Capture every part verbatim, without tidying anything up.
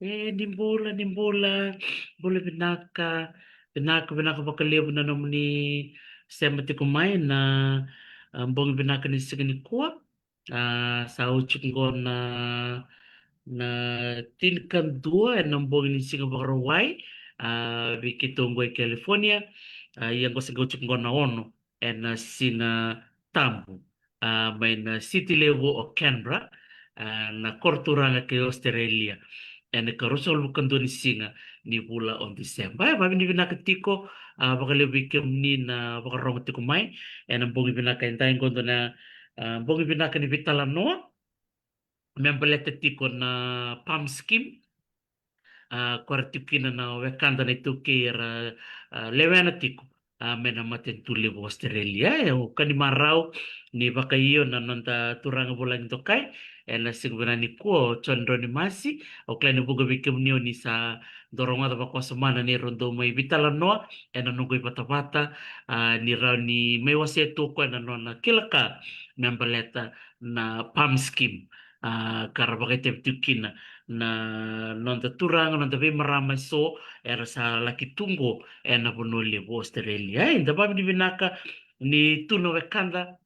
E, ni bula, ni bula, bula vinaka, vinaka, vinaka vakalevu na nomuni sema tiko mai na, ah, bogi vinaka ni siga nikua. Ah, sa oti tiko qo na, na tinikadua ena bogi ni siga Vakarauwai, ah, vei keitou qo i California. Ah, ia qo sa qai oti tiko qo na ono ena Siga Tabu, ah, mai na city levu o Canberra, ah, na koro turaga kei Australia. Ena ikaruasagavulu ka dua ni siga ni vula o December. E, vakavinavinaka tiko, ah, vakalevu vei kemuni na vakarogo tiko mai ena bogi vinaka edai qo, dua na, ah, bogi vinaka ni veitalanoa me baleta tiko na PALM Scheme. Ah, ko era tiko kina na wekada na iTaukei era, ah, lewena tiko, ah, mai na matanitu levu Australia. E, au ka ni marau ni vakaio na noda turaga vulagi dokai ena siga vinaka nikua, o John Droni Masi. Au kila ni vuqa vei kemuni o ni sa dau rogoca vakawasoma na neirau dau mai veitalanoa ena noqu ivatavata, ah, ni rawa ni mai wasea tu o koya na nona kila ka me baleta na PALM Scheme, ah, ka ra vakaitavi tiko kina na noda turaga, noda veimarama eso era sa laki tu qo ena vanua levu Australia. E, da vakavinavinaka ni tu na wekada,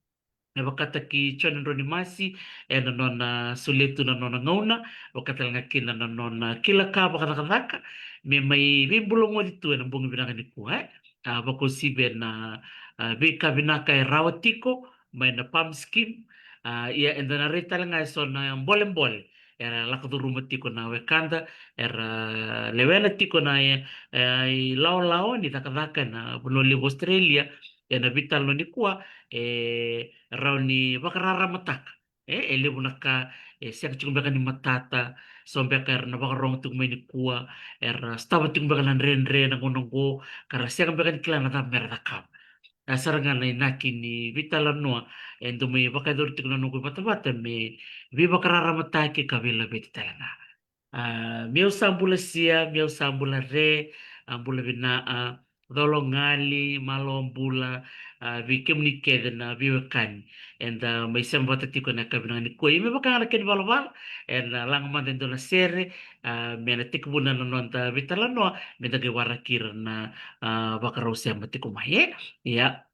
e vakataki John Droni Masi ena nona solia tu na nona gauna, vakatalega kina na nona kila ka vakacakacaka me mai veibulagoci tu ena bogi vinaka nikua, e. Ah, vakauasivi ena, ah, veika vinaka e rawa tiko mai na PALM Scheme. Ah, ia eda na rai talega eso na bolebole era lako curuma tiko na wekada era lewena tiko na, e, e, ilawalawa ni cakacaka ena vanua levu Australia. Ena veitalanoa nikua, e rawa ni vakararamataka. E, e levu na ka e sega tiko beka ni matata, so beka era na vakarogo tiko mai nikua, era sotava tiko beka na dredre na gauna oqo, ka ra sega beka ni kila na cava mera cakava. A sara ga na inaki ni veitalanoa e dau mai vakayacori tiko na noqu ivatavata me veivakararamataki ka veilaveti talega. Ah, meu sa bula Sia, meu sa bula Re, ah, bula vina, ah, Cologali, malo bula, ah, vei kemuni kece na veiwekani eda mai sema vata tiko ena yakavi vinaka nikua. Ia me vaka ga na kena ivalavala, ena laga mada e dua na sere, ah, me na tekivuna na noda veitalanoa, meda qai waraki ira na, ah, vakarau sema tiko mai, e? Ia.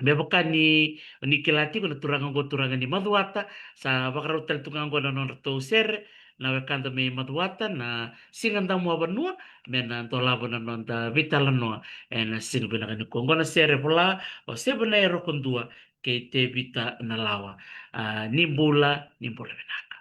Me vaka ni, ni kila tiko na turaga oqo, turaga ni Macuata, sa vakarau tale tu ga oqo na nodratou sere na wekada mai Macuata, na Siga Damuavanua, me na dolava na noda veitalanoa ena siga vinaka nikua. Oqo na sere vola o Sevanai Rokodua kei Tevita Nalawa. Ah, ni bula, ni bula vinaka.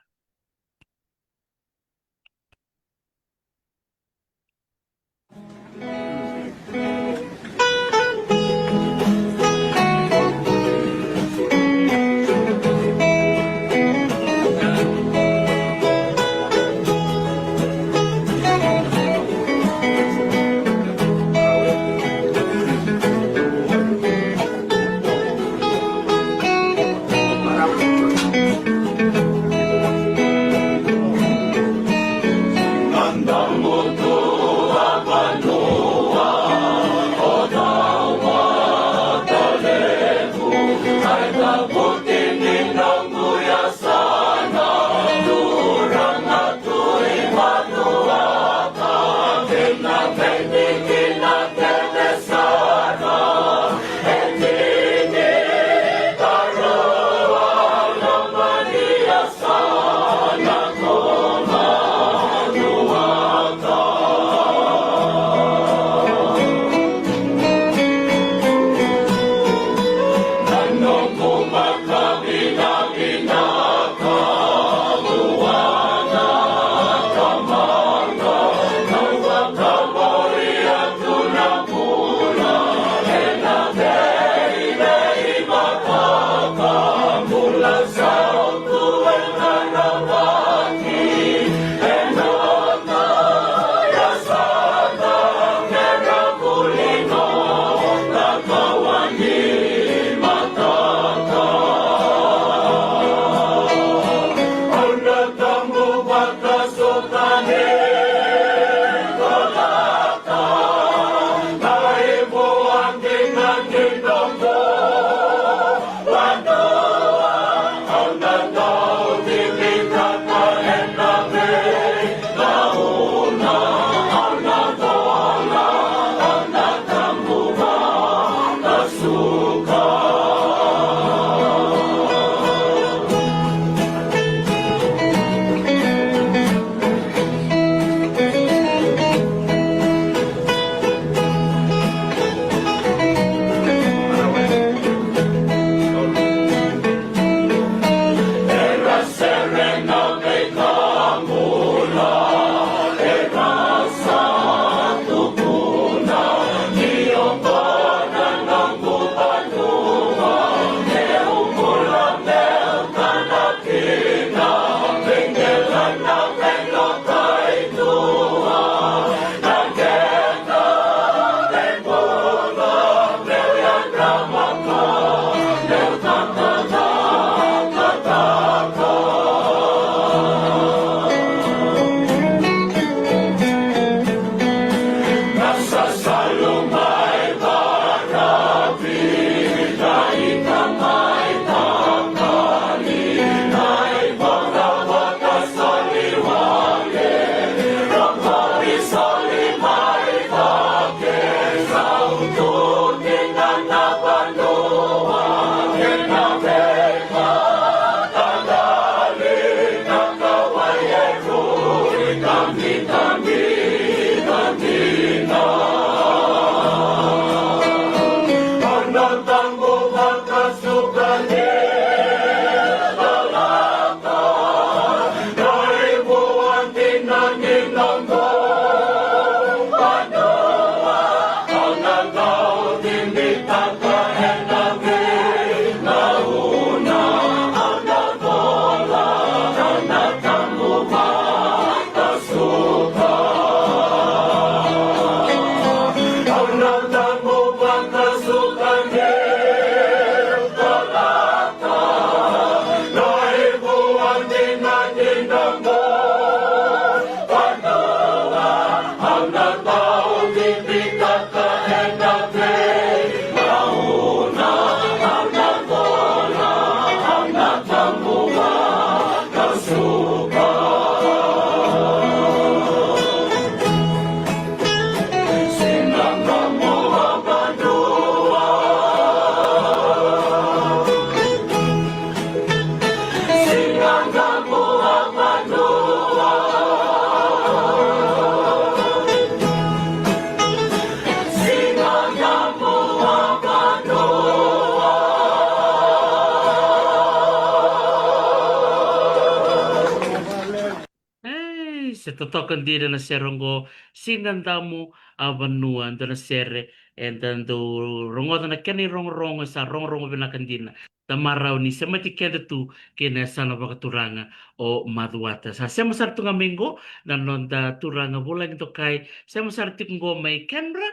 Ei, se totoka dina na sere oqo, Siga Damu a Vanua, dua na sere eda dau rogoca na kena irogorogo, e sa rogorogo vinaka dina. Da marau ni semati keda tu kei na yasana vakaturaga o Macuata. Sa sema sara tu ga mai qo na noda turaga vulagi dokai, sema sara tiko qo mai Canberra,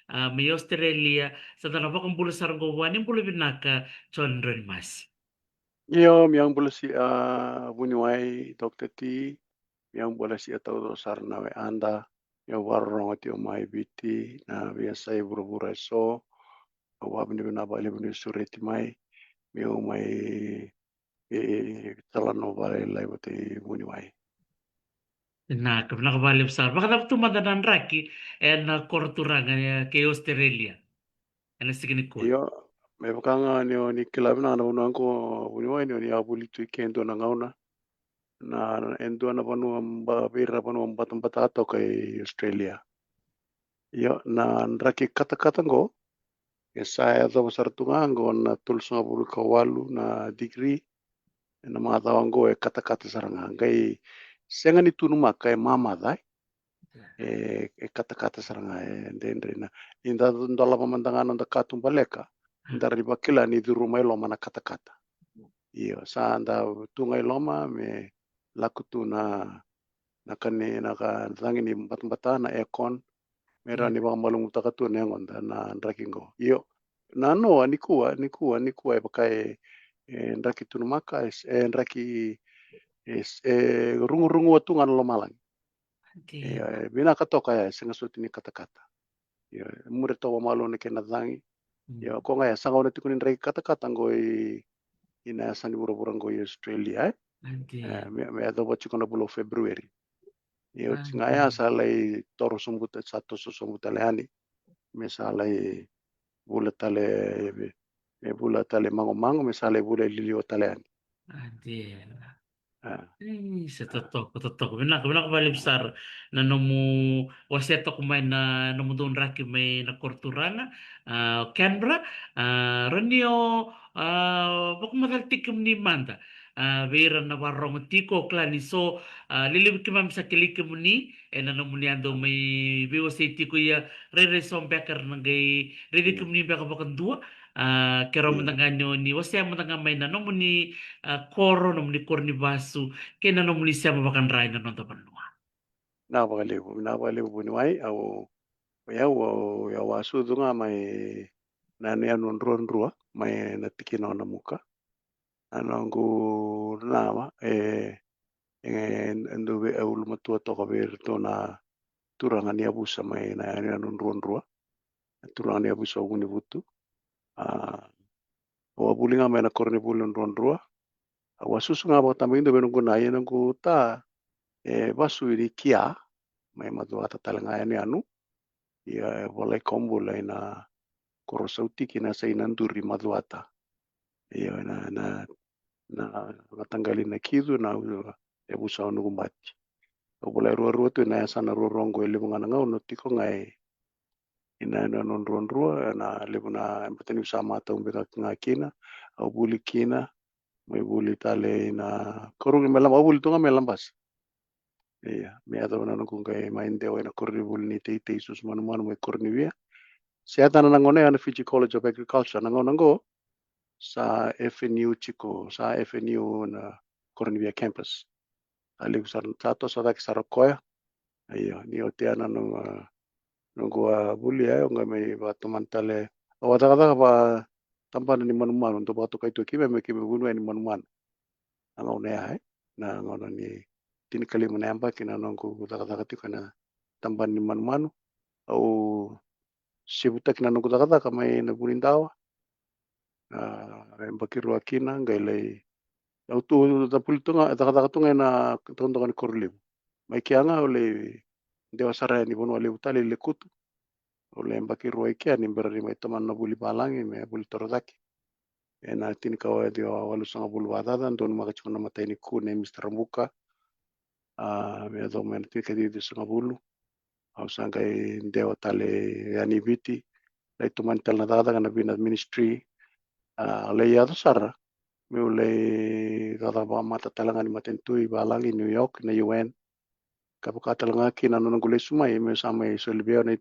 a, mai Australia, sa da na vakabula sara qo vua ni bula vinaka, John Droni Masi. Io, mi au bula si a vuniwai, Doctor T, mi au bula si a taucoko sara na we ada, mi au vakarorogo tiko mai Viti, na veiyasai vuravura eso, au vakavinavinaka vakalevu ni sureti mai, mi au mai e talanoa vakalailai vata i vuniwai. Vinaka, vinaka vakalevu sara. Vakacava tu mada na draki ena koro turaga e, kei Australia ena siga nikua? Io, me vaka ga ni o ni kila vinaka na vanua qo vuniwai ni o ni a vuli tu i ke dua na gauna. Na, e dua na vanua ba, vei ira na vanua batabata toka i Australia. Io, na draki katakata qo, e sa yacova sara tu ga qo na tolusagavulu ka walu na digiri, ena macawa qo e katakata sara ga. Qai sega ni tu na maka, e mamaca, e, e katakata sara ga, e dredre na. Ni da dolava mada ga noda katubaleka, da rawa ni vakila ni curu mai loma na katakata. Io, sa da tu ga i loma me lako tu na, na kani, na ka cagi ni batabata, na aircon, me rawa ni vakamalumalumutaka tu na yagoda na draki qo. Io, na noa nikua, nikua, nikua e vaka e, e draki tu na maka, e, e draki, e, e rugurugua tu ga na lomalagi. E, e vinaka toka ya, e sega soti ni katakata. Io, e muri toka vakamalua na kena cagi. Io, ko ga ya sa gauna tiko ni draki katakata qo i, i na yasa ni vuravura qo i Australia, e? E, me, me yacova tiko na vula o February. Io, oti ga ya sa lai toro sobu ta, sa toso sobu tale yani. Me sa lai vula tale, e vula tale magomago, me sa lai vula e liliwa tale yani. A, dina. A. Isa, totoka, totoka. Vinaka, vinaka vakalevu sara na nomu wasea toka mai na nomudou draki mai na koro turaga, a, o Canberra, a, rawa ni o, a, vakamacala tiko kemuni mada, a, vei ira na vakarorogo tiko, o kila ni so, a, lelevu keimami sa kilai kemuni ena nomuni a dau mai veiwasei tiko, ia rairai so beka era na qai raici kemuni beka vakadua, a, ke rawa mada ga ni o ni wasea mada ga mai na nomuni, a, koro, nomuni koro ni vasu, kei na nomuni sema vakadra ena noda vanua. Vinaka vakalevu, vinaka vakalevu vuniwai. Au, o yau, au, au a sucu ga mai na yanuyanu o Druadrua, mai na tikina o Namuka. Na noqu nana, e, e, e dau vei, e ulumatua toka vei iratou na turaga ni yavusa mai na yanuyanu o Druadrua, na turaga ni yavusa o Vunivutu. A, au a vuli ga mai na koronivuli o Druadrua. Au a susu ga vakatabakidua vei noqu na, ia noqu ta e vasu i Kia, mai Macuata tale ga yanuyanu. Ia e volai kawa bula ina koro Sautiki, na yasa i Naduri, Macuata. Ia na, na, na mataqali Nakicu, na yavusa o Nukubati. Au volai ruarua tu ina yasana ruarua oqo e levu ga na gauna au tiko ga e, ina, ina, ina Druadrua, na levu na yabaki niu sa matau beka ga kina, au vuli kina, mai vuli tale ina Karugi, mai Laba-, au vuli tu ga mai Labasa. Ia, me yacova na noqu qai mai dewa ina koronivuli ni teitei, susu manumanu mai Koronivia. Se yacana na gauna ya na Fiji College of Agriculture, na gauna oqo sa F N U tiko, sa F N U na Koronivia campus. A levu sara, sa toso cake sara o koya. Io, ni oti ya na noqu, a, noqu a vuli ya, au qai mai vakatomani tale. Au a cakacaka vakatabana ni manumanu, dau vakatokai tu o keimami, me keimami vuniwai ni manumanu. Na gauna ya, e, na gauna ni tinikalima na yabaki na noqu cakacaka tiko ena tabana ni manumanu. Au sevutaki na noqu cakacaka mai na Vunidawa. A, yabaki rua kina, qai lai, au tu, au vuli tu ga, cakacaka tu ga ena dokadoka ni koro levu. Mai kea ga au lai dewa sara yani Vanua Levu tale i Lekutu. Au lai yabaki rua i kea ni bera ni mai tomana na vuli valagi, me vuli torocake. Ena tinikawalu walusagavulu vakacaca, donumaka tiko na imatai ni ku nei Mister Rabuka. A, me yacova mai na tinikaciwasagavulu, au sa qai dewa tale yani i Viti, lai tomani tale na cakacaka na Vina Ministry. A, lai yaco sara meu lai cakacaka vakamata tale ga ni matanitu i valagi, New York, na U N. Ka vaka tale ga kina na noqu lesu mai, meu sa mai soli vei au na,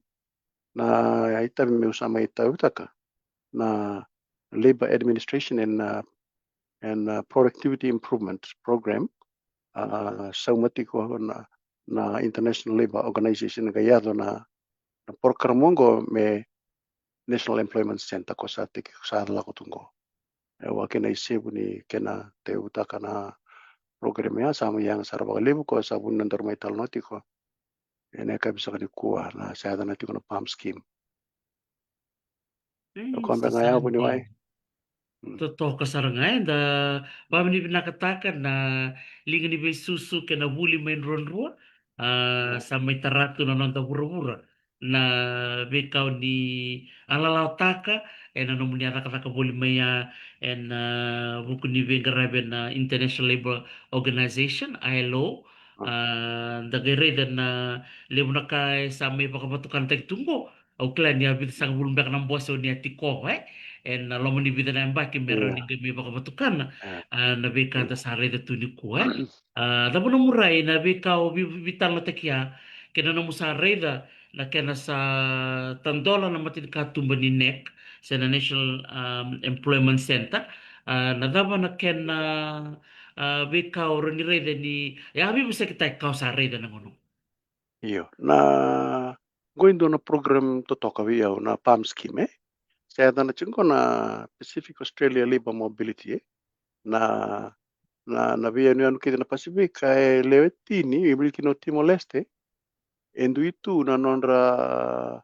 na itavi meu sa mai tauyavutaka, na Labour Administration and, uh, and, uh, Productivity Improvement Program, a, sauma tiko na, na International Labour Organization, qai yaco na, na program oqo me National Employment Centre, ko sa teki, ko sa lako tu oqo. E, vaka kina isevu ni kena tauyavutaka na program ya, sa mai yaga sara vakalevu, ko sa vu ni nodaru mai talanoa tiko ena yakavi saka nikua, na sa yacana tiko na PALM scheme. E, o koya beka ga ya, vuniwai. Mm. Totoka sara ga, eda vakavinavinakataka na liga ni veisusu kei na vuli mai Druadrua. A, mm, sa mai tara tu na noda vuravura na veika o ni a lalawataka ena nomuni a cakacaka voli mai ya ena, a, vuku ni veiqaravi ena International Labour Organization, I L O. Mm. A, da qai raica na levu na ka e sa mai vakavatukanataki tu oqo. Au kila ni a vica sagavulu beka na bose o ni a tiko, e, ena loma ni vica na yabaki me rawa ni qai mai vakavatukana, e, a, na veika da sa raica tu nikua, e. A, cava nomu rai na veika o vei-, veitalanoataki ya, kei na nomu sa raica na kena sa tadola na matanikatuba ni NEC, se na National, um, Employment Centre, a, na cava na kena, a, veika o rawa ni raica ni, e a veivosakitaki ka o sa raica na gauna? Io, na, qo e dua na program totoka vei au, na PALM scheme, e. Sa yacana tiko qo na Pacific Australia Labour Mobility, e. Na, na, na veiyanuyanu kece na Pasifika e lewe tini, e vuli kina o Timor-Leste, e dui tu na nodra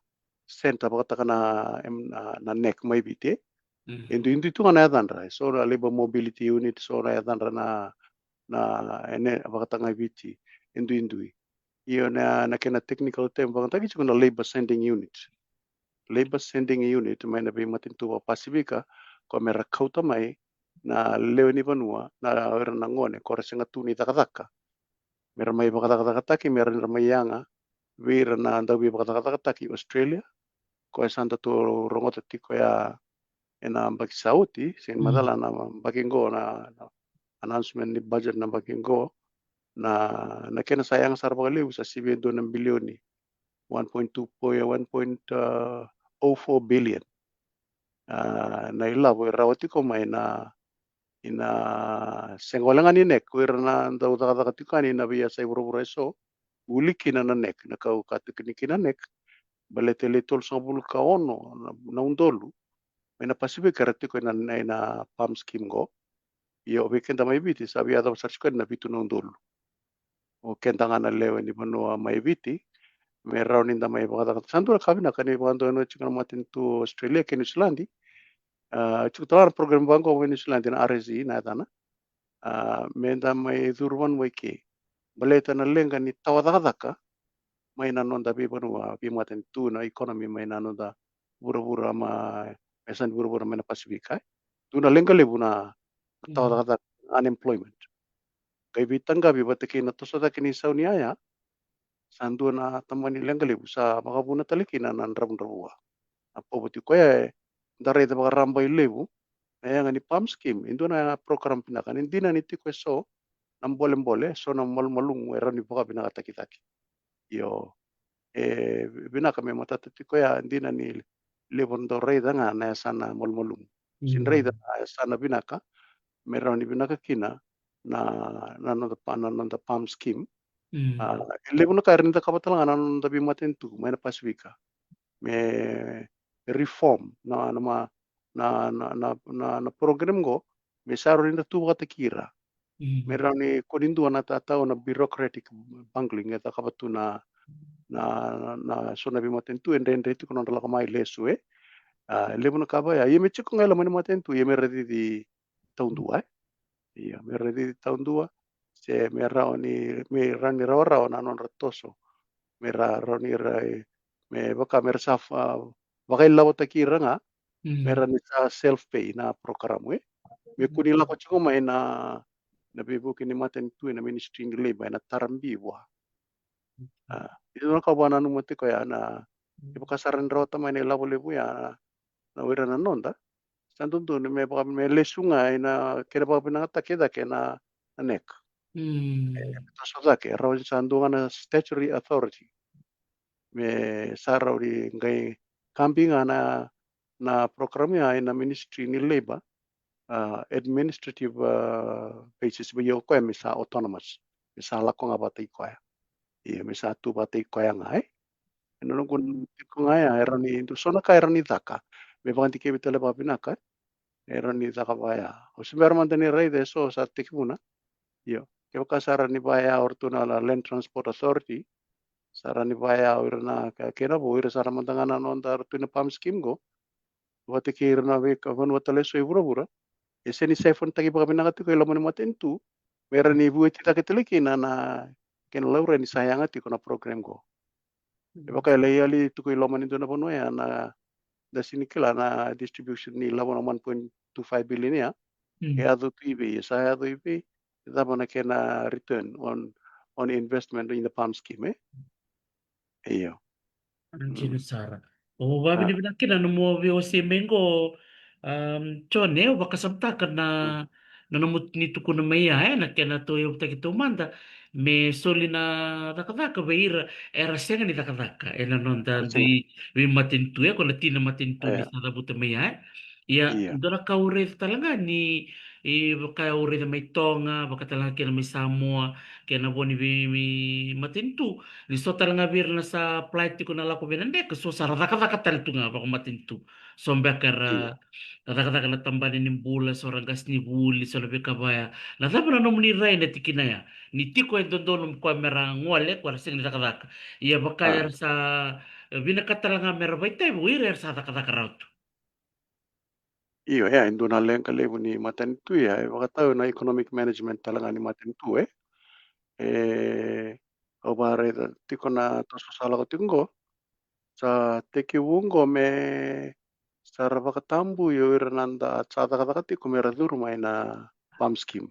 centre vakataka na, em, na, na NEC mai Viti, e. Mm. E duidui tu ga na yacadra, e so na Labour Mobility Unit, so na yacadra na, na, ena vakataka ga i Viti, e duidui. Io, na, na kena technical term vakataki tiko na Labour Sending Unit. Labour Sending Unit mai na veimatanitu vaka-Pasifika, ko me ra kauta mai na lewe ni vanua, na o ira na gone ko ra sega tu ni cakacaka. Me ra mai vakacakacakataki, me ra, ra mai yaga vei ira na dauveivakacakacakataki i Australia, ko e sa datou rogoca tiko ya ena baki sa oti, se ni macala na baki qo na, na announcement ni budget na baki qo, na, na kena sa yaga sara vakalevu sa sivia e dua na bilioni, one point two, one point oh four billion. A, na ilavo e rawa tiko mai na, ina sega wale ga ni NEC, ko ira na dau cakacaka tiko yani na veiyasai vuravura eso, vuli kina na NEC, na kau ka tiko ni kina NEC, baleta e le tolusagavulu ka ono na, na udolu mai na Pasifika era tiko ina, ina, ina PALM scheme qo. Ia o vei keda mai Viti sa via yacova sara tiko na vitu na udolu. O keda ga na lewe ni vanua mai Viti, me rawa ni da mai vakacakacaka. Sa dua na ka vinaka ni vakadonui tiko na matanitu Australia kei Niusiladi. A, tiko tale ga na program vaqo mai Niusiladi na R S E na yacana. A, me da mai curu vanua i ke. Baleta na leqa ni tawa cakacaka mai na noda veivanua, veimatanitu, na economy mai na noda vuravura ma, me sa ni vuravura mai na Pasifika, e. Dua na leqa levu na tawa cakacaka, unemployment. Qai veitaqavi vata kei na toso cake ni sau ni yaya, sa dua na tabana ni leqa levu sa vakavuna tale kina na dravudravua. Na poverty koya eda raica vakarabailailevu, na yaga ni PALM scheme, e dua na program vinaka, ni dina ni tiko eso na bolebole, eso na malumalumu e rawa ni vakavinakataki cake. Io, e vinaka me matata tiko ya, dina ni levu na dau raica ga na yasana malumalumu. Se ni raica na yasana vinaka, me rawa ni vinaka kina na, na noda pa-, na noda PALM scheme. Mm. A, e levu na ka e rawa ni cakava tale ga na noda veimatanitu mai na Pasifika. Me reform na, na ma-, na, na, na, na, na program qo, me sa rawa ni da tu vakataki ira. Mm. Me rawa ni kua ni dua na tatau na bureaucratic bungling e cakava tu na, na, na, na so na veimatanitu e dredre tiko na nodra lako mai lesu, e. A, e levu na ka vaya. Ia me tiko ga e loma ni matanitu, ia me ra cici taudua, e. Ia, me ra cici taudua, se me rawa ni, me rawa ni rawarawa na nodra toso. Me ra rawa ni ra, me vaka me ra sa fa-, vakailavotaki ira ga, mm, me rawa ni sa self-pay na program, e. Me kua ni lako tiko mai na, na veivuke ni matanitu ena Ministry ni Labour, ena tara bi vua. A, ia na ka au vakananuma tiko ya na, kevaka sa rawa ni rawata mai na ilavo levu ya na, na o ira na noda, sa dodonu me vaka, me lesu ga ena kena vakavinakataki cake na, na NEC. Mm. E, toso cake, rawa ni sa dua ga na statutory authority. Me sa rawa ni qai kabi ga na, na program ya ena Ministry ni Labour, a, administrative, a, basis, vei o koya me sa autonomous, me sa lako ga vata i koya. Ia, me sa tu vata i koya ga, e. Ena noqu tiko ga ya, e rawa ni, dua so na ka e rawa ni caka me vakadikevi tale vakavinaka, e. E rawa ni caka vaya. O se bera mada ni raica eso sa tekivuna. Io, kevaka sa rawa ni vaya o ratou na Land Transport Authority, sa rawa ni vaya o ira na ka-, kena vo, ira sa rawa mada ga na noda ratou na PALM scheme qo. Vata kei ira na veika vanua tale eso e vuravura. E sega ni siphon-taki vakavinaka tiko e loma ni matanitu. Me rawa ni vueti cake tale kina na kena laurai ni sa yaga tiko na program qo. E vaka e lai yali tiko i loma ni dua na vanua ya na, da sega ni kila na distribution ni lavo na one point two five billion ya. Mm. E yaco tu i vei, e sa yaco i vei, e cava na kena return on, on investment in the PALM scheme, e? Io. Dina sara. Au vakavinavinaka kina na nomu veiwasei mai qo, um, John, e, au vakasamataka na, na nomu ni tukuna mai ya, e, na kena tauyavutaki taumada me soli na cakacaka vei ira era sega ni cakacaka ena noda dui veimatanitu, e, ko na tina matanitu ni sa cavuta mai ya, e. Ia, dua na ka au raica tale ga ni, e, vaka au raica mai Toga, vaka tale ga kena mai Samoa, kei na vo ni vei, veimatanitu, ni so tale ga vei ira na sa apply tiko na lako vei na NEC, so sa ra cakacaka tale tu ga vakamatanitu. So beka era cakacaka na tabana ni bula, so ra qasenivuli, so na veika vaya. Na cava na nomuni rai na tikina ya? Ni tiko e dodonu koya me ra gole, koya ra sega ni cakacaka. Ia vaka era sa vinakata tale ga me ra vakaitavi o ira era sa cakacaka rawa tu. Io, e, e dua na leqa levu ni matanitu ya, e vakatau na economic management tale ga ni matanitu, e. E, au vakaraica tiko na toso sa lako tiko qo. Sa tekivu oqo me sa ra vakatabui o ira na da sa cakacaka tiko me ra curu mai na PALM scheme.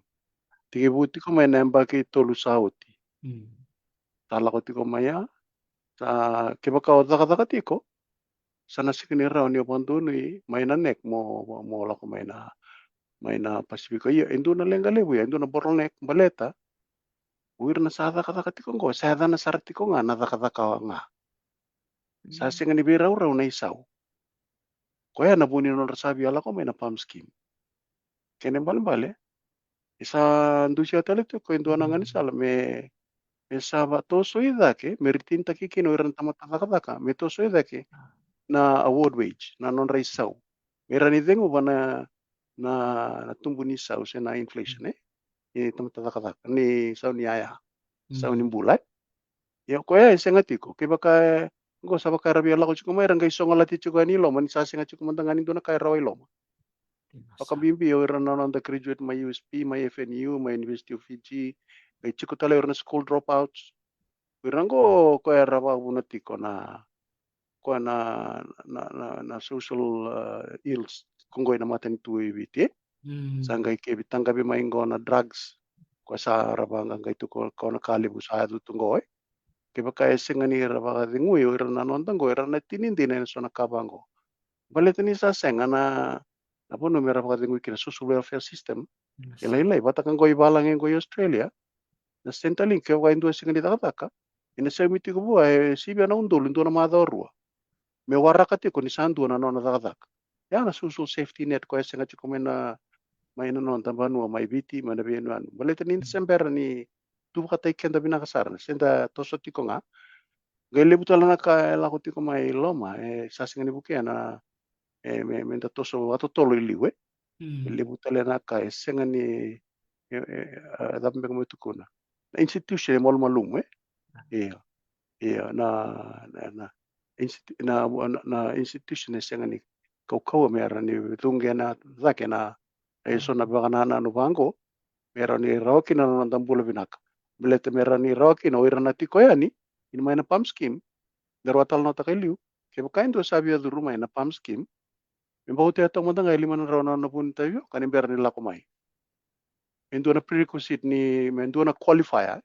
Tekivu tiko mai na yabaki tolu sa oti. Sa lako tiko mai ya, sa kevaka o cakacaka tiko, sa na sega ni rawa ni o vakadonui mai na NEC mo, mo lako mai na, mai na Pasifika. Ia, e dua na leqa levu ya, e dua na bottleneck baleta o ira na sa cakacaka tiko oqo, sa yacana sara tiko ga na cakacaka ga. Sa sega ni veiraurau na isau. Koya na vu ni nodra sa via lako mai na PALM scheme. Kena ibalebale, e sa dusia tale tiko e dua na ganisala me, me sa vakatosoi cake, me ritinitaki kina o ira na tamata cakacaka, me tosoi cake na award wage, na nodra isau. Me rawa ni ceguva na, na, na tubu ni sau se na inflation, e? Ni tamata cakacaka, ni sau ni yaya, sau ni bula, e? Ia, koya e sega tiko. Kevaka e, oqo sa vaka era via lako tiko mai, era qai sogalati tiko yani i loma, ni sa sega tiko mada ga ni dua na ka e rawa i loma. Vakabibi o ira na noda graduate mai U S P, mai F N U, mai University of Fiji, qai tiko tale o ira na school dropouts. O ira oqo koya era vakavuna tiko na, koya na, na, na, na social, uh, ills, ko oqo i na matanitu i Viti, e? Sa qai kevi taqavi mai oqo na drugs, koya sa ra vaqaqai tu ko, ko na ka levu sa yaco tu oqo, e? Kevaka e sega ni ra vakacegui o ira na noda oqo, era na tini dina ena so na ka vaqo. Baleta ni sa sega na, na vanua me ra vakacegui kina, social welfare system e lailai, vata ka oqo i valagi oqo i Australia. Na Centrelink, kevaka e dua e sega ni cakacaka, ena saumi tiko vua e sivia na udolu e dua na macawa rua me waraka tiko ni sa dua na nona cakacaka. Ya na social safety net koya e sega tiko mai na, mai na noda vanua mai Viti, mai na veiyanuyanu. Baleta ni da se bera ni tu vakatai keda vinaka sara, se da toso tiko ga. Qai levu tale na ka e lako tiko mai loma, e sa sega ni vukea na, e, me, me da toso vakatotolo i liu, e. E levu tale na ka e sega ni, e, e, a, cava beka meu tukuna? Na institution e malumalumu, e? Io. Io, na, na, na, institu-, na, na, na institution e sega ni kaukauwa me ra ni cuqena cake na, e so na vakanananu vaqo, me ra ni rawa kina na noda bula vinaka. Baleta me ra ni rawa kina o ira na tiko yani i na mai na PALM scheme, me ra talanoataka i liu. Kevaka e dua sa via curu mai na PALM scheme, me bau te toka mada ga e lima na drau na, na vuni tavio, ka ni bera ni lako mai. Me dua na prerequisite ni, me dua na qualifier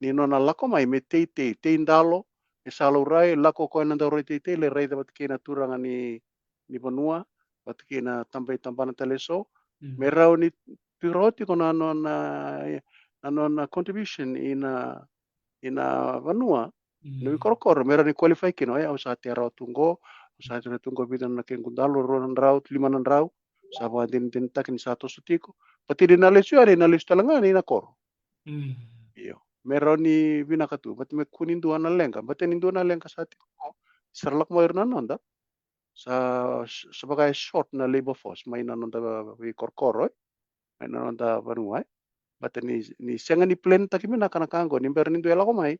ni nona lako mai, me teitei, tei dalo, e sa laurai, lako koya na daurai teitei, lai raica vata kei na turaga ni, ni vanua, vata kei na taba i tabana tale so, me rawa ni tu rawa tiko na nona, na nona contribution i na, i na vanua, na veikorokoro, me rawa ni qualify kina, oya, au sa tea rawa tu qo, au sa tea rawa tu qo, vica na kequ dalo, rua na drau, lima na drau, sa vakadinadinataki ni sa toso tiko. Baleta ni na lesu yani, na lesu tale ga ni na koro. Io. Me rawa ni vinaka tu, baleta me kua ni dua na leqa, baleta ni dua na leqa sa tiko qo, sa ra lako mai ira na noda. Sa, sa vaka e short na labour force mai na noda veikorokoro, e? Mai na noda vanua, e? Baleta ni, ni sega ni plan taki vinaka na ka qo, ni bera ni dua e lako mai.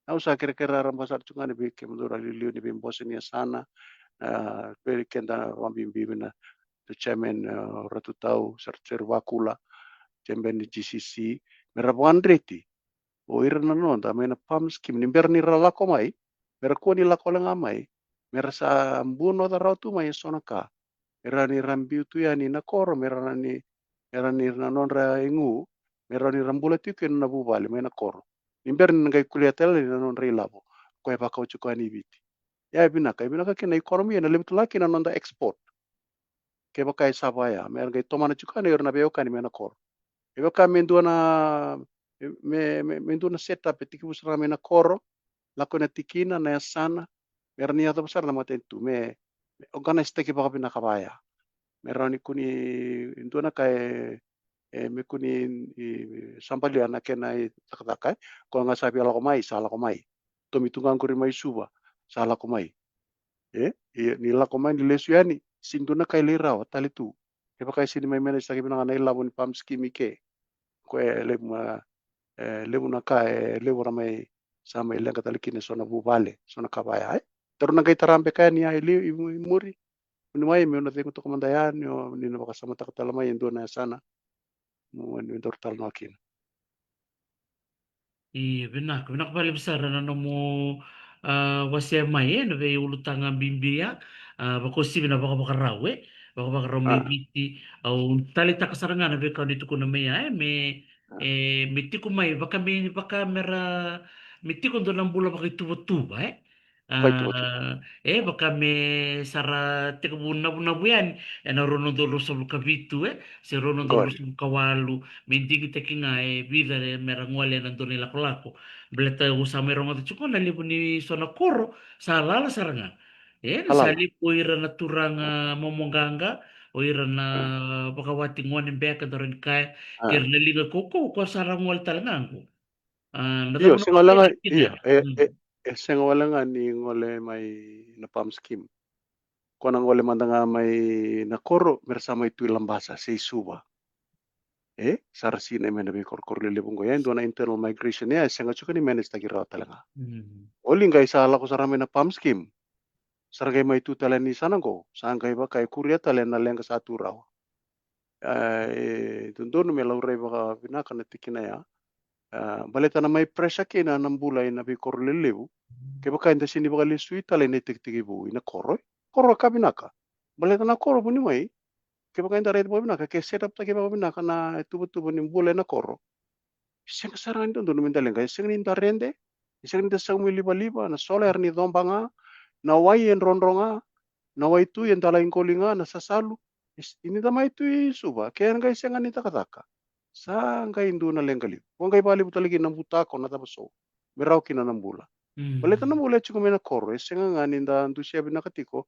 Au sa kerekere raraba sara tu ga ni vei kemudou ra liuliu ni veibose ni yasana, a, vei keda vakabibi vei na, the chairman, a, Ratu Tau, Sir, Sir Vakula, chairman ni G C C, me ra vakadreti o ira na noda mai na PALM scheme, ni bera ni ra lako mai, me ra kua ni lako wale ga mai, me ra sa bunoca rawa tu mai e so na ka. Me rawa ni ra biu tu yani na koro, me rawa ni, me rawa ni na nodra igu, me rawa ni ra bula tiko kina na vuvale mai na koro. Ni bera ni na qai kulia tale na nodra ilavo, koya e vakau tiko yani i Viti. Ia e vinaka, e vinaka kina na economy, ena levu tale ga kina na noda export. Kevaka e sa vaya, me ra qai tomana tiko yani o ira na veiwekani mai na koro. E vaka me dua na, me, me, me dua na set up e tekivu sara ga mai na koro, lako ena tikina, na yasana, me rawa ni yacova sara na matanitu, me, me organise taki vakavinaka vaya. Me rawa ni kua ni dua na ka e, e, me kua ni, e, sabalia na kena icakacaka, e. Koya ga sa via lako mai, sa lako mai. Tomi tu ga qori mai Suva, sa lako mai. E, e, ni lako mai, ni lesu yani, sega ni dua na ka e lai rawa tale tu. Kevaka e sega ni mai manage taki vinaka na ilavo ni PALM scheme i ke. Koya e levu na, e, levu na ka, e, levu ra mai, sa mai leqa tale kina e so na vuvale, so na ka vaya, e. Daru na qai tara beka yani ya i liu, i mu-, i muri. Ni mai, meu na cegu toka mada yani, o, ni na vakasamataka tale mai e dua na yasana. Mo ni daru talanoa kina. Io, vinaka, vinaka vakalevu sara na nomu, A, wasea mai e na veiulutaga bibi ya. A, vakauasivi na vakavakarau e, vakavakarau mai Viti. Au taleitaka sara ga na veika ni tukuna mai ya e, me e me tiko mai vaka me vaka mera me tiko dua na bula vakaituvatuva e. A, e vaka me sa ra tekivu navunavu yani ena rua na udolu ruasagavulu ka vitu e se rua na udolu ruasagavulu ka walu, me digitaki ga e vica mera gole ena dua na ilakolako. Baleta au sa mai rogoca tiko na levu ni so na koro sa lala sara ga. E na sa levu o ira na turaga momoqaqa, o ira na vakawati gone beka, daru ni kaya, kei ira na liga kaukaua ko sa ra gole tale ga qo. A, na Io, cava na sega wale ga, oti kina? Ia, e, e, e sega wale ga ni gole mai na PALM scheme. Ko na gole mada ga mai na koro, mera sa mai tu i Labasa se i Suva. E sa ra sinai mai na veikorokoro lelevu qo. E dua na internal migration ya e sega tiko ni manage taki rawa tale ga. O li qai sa lako sara mai na PALM scheme, sa ra qai mai tu tale ni sana qo, sa qai vaka e kuria tale na leqa sa tu rawa. E dodonu me laurai vakavinaka na tikina ya. A, baleta na mai pressure kina na bula ina veikoro lelevu. Kevaka eda sega ni vakalesui tale na itekitekivu ina koro, e koro ka vinaka. Baleta na koro vuni mai, kevaka eda raica vakavinaka, ke set up taki vakavinaka na tuvatuva ni bula ena koro, e sega sara ga ni dodonu meda leqa, e sega ni da rede, e sega ni da saumi livaliva, na sola era ni coba ga, na wai e drodro ga, na wai tu e dala i qoli ga, na sasalu. E s-, ni da mai tu i Suva, ke qai sega ni cakacaka, sa qai dua na leqa levu. Ko qai vakalevu tale kina na butako, na cava so, me rawa kina na bula. Baleta na bula e tiko mai na koro, e sega ga ni da dusia vinaka tiko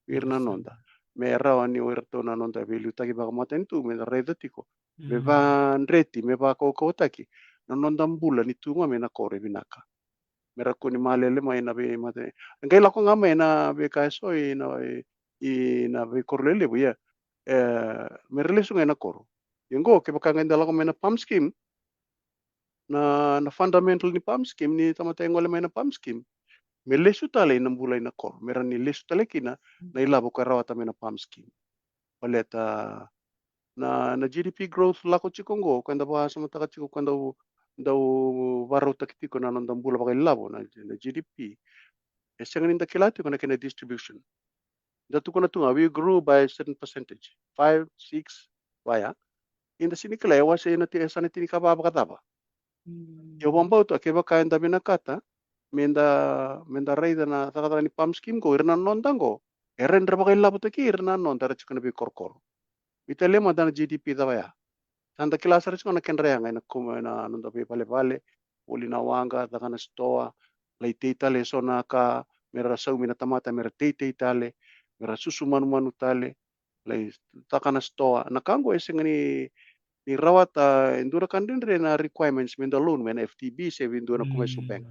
ira na noda. Me rawa ni o iratou na noda veiliutaki vakamatanitu me da raica tiko, me vadreti, me vakaukauwataki na noda bula ni tu ga mai na koro e vinaka. Me ra kua ni malele mai na veimata. E qai lako ga mai na veika e so i na, i, i na veikoro lelevu, ia. E, me ra lesu ga ina koro. Ia qo, kevaka qai da lako mai na PALM scheme, na, na fundamental ni PALM scheme, ni tamata e gole mai na PALM scheme, me lesu tale ina bula ina koro, me ra ni lesu tale kina na ilavo ko e rawata mai na PALM scheme. Baleta na, na GDP growth lako tiko qo, ko eda vakasamataka tiko, ko eda dau, dau vakarautaki tiko na noda bula vakailavo, na, na GDP. E sega ni da kila tiko na kena distribution. Da tukuna tu ga, we grew by a certain percentage, five, six, vaya. Eda sega ni kila e wase ina ti-, e sa na tinikava vakacava. Ia au vakabauta kevaka eda vinakata meda, meda raica na cakacaka ni PALM scheme qo, ira na noda qo, era ni ra vakailavotaki ira na noda era tiko na veikorokoro. Italia mada na GDP cava ya. Sa da kila sara tiko na kedra yaga ena kuma ena noda veivalevale, voli na waqa, caka na sitoa, lai tei tale eso na ka, mera saumi na tamata, mera teitei tale, mera susu manumanu tale, lai caka na sitoa. Na ka qo e sega ni, ni rawata e dua na ka dredre na requirements meda loan mai na FDB se vei dua na commercial bank.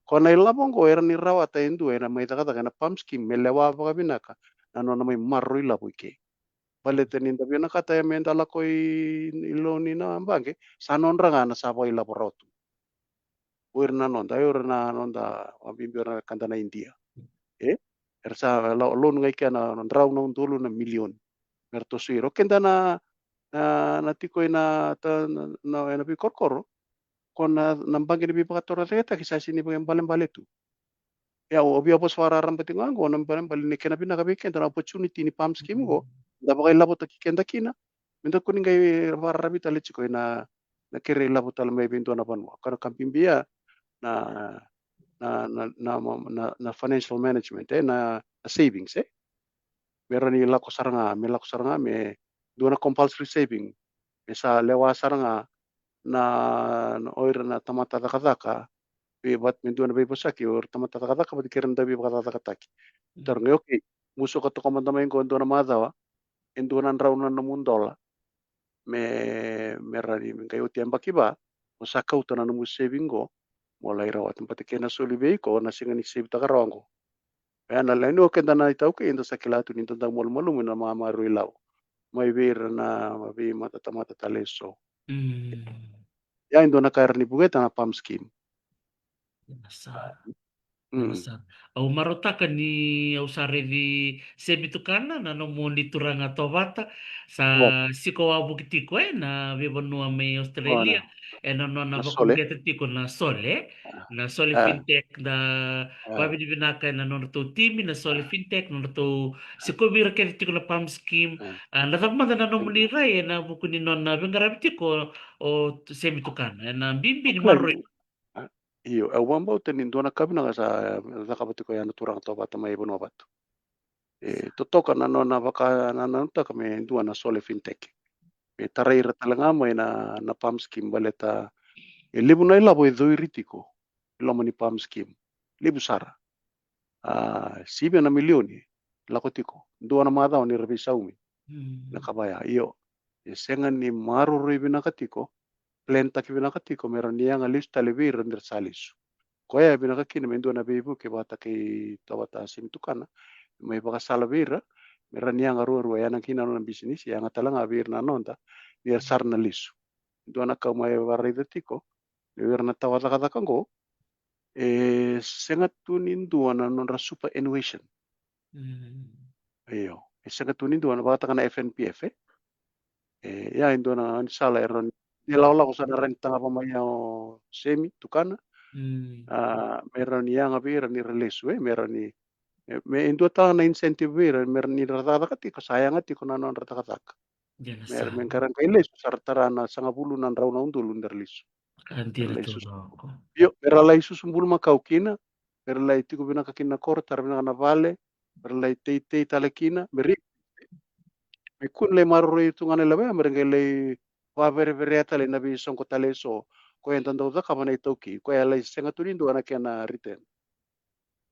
Ko na ilavo qo era ni rawata e dua ena mai cakacaka ena PALM scheme me lewa vakavinaka na nona mai maroroi lavo i ke. Baleta ni da vinakata e meda lako i, i loan i na baqe, sa nodra ga na sa vakailavo rawa tu. O ira na noda, o ira na noda, a bibi o ira na kada na Idia. E? Era sa la-, loan ga i ke na, na drau na udolu na milioni. Mera toso ira. O keda na, na, na tiko i na, ta, na, na, ena veikorokoro. Ko na, na baqe ni veivakatorocaketaki sa sega ni vakaibalebale tu. Ia, au via vosa vakararaba tiko ga qo, na balebale ni kena vinaka vei keda na opportunity ni PALM scheme qo, da vakailavotaki keda kina, meda kua ni qai vakararavi tale tiko ina, na kere ilavo tale mai vei dua na vanua. Ka na ka bibi ya, na, na, na, na, na, na financial management, e, na, na savings, e. Me rawa ni lako sara ga, me lako sara ga, me dua na compulsory saving. Me sa lewa sara ga na, na o ira na tamata cakacaka, vei vat me dua na veivosaki, o ira tamata cakacaka vata kei ira na dau veivakacakacakataki. Taro ga, okay, musuka toka mada mai qo e dua na macawa, e dua na drau na nomu dola. Me, me rawa ni, me qai oti yabaki va, mo sa kauta na nomu saving qo, mo lai rawata. Baleta ke na soli vei iko, na sega ni save taka rawa qo. Ia na lewe ni o keda na iTaukei, eda sa kila tu ni da dau malumalumu ena maroroi lavo mai vei ira na veimatatamata tale eso. Ia e dua na ka era ni vueta na PALM scheme. Ia sa. Au marautaka ni au sa raici Semi Tukana, na nomuni turaga Tovata, sa siko wavoki tiko ena veivanua mai Australia, ena nona vakauqeta tiko na Sole, na Sole Fintech, da vavinavinaka ena nodratou timi na Sole Fintech, nodratou sikovi ira kece tiko na PALM scheme. A, na cava mada na nomuni rai ena vuku ni nona veiqaravi tiko o Semi Tukana, ena bibi ni maroroi. Io, au vakabauta ni dua na ka vinaka sa cakava tiko ya na turaga Tovata mai Vanuavatu. E totoka na nona vakanananutaka me dua na Sole Fintech. Me tarai ira tale ga mai na, na PALM scheme baleta e levu na ilavo e cowiri tiko i loma ni PALM scheme. Levu sara. A, sivia na milioni lako tiko. Dua na macawa ni ra veisaumi na ka vaya. Io, e sega ni maroroi vinaka tiko, plantaki vinaka tiko me rawa ni yaga lesu tale vei ira ni ra sa lesu. Koya e vinaka kina me dua na veivuke vata kei Tovata Semi Tukana, mai vakasala vei ira me rawa ni yaga ruarua, yaga kina na nona bisinisi, yaga tale ga vei ira na noda ni ra sara na lesu. Dua na ka mai varaica tiko, ni vei ira na tawa cakacaka oqo, e sega tu ni dua na nodra superannuation. Io, e sega tu ni dua na vakataka na FNPF, e. E, ia e dua na gaunisala e rawa ni lakolako sa na rawa ni tagava mai ya o Semi Tukana. A, me rawa ni yaga vei ira ni ra lesu, e, me rawa ni, e, me e dua tale na incentive vei ira, me rawa ni ra cakacaka tiko, sa yaga tiko na nodra cakacaka. Me ra, me qara qai lesu, sa ra tara na sagavulu na drau na udolu ni ra lesu. Io, me ra lai susu bulumakau kina, me ra lai tiko vinaka kina na koro, tara vinaka na vale, me ra lai teitei tale kina, me ri, me kua ni lai maroroi tu ga na levu ya, me ra qai lai vavereverea tale na veisoqo tale eso, koya eda dau cakava na iTaukei, koya e lai sega tu ni dua na kena return.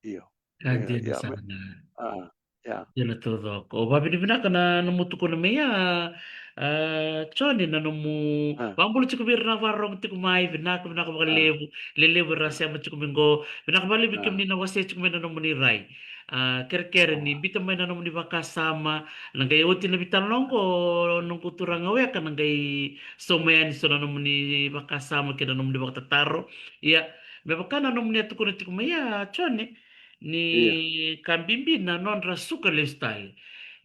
Io. Ka dina sara ga. A, ia. Dina taucoko. O, vavinavinaka na nomu tukuna mai ya, a, Joni, na nomu vakabula tiko vei ira na vakarorogo tiko mai, vinaka, vinaka vakalevu, lelevu era sema tiko mai qo. Vinaka vakalevu vei kemuni na wasea tiko mai na nomuni rai. A, kerekere ni biuta mai na nomuni vakasama, na qai oti na veitalanoa qo, noqu turaga weka, na qai sauma yani so na nomuni vakasama kei na nomuni vakatataro. Ia, me vaka na nomuni a tukuna tiko mai ya, Joni, ni ka bibi na nodra suka lesu tale.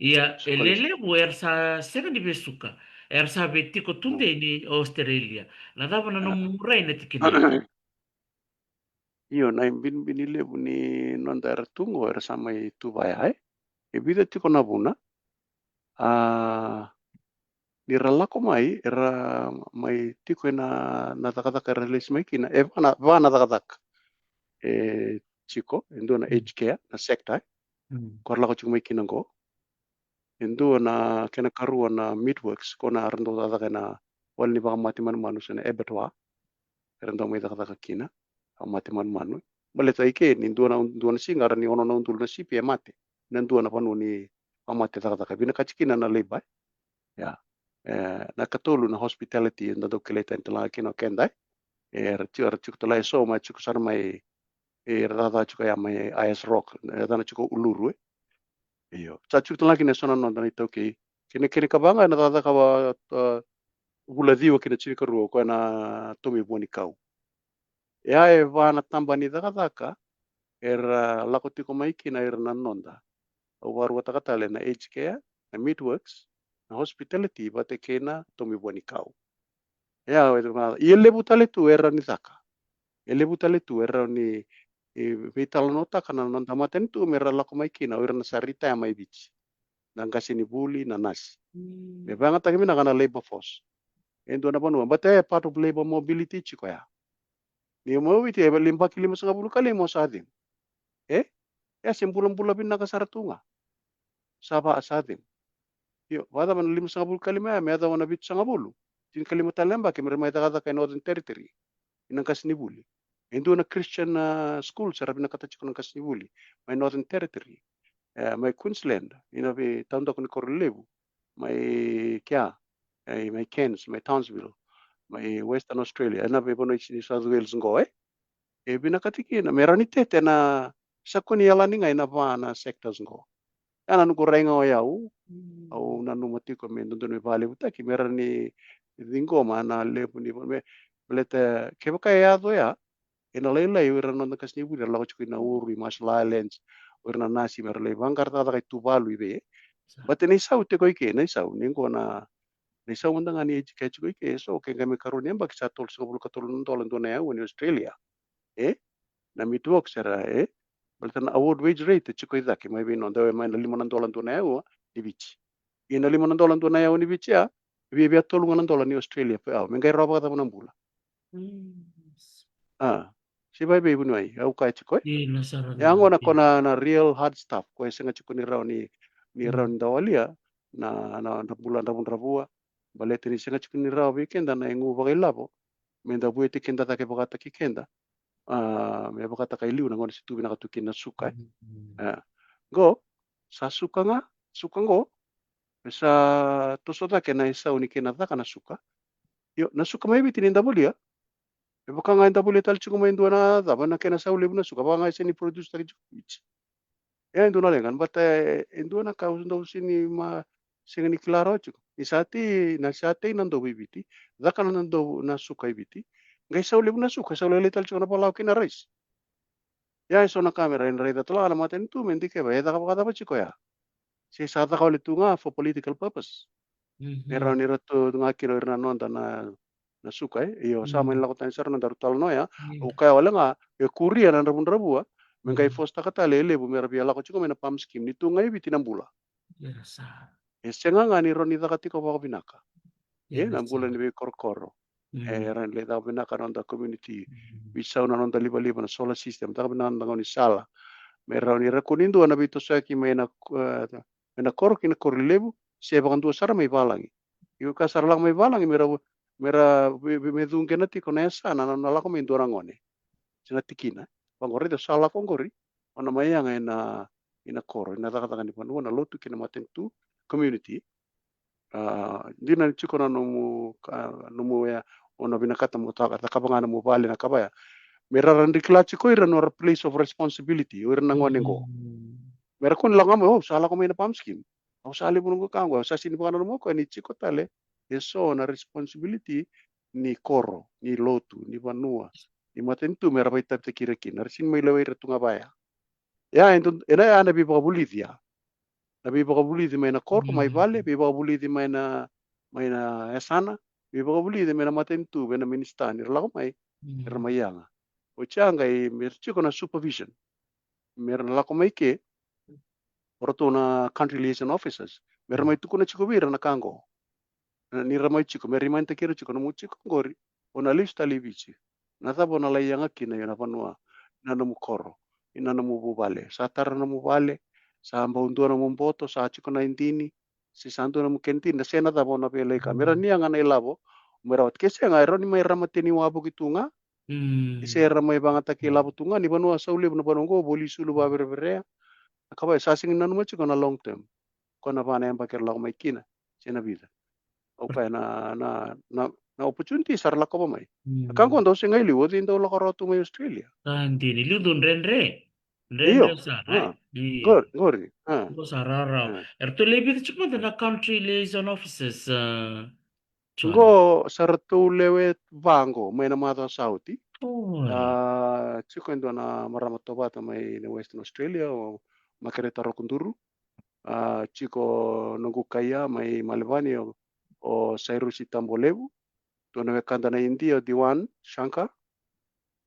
Ia, e lelevu era sa sega ni vesuka, era sa veitiko tudei ni Australia. Na cava na nomu rai na tikina? Io, na ibinibini levu ni noda era tu qo, era sa mai tu vaya, e. E vica tiko na vuna. A, ni ra lako mai, era mai tiko ena, na cakacaka era lesi mai kina, e va na, va na cakacaka e tiko, e dua na aged care, na sector, e. Ko ra lako tiko mai kina qo. E dua na kena karua na Midworks, ko na ra dau cakacaka ena vale ni vakamate manumanu se na abattoir. Era dau mai cakacaka kina, vakamate manumanu. Baleta i ke ni dua na, dua na siga ra ni ono na udolu na sipi e mate. Na dua na vanua ni vakamate cakacaka. Vinakati kina na labour. Ia. E, na katolu na hospitality, da dau kilai tani tale ga kina o keda. E, ra tiko, ra tiko tale eso, mai tiko sara mai, e, ra cakacaka tiko ya mai Ayers Rock, e, cakacaka tiko Uluru, e. Io. Sa tiko tale ga kina eso na noda na iTaukei. Kena, kena ikava ga na cakacaka va, a, vula ciwa kina tinikarua, koya na tomi vua ni kau. Ia e va na taba ni cakacaka era lako tiko mai kina ira na noda. Au vakaruataka tale na aged care, na Midworks, na hospitality, vata kei na tomi vua ni kau. Ia, e levu tale tu era ni caka. E levu tale tu era ni, e, veitalanoataka na noda matanitu me ra lako mai kina, o ira na sa retire mai Viti. Na qasenivuli, na nasi. Me vayagataki vinaka na labour force. E dua na vanua, but e part of labour mobility tiko ya. Ni o mai Viti, e yabaki limasagavulu ka lima o sa cegu. E? E se bulabula vinaka sara tu ga. Sa va, sa cegu. Io, vakacava na limasagavulu ka lima ya me yacova na vitusagavulu? Tinikalima tale na yabaki me ra mai cakacaka e Northern Territory. Ina qasenivuli. E dua na Christian, a, school, sa ra vinakata tiko na qasenivuli. Mai Northern Territory. E, mai Queensland. Ina veitaudaku ni koro levu. Mai kea. E, mai Cairns, mai Townsville. Mai Western Australia. Ena veivanua i New South Wales qo, e. E vinakati kina me rawa ni tete na, sa kua ni yalani ga ena va na sectors qo. Ia na noqu rai ga o yau, au nanuma tiko me dodonu me vakalevutaki me rawa ni ciqoma na levu ni, me, baleta kevaka e yaco ya, E na lailai o ira na noda qasenivuli era lako tiko i Nauru, i Marshall Islands, o ira na nasi me ra lai vaqara cakacaka i Tuvalu i vei. Sa. But na isau tiko i ke, na isau ni qo na, na isau mada ga ni age care tiko i ke, so ke qai me karua ni yabaki sa tolusagavulu ka tolu na dola dua na yaua ni Australia. E? Na meat works era, e? Baleta na award wage rate e tiko i cake mai vei noda, e mai na lima na dola dua na yaua ni Viti. Ia na lima na dola dua na yaua ni Viti ya, e via, via tolu ga na dola ni Australia per hour. Me qai rawa vakacava na bula? Mm. A. Se vaevei vuniwai, au kaya tiko, e? Ina sara. Ya ga qo na, ko na, na real hard stuff, ko e sega tiko ni rawa ni, ni rawa ni da walia na, na, na bula dravudravua. Baleta ni sega tiko ni rawa vei keda na igu vakailavo me da vueti keda cake vakataki keda. A, me vakataka e liu na gauna se tu vinaka tu kina na suka, e. Mm, mm. A. Qo, sa suka ga, suka qo, me sa toso cake na isau ni kena caka na suka. Io, na suka mai Viti ni da volia. E vaka ga e da volia tale tiko mai dua na cava na kena sau levu na suka, vaka ga e sega ni produce taki tiko Viti. E dua na leqa, but e, e dua na ka au dau sega ni ma, sega ni kila rawa tiko. Ni sa tei, na sa tei na dovu i Viti, caka na dovu na suka i Viti. Qai sau levu na suka, sau lailai tale tiko na vakalawa kei na rice. Ia e so na ka me ra, e na raica tale ga na matanitu me dikeva, e caka vakacava tiko ya. Se sa caka wale tu ga for political purpose. Mhm. Me rawa ni ra tu ga kina o ira na noda na, na suka, e. Io, sa mai lako tani sara na daru talanoa ya. Mm. Au kaya wale ga, e kuria na dravudravua me qai force taka tale e levu me ra via lako tiko mai na PALM scheme ni tu ga i Viti na bula. Ia sa. E sega ga ni rawa ni caka tiko vakavinaka. E, ia na bula ni veikorokoro. Mm. E rawa ni lai caka vinaka na noda community. Mm. Veisau na noda livaliva, na solar system, caka vinaka na noda gaunisala. Me rawa ni ra kua ni dua na veitosoyaki mai na, e, mai na koro ki na koro levu, se vakadua sara mai valagi. Io, ka sa ra lako mai valagi me ra, me ra, me, me, me cuqena tiko na yasana na, na lako mai dua na gone. Se na tikina. Vaqori, sa lako qori, o na mai yaga ena, ena koro, ena cakacaka ni vanua, na lotu kei na matanitu, community. A, dina ni tiko na nomu, ka, nomu ya, o na vinakata mo caka, cakava ga nomu vale na ka vaya. Me ra rawa ni kila tiko ira nodra place of responsibility, o ira na gone qo. Mm. Me ra kua ni lako ga mai, o, sa lako mai na PALM scheme. Au sa levu noqu ka qo, au sa sega ni vakananuma o koya ni tiko tale e so na responsibility ni koro, ni lotu, ni vanua, ni matanitu me ra vakaitavitaki ira kina. Ra sega ni mai lewai ira tu ga vaya. Ya, e dodonu, ena ya na veivakavulici ya. Na veivakavulici mai na koro, mai vale, veivakavulici mai na, mai na yasana, veivakavulici mai na matanitu, vei na minisita, ni ra lako mai, era mai yaga. Oti ya qai me ra tiko na supervision. Me ra na lako mai ke, o ratou na country liaison officers. Me ra mai tukuna tiko vei ira na ka qo. Na, ni ra mai tiko, me ra remind-taki ira tiko, nomu tiko qori, o na lesu tale i Viti. Na cava o na lai yaga kina ena vanua, na nomu koro, ena nomu vuvale. Sa tara nomu vale, sa bau dua nomu boto, sa tiko na idini, se sa dua nomu kena idini, na se na cava o na via lai ka. Me ra ni yaga na ilavo, me ra oti. Ke sega, e rawa ni mai ra mateni wavoki tu ga, mm, se ra mai vagataki ilavo tu ga, ni vanua sau levu na vanua qo, voli sulu vavereverea. Na ka vaya sa sega ni nanuma tiko na long term. Ko na va na yabaki era lako mai kina, se na vica. Au kaya na, na, na, na opportunity sa ra lakova mai. Mm. Na ka qo dau sega i liu, oti dau lako rawa tu mai Australia. Sa dina, liu dau dredre. Io. Dredre sara, e? Io. Qori, qori, a. Qo sa rawarawa. A. Eratou lewe vica tiko mada na country liaison officers, a, John? Qo sa ratou lewe va qo, mai na macawa sa oti. Oi. A, tiko e dua na marama tovata mai na Western Australia, o Makereta Rokuduru. A, tiko noqu kaia mai Melbourne, o, o Sairusi Tabualevu. Dua na wekada na Idia, o Diwan Shankar.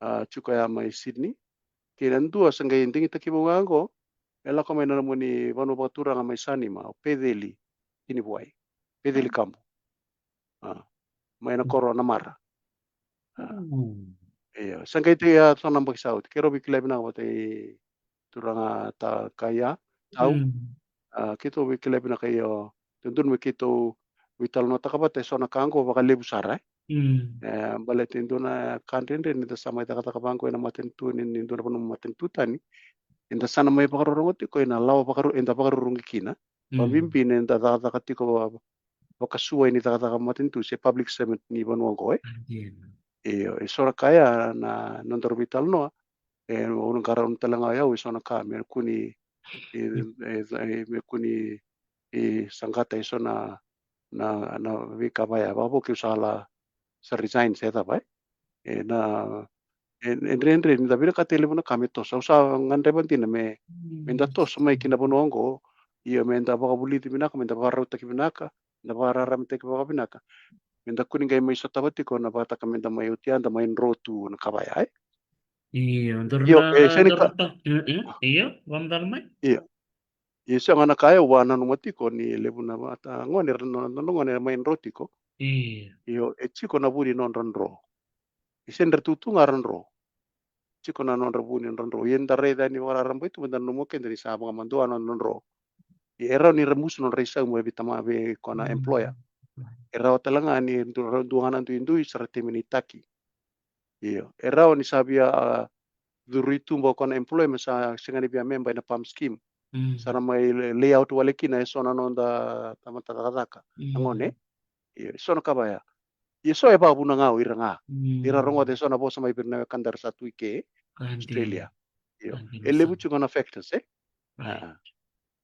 A, tiko ya mai Sydney. Kei na dua sa qai digitaki vou ga qo, e lako mai na nomuni vanua vakaturaga mai Sanima, o Peceli Tinivuai. Peceli Kabu. A, mai na koro Namara. A. Mm. Io, sa qai tei a so na yabaki sa oti. Keirau veikilai vinaka vata i turaga ta kaia, tau. Mm. A, keitou veikilai vinaka, io, dodonu me keitou veitalanoataka vata e so na ka qo vakalevu sara, e. Mm. E, baleta e dua na ka dredre ni da sa mai cakacaka vaqo ena matanitu, ni, ni dua na vanua matanitu tani. Eda sa na mai vakarorogo tiko ena lawa vakaru-, eda vakarurugi kina. Mm. Vakabibi ni da cakacaka tiko va-, vakasuai ni cakacaka matanitu se public servant ni vanua qo, e. Io, e so na ka ya na nodaru veitalanoa, e, au na qarauna tale ga o yau e so na ka me kua ni, e, e, e, me kua ni, e, saqata e so na, na, na veika vaya. Vakavo keu sa la, sa resign se cava, e. E, na, e, e dredre ni da vinakata e levu na ka me toso. Au sa gadreva dina me, me da toso mai ki na vanua oqo. Io, me da vakavulici vinaka, me da vakarautaki vinaka, me da vakararamataki vakavinaka. Me da kua ni qai mai sotava tiko na vakataka me da mai oti, a da mai dro tu na ka vaya, e? Io, dro Io, na, e, sega ni dro ka na ta-, e, e, io, vamacala mai? Io. Io, sega na ka e au a nanuma tiko ni levu na vata gone, ra na, na, na gone mai dro tiko. Io. Io, e tiko na vu ni nodra dro. E sega ni ra tu tu ga ra dro. Tiko na nodra vu ni nodra dro. Ia da raica ni vakararaba tu, me da nanuma keda ni sa vakamadua na nodra dro. Ia e rawa ni ra musu nodra isau mai vei tama, vei koya na employer. E rawa tale ga ni dua, dua ga na duidui sa ra terminate-taki. Io. E rawa ni sa via, a, curu i tuba o koya na employer me sa sega ni via member ena PALM scheme. Mm. Sa na mai lay, lay out wale kina e so na noda tamata cakacaka. Na gone. Mm. Io, e so na ka vaya. Ia so e vakavuna ga o ira ga. Mm. Ni ra rogoca e so na vosa mai vei ira na wekada era sa tu i ke, ka dina. Australia. Io. Ka dina sara. E levu tiko na factors, e? Right. A.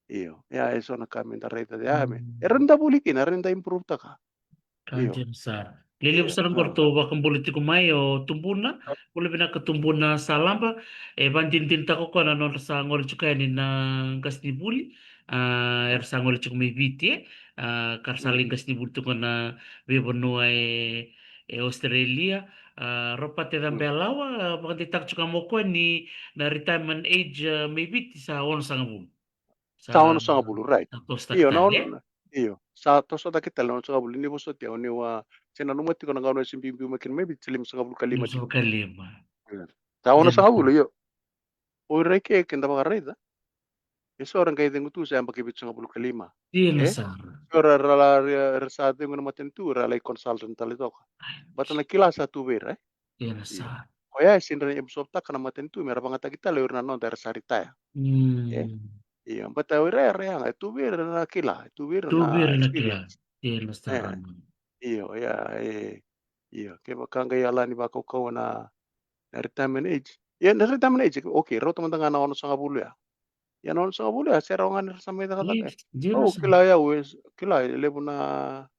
Io. Ia, e so na ka me da raica, ia, me. Mm. Era ni da vuli kina, era ni da improve-taka. Ka dina sara. Io. Lelevu sara qori, a, tou vakabula tiko mai o Tubuna. A. Bula vinaka Tubuna Salaba. E vakadinadinataka o koya na nodra sa gole tiko yani na qasenivuli. A, era sa gole tiko mai Viti, e. A, ka ra sa lai qasenivuli tiko na veivanua e, e Australia. A, Ropate Cabelawa, a, vakadeitaka tiko mai o koya ni na retirement age, a, mai Viti sa onosagavulu. Sa, sa onosagavulu, right. Sa toso cake tale, e? Io, na ono, io. Sa toso cake tale na onosagavulu, ni vosoti au, niu a, se nanuma tiko na gauna se biubiu mai kina mai Viti, se limasagavulu ka lima tiko. Limasagavulu ka lima. Io. Sa onosagavulu, io. O ira i ke, ke da vakaraica. E so era qai cegu tu sa yabaki vitusagavulu ka lima. Dina sara. E? So era, ra, ra, ra, ra sa cegu na matanitu, ra lai consultant tale toka. Baleta na kila sa tu vei ira, e? Dina sara. Io. Koya e sega ni ra absorve-taka na matanitu, me ra vagataki tale o ira na noda era sa retire. Mm. E? Io, baleta o ira era yaga, e tu vei ira na kila, e tu vei ira na experience. Tu vei ira na kila. Dina sara. E. Io, ia, e, io, kevaka qai yala ni vakaukauwa na, na retirement age. Ia, na retirement age, okay, rauta mada ga na onosagavulu ya. Ia na onosagavulu ya, se rawa ga ni ra sa mai cakacaka. Dina, dina sara. Au kila ya, au kila e levu na,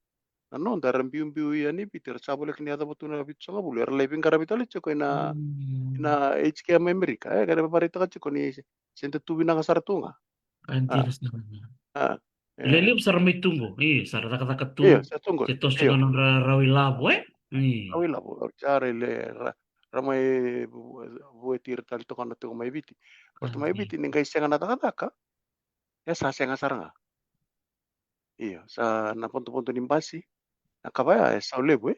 na noda era biubiu yani Viti, era sa voleka ni yacova tu na vitusagavulu, era lai veiqaravi tale tiko ina, mm, ina aged care mai Amerika, e, era vakaraitaka tiko ni se da tu vinaka sara tu ga. A, dina sara. A, e. Lelevu sara mai tu qo, io, sa ra cakacaka tu. Io, sa tu qo. Se toso tiko na nodra rawa ilavo, e? Io. Rawa ilavo, au sa raica ra, ra mai vu-, vueti ira tale toka na tiko mai Viti. Baleta mai Viti, ni qai sega na cakacaka, e sa sega sara ga. Io, sa na vodovodo ni basi, na ka vaya, e sau levu, e.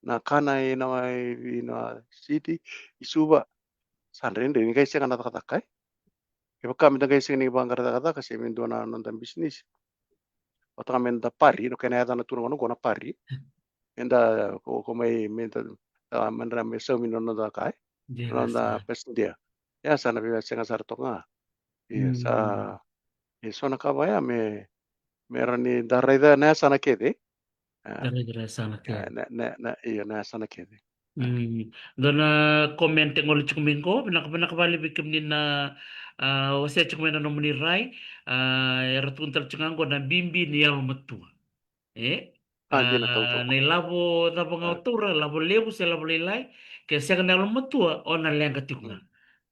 Na kana ina, ina city, i Suva, sa dredre, ni qai sega na cakacaka, e. Kevaka me da qai sega ni vaqara cakacaka, se me dua na noda bisinisi. Vata ga me da pari, no kena yacana tu na gauna qo na pari. Me da, ko, ko mai, me da, a, me da me saumi na noda ka, e. Dina sara. Noda passenger. Ia sa na via sega sara toka ga. Ia sa, e so na ka vaya me, me rawa ni da raica na yasana kece. A. Da raica na yasana kece. A, na, na, na, io, na yasana kece. Mm. Dua na comment e gole tiko mai qo, vinaka, vinaka vakalevu vei kemuni na, a, wasea tiko mai na nomuni rai, a, era tukuna tale tiko ga qo na bibi ni yalomatua. E? A, dina, a, tautau. Na ilavo cava ga o taura, lavo levu se lavo lailai, ke sega na yalomatua, o na leqa tiko ga. Mm.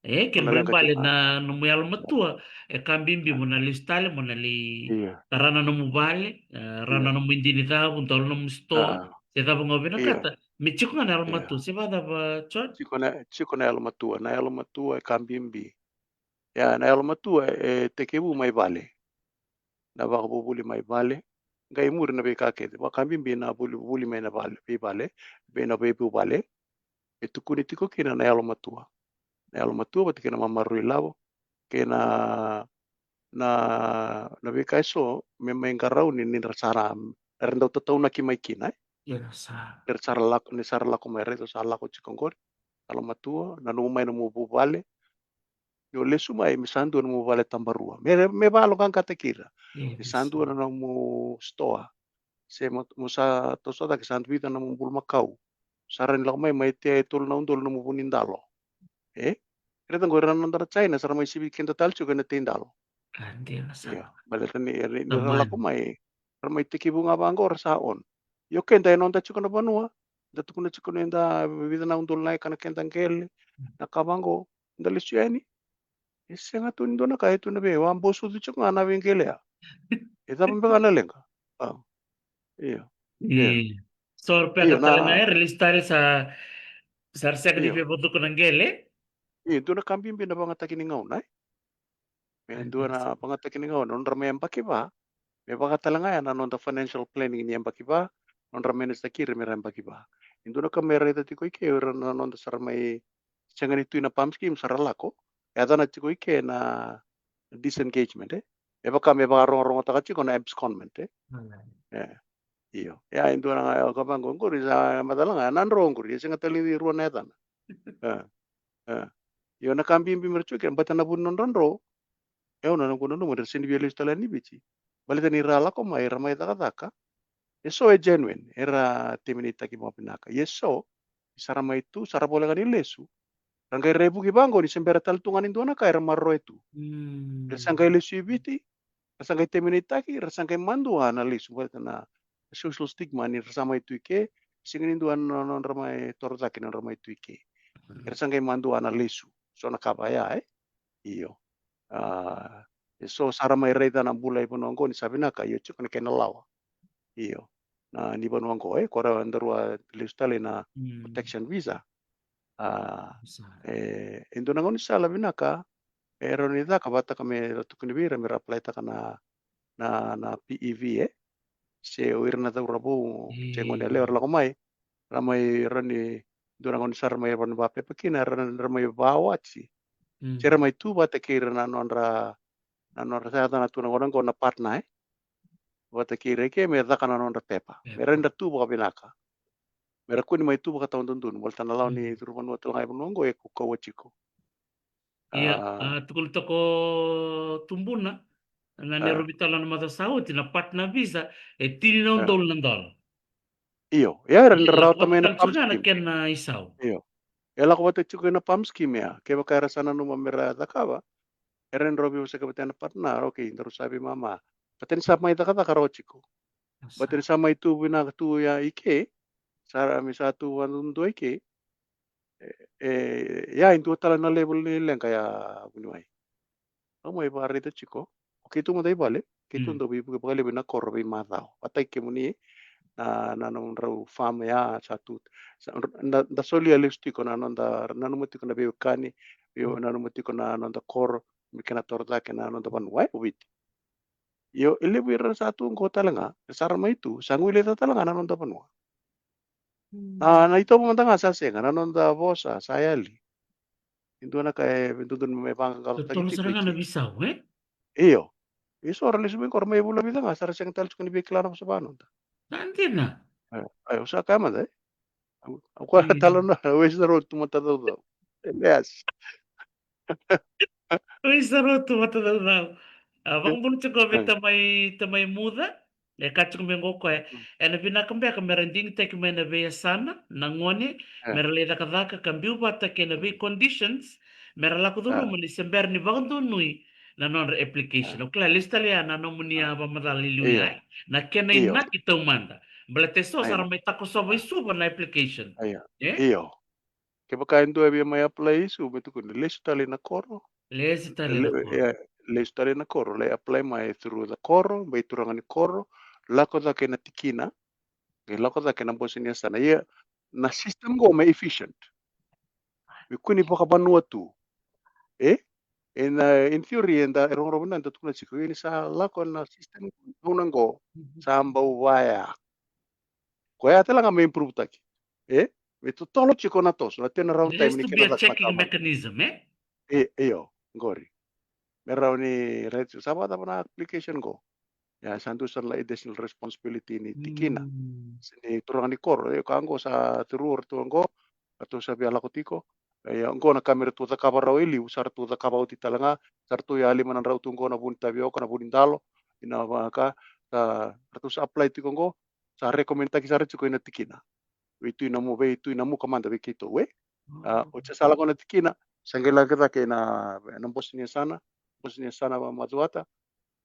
E, kena ibalebale na nomu yalomatua, e ka bibi mo na lesu tale, mo na lai tara na nomu vale, e, ra na nomu idini cavu, dola nomu sitoa, se cava ga o vinakata. Me tiko ga na yalomatua, se vakacava, John? Tiko na, tiko na yalomatua, na yalomatua e ka bibi. Ia, na yalomatua e tekivu mai vale. Na vakavuvuli mai vale. Qai muri na veika kece. Vakabibi na vuli, vuli mai na vale, veivale, vei na veivuvale. E tukuni tiko kina na yalomatua. Na yalomatua vata kei na mamaroroi lavo, kei na, na, na veika eso me mai qarauni ni ra sa ra, era dau tataunaki mai kina, e? Era sa ra lako, ni sa ra lako mai, raica sa lako tiko qori. Yalomatua, nanuma mai nomu vuvale. Ni o lesu mai, me sa dua nomu vale tabarua. Me, me vakayaloqaqataki ira. Me sa dua na nomu sitoa. Se mo, mo sa toso cake, sa vica nomu bulumakau. Sa rawa ni lako mai, mai tea e tolu na udolu nomu vunidalo. E? Raica qo ira na noda na China, sa ra mai sivi keda tale tiko ena teidalo. A, dina sara. Ia, baleta ni, ni ra lako mai, ra mai tekivu ga vaqo, ra sa on. Io, keda e noda tiko na vanua, da tukuna tiko ni da vica na udolu na eka na keda qele, Na ka vaqo, da lesu yani. E sega tu ni dua na ka, e tu na vei, au a bosucu tiko ga na veiqele ya. E cava beka na leqa? A. Io. Io. Io. So, ra peka tale ga era lesu tale sa, sa ra sega ni veivacuka na qele. Io, dua na ka bibi na vagataki ni gauna, e? Me dua na vagataki ni gauna, nodra mai yabaki va, me vaka tale ga ya na noda financial planning ni yabaki va, nodra mai na sakiri me ra yabaki va. E dua na ka me raica tiko i ke, o ira na noda sa ra mai sega ni tu ina PALM scheme sa ra lako, e yacana tiko i ke na disengagement, e? E vaka me vakarogorogotaka tiko na abscondment, e? E. Io. Ia, e dua na ka vaqo, qori sa macala ga, na dro qori, e sega tale ni rua na yacana. E. E. Io, na ka bibi me ra tiko kina, baleta na vu ni nodra dro, e, au na noqu nanuma ni ra sega ni via lesu tale yani i Viti. Baleta ni ra lako mai, ra mai cakacaka. E so e genuine, era terminate-taki vakavinaka. Ia e so, sa ra mai tu, sa ra voleka ni lesu. Ra qai raivuki vaqo ni se bera tale tu ga ni dua na ka era maroroya tu. Ra sa qai lesu i Viti, ra sa qai terminate-taki, ra sa qai madua na lesu, baleta na social stigma ni ra sa mai tu i ke, sega ni dua na nodra mai toro cake na nodra mai tu i ke. Era sa qai madua na lesu, so na ka vaya, e? Io. A, e so sa ra mai raica na bula i vanua qo ni sa vinaka, io tiko na kena lawa. Io. Na ni vanua qo, e, ko ra daru a lesu tale na protection visa. A, e, e dua na gaunisala vinaka, e rawa ni caka vata ka me ra tukuni vei ira me ra apply-taka na, na, na P E V, e. Se o ira na cauravou, se gone yalewa ra lako mai, ra mai rawa ni dua na gaunisala ra mai rawa ni vapepa kina, ra, ra mai vawati. Se ra mai tu vata kei ira na nodra, na nodra sa yacana tu na gauna qo na partner, e. Vata kei ira i ke me caka na nodra pepa. Me rawa ni ra tu vakavinaka. Me ra kua ni mai tu vakatawadodonu, baleta na lawa ni curu vanua tale ga e vanua qo e kaukauwa tiko. Ia, a, tukuna toka o Tubuna, na neirau veitalanoa na macawa sa oti, na partner visa, e tini na udolu na dola. Io, ia era ni rawata mai na PALM scheme. Kena isau. Io. E lako vata tiko ina PALM scheme ya. Kevaka era sa nanuma me ra cakava, era ni rawa veivosaki vata na partner, okay, daru sa veimama. Vata ni sa mai cakacaka rawa tiko. Vata ni sa mai tu vinaka tu ya i ke, sa ra, me sa tu vadudua i ke. E, e, ia e dua tale na level ni leqa ya, vuniwai. Au mai vakaraica tiko. O keitou mada i vale, keitou dau veivuke vakalevu ina koro veimacawa. Vata kei kemuni, na, na nomudrau farm ya, sa tu, sa, da, da solia lesu tiko na noda, nanuma tiko na veiwekani, vei, nanuma tiko na noda koro, me kena toro cake na noda vanua, e, o Viti. Io, e levu ira sa tu qo tale ga, sa ra mai tu, sa guileca tale ga na noda vanua. Na, na itovo mada ga sa sega, na noda vosa sa yali. E dua na ka e dodonu me vaqaqacotaki tiko. Totolo sara ga na veisau, e? Io. E so ra lesu mai qo ra mai vula vica ga, sa ra sega tale tiko ni veikila na vosa vanoda. Sa dina. E, e, au sa kaya mada, e? Au, au kaya tale na, au sa rotu mata caucau. Yes. Au sa rotu mata caucau. A, vakabula tiko vei tamai, tamai Muca. E kaya tiko mai qo o koya, ena vinaka beka me ra digitaki mai na veiyasana na gone me ra lai cakacaka ka biu vata kei na vei conditions me ra lako curuma ni se bera ni vakadonui na nodra application. Au kila lesu tale ya na nomuni a vakamacala i liu ya. Na kena inaki taumada. Baleta e so sa ra mai takosova i Suva na application. Io. Kevaka e dua e via mai apply i Suva, me tukuni, lesu tale ina koro. Lesu tale ina koro. Ia, lesu tale ina koro, lai apply mai through the koro, vei turaga ni koro, lako cake ina tikina, qai lako cake ina bose ni yasana. Ia, na system qo me efficient. Me kua ni vakavanua tu. E? Ena, in theory, eda, e rogorogo vinaka da tukuna tiko, ia ni sa lako na system qo, gauna qo, sa bau vaya. Koya tale ga me improve-taki. E? Me totolo tiko na toso, na turnaround time ni kena caka na ka. There has to be a checking mechanism, e? E, io, qori. Me rawa ni, right, sa vakacava na application qo. Ia, sa dua sara na additional responsibility ni tikina. Se ni turaga ni koro, e, ka qo sa through ratou qo, ratou sa via lako tiko. Ia, qo na ka me ratou cakava rawa e liu, sa ratou cakava oti tale ga, sa ratou yali mai na drau tu qo na vu ni tavioka, na vu ni dalo, ina vaka, sa ratou sa apply tiko qo, sa recommend-taki sara tiko ina tikina. Vei Tui Namu, vei Tui Namuka mada vei keitou, e? A, oti sa lako na tikina, sa qai lako cake ina, ina bose ni yasana, bose ni yasana vamacuata,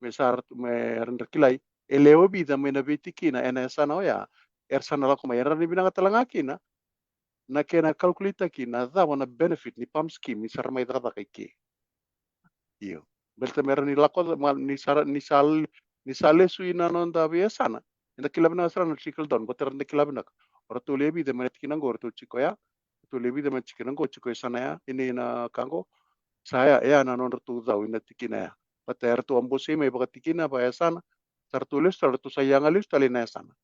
me sa ra, me ra kilai e lewe vica mai na veitikina ena yasana oya, era sa na lako mai, era ni vinaka tale ga kina, na kena calculate-taki na cava na benefit ni PALM scheme ni sa ra mai cakacaka i ke. Io. Baleta me ra ni lako ca-, ma, ni sa ra, ni sa l-, ni sa lesu i na noda veiyasana. Eda kila vinaka sara na trickle down, baleta era na kila vinaka. O ratou lewe vica mai na tikina qo, o ratou tiko ya. O ratou lewe vica mai na tikina qo, tiko e yasana ya, i na, i na ka qo. Sa ya, ya na nodratou cau i na tikina ya. Baleta eratou a bosei mai vakatikina, vakayasana. Sa ratou lesu tale, ratou sa yaga lesu tale i na yasana.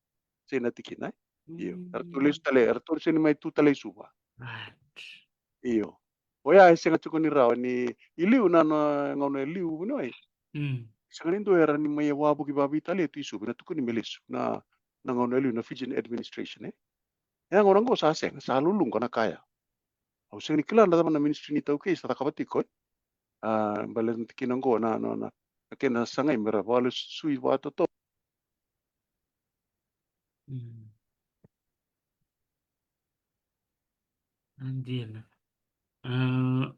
Se i na tikina, e? Io. Eratou lesu tale, eratou sega ni mai tu tale i Suva. Right. Io. Oya e sega tiko ni rawa ni i liu na, na gauna e liu, vuniwai. Mm. Sega ni dua era ni mai wavoki vakaveitalia tu i Suva, na tukuni me lesu na, na gauna e liu na Fijian administration, e. E a gauna qo sa sega, sa luluqa na ka ya. Au sega ni kila na cava na ministry ni taukei sa cakava tiko, e. A, baleta na tikina qo na, na, na, na kena sagai me ra vakalesui vakatotolo. Mm. A dina. A,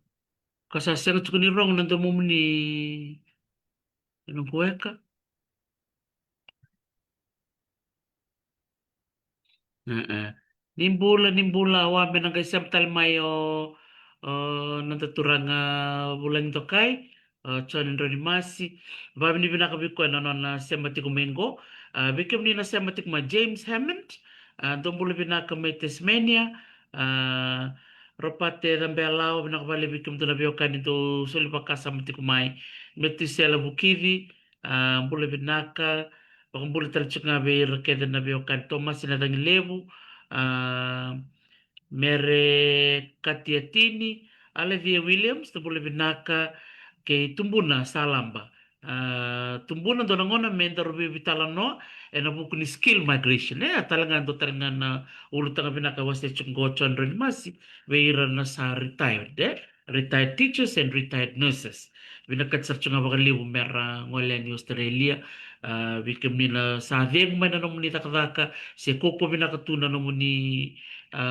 ka sa sega tiko ni rogo na domomuni, e, na kueka. E, e. Ni bula, ni bula, au a me na qai sema tale mai o, o, noda turaga Vulagi Dokai, o, John Droni Masi. Vakavinavinaka vei koya na nona sema tiko mai qo. A, vei kemuni na sema tiko mai, James Hammond, a, dou bula vinaka mai Tasmania. A, Ropate Cabelawa, vinaka vakalevu vei kemudou na veiwekani dou soli vakasama tiko mai. Metusela Vukici, a, bula vinaka. Vakabula tale tiko ga vei ira kece na veiwekani, Tomasi Nacagilevu, a, Mere Katiatini, Alacia Williams, dou bula vinaka, kei Tubuna Salaba. A, Tubuna, dua na gauna me daru veitalanoa ena vuku ni skill migration, e, a tale ga dua tale ga na ulutaga vinaka e wasea tiko qo o John Droni Masi vei ira na sa retired, e. Retired teachers and retired nurses. Vinakati sara tiko ga vakalevu me ra gole yani i Australia. A, vei kemuni na sa cegu mai na nomuni cakacaka, se kaukaua vinaka tu na nomuni, a,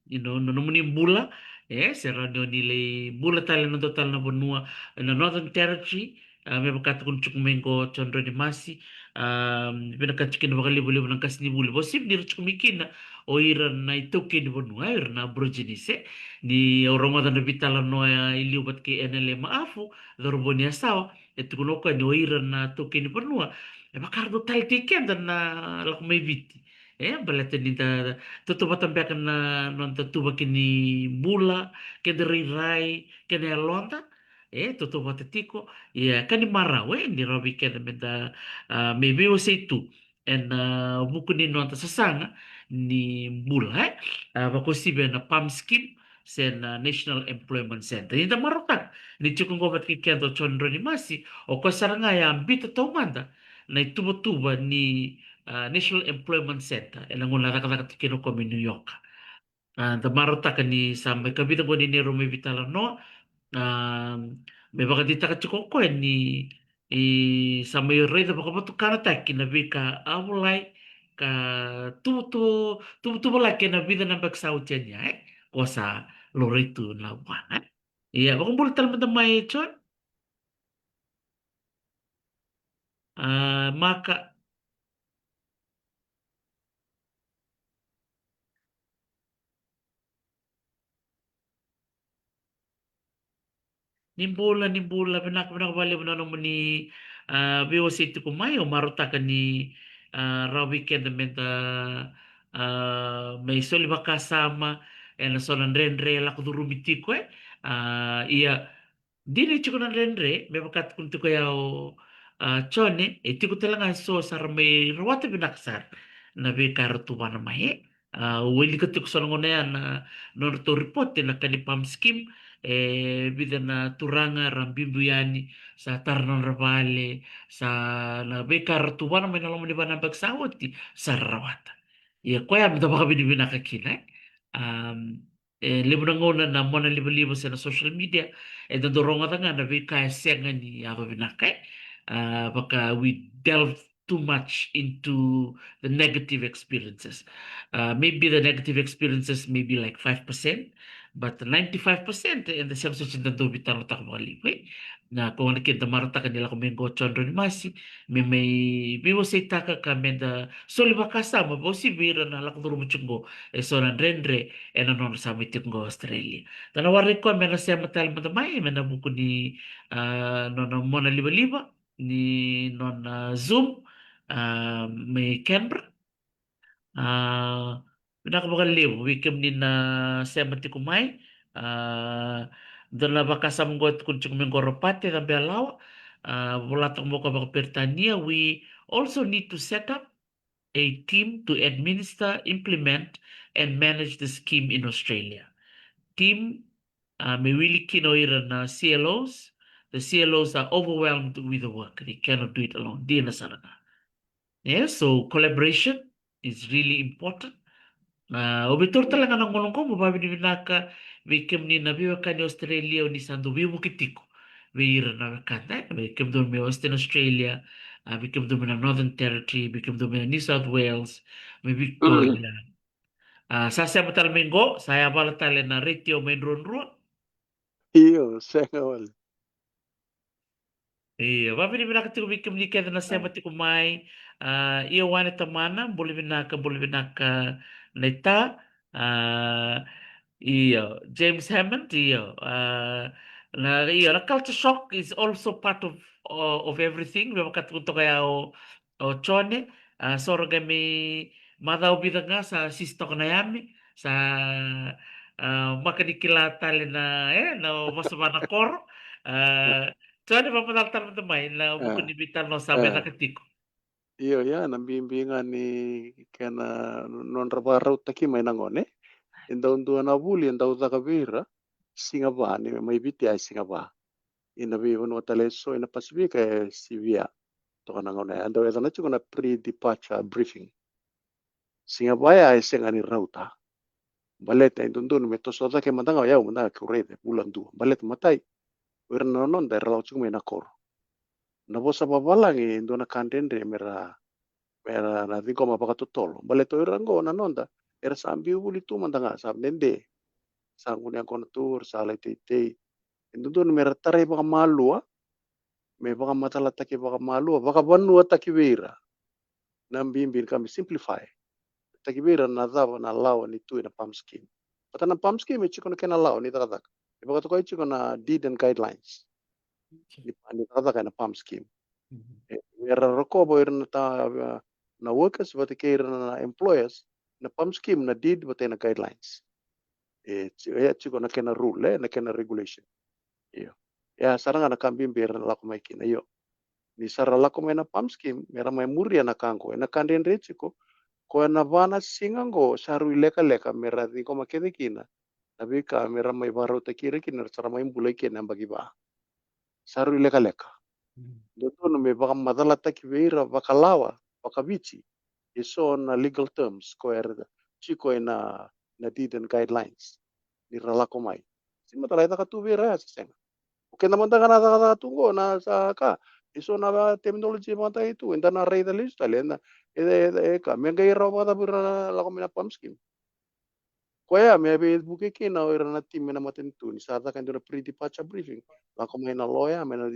you know, na nomuni bula, e, se rawa ni o ni lai bula tale ena dua tale na vanua ena Northern Territory, a, me vaka tukuni tiko mai qo o John Droni Masi, a, vinakati kina vakalevulevu na qasenivuli. Vakauasivi ni ra tiko mai kina o ira na itaukei ni vanua, e, o ira na Aborigines, e. Ni au rogoca na veitalanoa i liu vata kei Enele Maafu, cauravou ni Yasawa, e tukuna o koya ni o ira na itaukei ni vanua e vaka ratou taleitaki keda na lako mai Viti. E, baleta ni da tautauvata beka na noda ituvaki ni bula, keda irairai, kei na yaloda. E, tautauvata tiko. Ia, ka ni marau, e, ni rawa vei keda me da, a, me veiwasei tu ena, a, vuku ni noda sasaga ni bula, e. A, vakauasivi ena PALM scheme se na National Employment Centre. Ni da marautaka ni tiko qo vata kei keda o John Droni Masi, o koya sara ga e a biuta taumada na ituvatuva ni, a, National Employment Centre ena gauna a cakacaka tiko kina o koya mai New York. A, da marautaka ni sa mai ka vica qo ni neirau mai veitalanoa, a, me vakadeitaka tiko o koya ni, e, sa mai raica vakavatukanataki na veika a volai ka tuvutuvu, tuvutuvu laki ena vica na yabaki sa oti yani, e. Ko sa laurai tu na vuana, e. Ia, vakabula tale mada mai, John. A, Maka. Ni bula, ni bula, vinaka, vinaka vakalevu na nomuni, a, veiwasei tiko mai, au marautaka ni, a, rawa vei keda me da, a, me soli vakasama ena so na dredre e lako curumi tiko, e. A, ia, dina e tiko na dredre, me vaka tukuna tiko ya o, a, Jone, e tiko tale ga e so sa ra mai rawata vinaka sara na veika era tuvana mai, e. A, au wilika tiko so na gauna ya na nodratou ripote na ka ni PALM scheme, e vica na turaga ra biubiu yani, sa tara na nodra vale, sa na veika ra tuvana mai na loma ni va na yabaki sa oti, sa ra rawata. Ia koya me da vakavinavinaka kina, e. Am, e levu na gauna na mona livaliva se na social media, e dodonu rogoca ga na veika e sega ni yaco vinaka, e. A, vaka we delve too much into the negative experiences. Uh, maybe the negative experiences may be like five percent, but ninety-five percent e da sega soti ni da dau veitalanoataka vakalevu, e? Na koya gona kina da marautaka ni lako mai qo o John Ranimasi me mai veiwaseitaka ka me da soli vakasama vakauasivi vei ira na lako curuma tiko qo e so na dredre ena nodra sa mai tiko qo Australia. Da na waraki koya me na sema tale mada mai me na vuku ni, ah, nona mona livaliva ni nona Zoom, ah, mai Canberra. Ah, vinaka vakalevu vei kemuni na sema tiko mai. Ah, dua na vakasama qo e tukuni tiko mai qo o Ropate Cabelawa. Ah, vola toka mai o koya vakaperitania, we also need to set up a team to administer, implement and manage the scheme in Australia. Team, ah, me wili kina o ira na C L Os. The C L Os are overwhelmed with the work. They cannot do it alone. Dina sara ga. Yeah, so collaboration is really important. Ah, au via taura tale ga na gauna qo meu vakavinavinaka vei kemuni na veiwekani Australia o ni sa dau veivuke tiko vei ira na wekada, e, vei kemudou mai Western Australia, ah, vei kemudou mai na Northern Territory, vei kemudou mai na New South Wales, mai Victoria. Ah, sa sema tale mai qo, sa yavala tale na retio mai Druadrua. Io, sega wale. Io, vakavinavinaka tiko vei kemuni kece na sema tiko mai. Ah, io, Wane Tamana, bula vinaka, bula vinaka naita. Ah, io, James Hammond, io. Ah, na, io, na culture shock is also part of, of, of everything. Me vaka tukuna toka ya o, o Jone, ah, so ra qai mai macawa vica ga sa sisi toka na yame, sa, ah, maka ni kila tale na, e, na vosa va na koro. Ah, Jone, vakamacala tale mada mai na vuku ni veitalanoa sa mai caka tiko. Io, ia na bibi ga ni kena nodra vakarautaki mai na gone. E dau dua na vuli e dau caka vei ira, siga va, ni mai Viti e siga va. Ina veivanua tale e so ina Pasifika e sivia toka na gauna ya. E dau yacana tiko na pre-departure briefing. Siga va ya e sega ni rauta. Baleta e dodonu me toso cake mada ga o yau mada ga keu raica e vula dua. Baleta matai, o ira na noda era lako tiko mai na koro. Na vosa vavalagi e dua na ka dredre mera, mera na ciqoma vakatotolo. Baleta o ira qo na noda era sa biu vuli tu mada ga, sa dede, sa gunu yaqona tu, era sa lai teitei. E dodonu mera tarai vakamalua, me vakamacalataki vakamalua, vakavanuataki vei ira. Na bibi ni ka me simplify taki vei ira na cava na lawa ni tu ena PALM scheme. Vata na PALM scheme e tiko na kena lawa ni cakacaka. E vakatokai tiko na deed and guidelines ni, ni cakacaka ena PALM scheme. E, era rokova o ira na ta, na workers vata kei ira na employers na PALM scheme, na deed vata na guidelines. E, ti-, e tiko na kena rule, e, na kena regulation. Io. Ia sara ga na ka bibi era na lako mai kina, io. Ni sa ra lako mai na PALM scheme, mera mai muria na ka qo. Ena ka dredre tiko, ko ena va na siga qo, sa rui lekaleka, mera ciqoma kece kina na veika mera mai vakarautaki ira kina, era sa ra mai bula i ke ena yabaki va. Sa rui lekaleka. Dodonu me vakamacalataki vei ira vakalawa, vakaviti, e so na legal terms ko era tiko ena, na deed and guidelines ni ra lako mai. Sega ni matala e caka tu vei ira ya se sega. O keda mada ga na cakacaka tu qo na sa ka, e so na terminology mada e tu, eda na raica lesu tale, eda, e, e, e ka, me qai rawa vakacava ira na lako mai na PALM scheme. Koya me veivuke kina o ira na team ena matanitu ni sa caka e dua na pre-departure briefing. Lako mai na lawyer, mai na,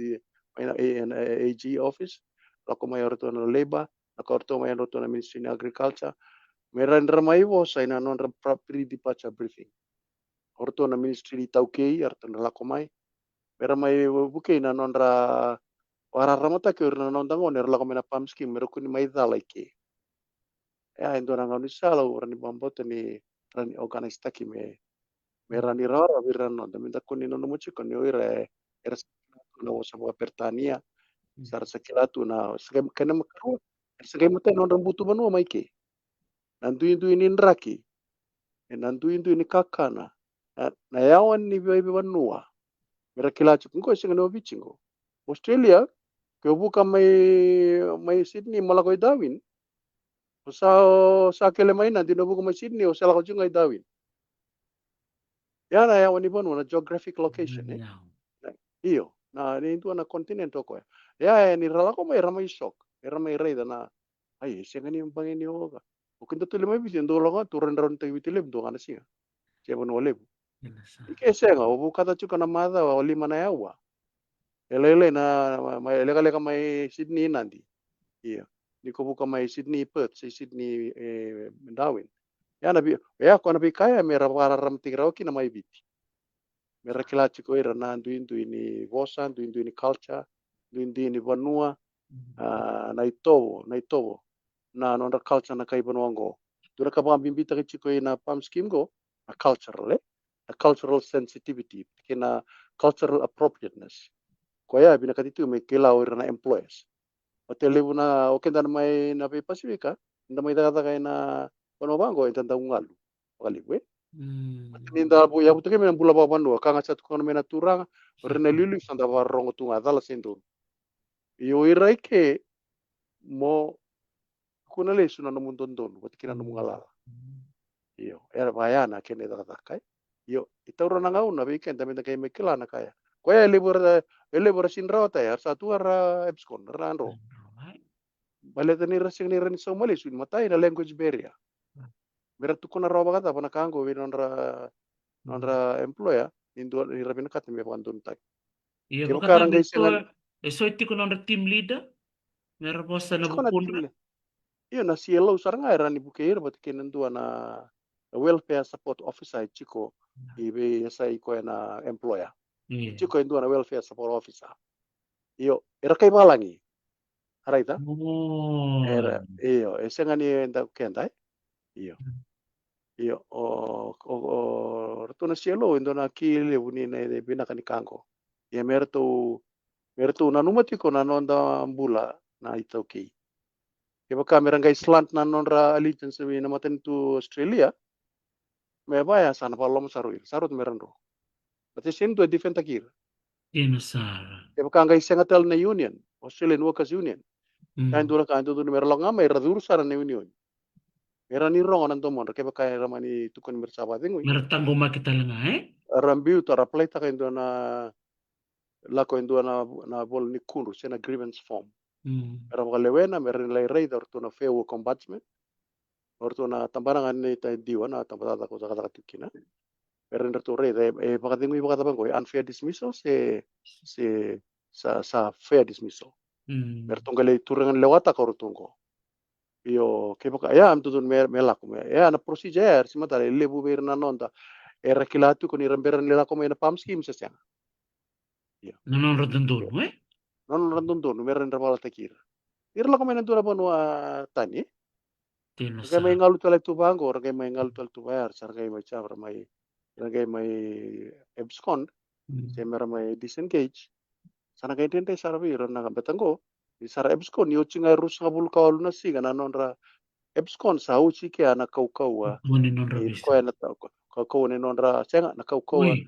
mai na, e, na A G office, lako mai o ratou na labour, lako o ratou mai o ratou na Ministry ni Agriculture. Me ra, ra mai vosa ena nodra pra-, pre-departure briefing. O ratou na Ministry ni Taukei, o ratou na lako mai. Me ra mai vukei na nodra vakararamataki o ira na noda gone era lako mai na PALM scheme, me ra kua ni mai cala i ke. Ia, e dua na gaunisala au rawa ni vakabauta ni rawa ni organise taki me, me rawa ni rawarawa vei ira na noda, me da kua ni nanuma tiko ni o ira e, era sa kila tu na vosa vakaperitania, sa ra sa kila tu na, sa qai, kena ikarua, era sa qai matai na nodra butu vanua mai ke. Na duidui ni draki, e na duidui ni kakana, na, na yawa ni veivanua. Me ra kila tiko qo e sega ni o Viti qo. Australia, ke o vuka mai, mai Sydney mo lako i Darwin, o sa, o sa kele mai Nadi, o vuka mai Sydney, o sa lako tiko ga i Darwin. Ia na yawa ni vanua, na geographic location, e? Io, na, ni dua na continent o koya. Ia, e, ni ra lako mai, ra mai shock. era mai raica na, ai, e sega ni bagi ni oka. O keda tu le mai Viti, dua loga tu raidrau ni taki Viti levu, dua ga na siga. Se vanua levu. I ke sega, o vukata tiko na macawa, o lima na yawa. E lailai na, ma, ma, e lekaleka mai Sydney, Nadi. Ia. Ni ko vuka mai Sydney, Perth, se Sydney, e, Darwin. Ia na vi, ia ko na veika ya me ra vakararamataki rawa kina mai Viti. Me ra kila tiko ira na duidui ni vosa, duidui ni culture, duidui ni vanua, a, na itovo, na itovo. Na nodra culture na kai vanua qo. Dua na ka vakabibitaki tiko i na PALM scheme qo, na cultural, e? Na cultural sensitivity, kei na cultural appropriateness. Koya e vinakati tu me kila o ira na employers. Vata e levu na, o keda na mai na vei Pasifika, eda mai cakacaka ena vanua vaqo, eda dau galu vakalevu, e? Mm. Vata ni da vu, yavutaki mai na bula vakavanua, ka ga sa tukuna mai na turaga, o ira na iliuliu sa da vakarorogo tu ga, cala se donu. Io, o ira i ke, mo tukuna lesu na nomu dodonu vata kei na nomu galala. Io, era vaya na kena icakacaka, e. Io, e taura na gauna vei keda me da qai mai kila na ka ya. Koya e levu era, e levu era sega ni rawata ya, era sa tu era abscond, era dro. Baleta ni ra sega ni rawa ni sauma lesu, ni matai na language barrier. Me ra tukuna rawa vakacava na ka qo vei nodra, nodra employer, ni dua, ni ra vinakata me vakadonutaki. Ia, kevaka ra qai sega, e so e tiko nodra team leader me ra vosa na vukudra. Io, na C L O sara ga era ni vukei ira vata kei na dua na, na welfare support officer e tiko i vei, e sa i koya na employer. E tiko e dua na welfare support officer. Io, era kai valagi. A raica? Era, io, e sega ni e dau keda, e? Io. Io, o, o, o ratou na C L O e dua na ki levu ni na vinaka ni ka qo. Ia me ratou, me ratou nanuma tiko na noda bula na iTaukei. Kevaka me ra qai slant na nodra allegiance vei na matanitu Australia, me vaya sa na vakaloloma sara o ira, sa rauta me ra dro. But e sega ni dua e defendaki ira. Dina sara. Kevaka qai sega tale na union, Australian Workers Union. Ka e dua na ka e dodonu me ra lako ga mai, ra curu sara na union. Me ra ni rogo na domodra, kevaka era mani tukuni me ra sa vakacegui. Me ra taqomaki tale ga, e? Ra biuta, ra apply-taka e dua na, lako e dua na, na vola ni kudru, se na grievance form. Mm. Era vakalewena, me ra ni lai raica o ratou na Fair Work Ombudsman. O ratou na tabana ga ni ta diwa na tabacakacaka ko cakacaka tiko kina. Me ra ni ratou raica, e, e vakacegui vakacava qo, e unfair dismissal, se, se sa, sa fair dismissal. Mm. Me ratou qai lai turaga ni lewataka o ratou qo. Io, kevaka, ia, me dodonu me, me lako, me, ia, na procedure ya, era sema tale, e levu vei ira na noda. Era kila tiko ni ra bera ni lako mai na PALM scheme se sega. Io. Na nodra dodonu, e? Na nodra dodonu, me ra ni ra valataki ira. Ira lako mai na dua na vanua tani, e? Dina sara. Ra qai mai galu tale tu vaqo, ra qai mai galu tale tu vaya, sa ra qai mai sa ra mai, ra qai mai abscond, mm, se me ra mai disengage. Sa na qai dredre sara vei ira na ka beta qo, ni sa ra abscond, ni oti ga e ruasagavulu ka walu na siga na nodra abscond, sa oti kea na kaukauwa. Kaukauwa ni nodra visa. Koya na ta-, kaukauwa ni nodra, sega, na kaukauwa ni,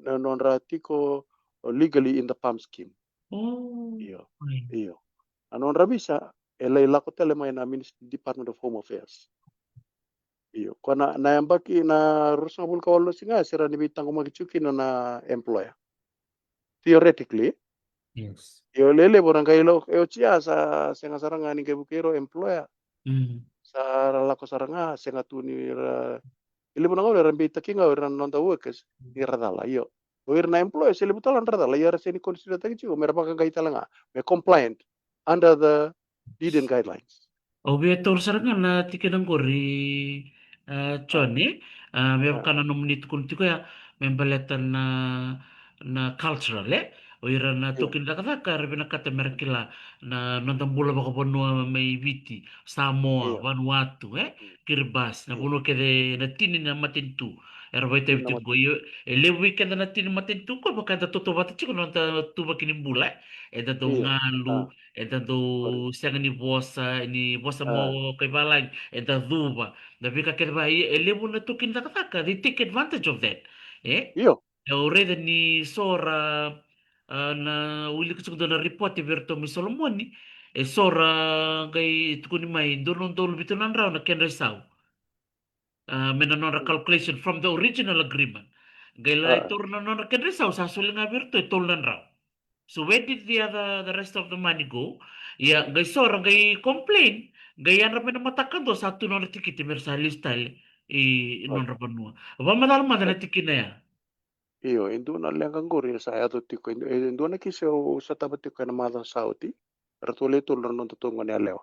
na nodra tiko legally in the PALM scheme. Oh. Io. Oi. Io. Na nodra visa, e lai lako tale mai na Minis-, Department of Home Affairs. Io, ko na, na yabaki na ruasagavulu ka walu na siga, se ra ni veitaqomaki tiko kina na employer. Theoretically. Yes. Io, lelevu ra qai lo, e oti ya sa, sega sara ga ni qai vukei ira o employer. Mm. Sa ra lako sara ga, sega tu ni ra, e levu na gauna era beitaki ga o ira na noda workers, mm, ni ra cala, io. O ira na employers, e levu tale na nodra cala, ia ra sega ni consider-taki tiko, me ra vakaqai tale ga, me compliant under the deed and guidelines. Au via taura sara ga na tikina qori, a, John, e? A, me vaka na nomuni tukuna tiko ya, me baleta na, na cultural, e? O ira na, io, taukei ni cakacaka, era vinakata me ra kila na noda bula vakavanua mai Viti, Samoa, io, Vanuatu, e? Mm. Kiribati, na, io, vanua kece na tini na matanitu era vakaitavi tiko qo. Io, e levu vei keda na tini matanitu qo, vaka eda tautauvata tiko na noda ituvaki ni bula, e? Eda dau, io, galu, a, eda dau sega ni vosa, ni vosa, a, mo kai valagi, eda cuva. Na veika kece va, e, e levu na taukei ni cakacaka, they take advantage of that. E? Io. Au raica ni so ra, a, na wilika tiko dua na report vei iratou mai Solomoni, e so ra qai tukuni mai dua na udolu vitu na drau na kedra isau. A, me na nodra calculation from the original agreement. Qai lai, a, taura na nodra kedra isau, sa soli ga vei iratou e tolu na drau. So where did the other, the rest of the money go? Ia, qai so ra qai complain, qai yadra mai na mataka dua sa tu nodra tikiti me ra sa lease tale i nodra vanua. Vakamacala mada na tikina ya. Io, e dua na leqa qori sa yaco tiko, e dua na kisi au sotava tiko ena macawa sa oti. Ratou le tolu na noda tu gone yalewa.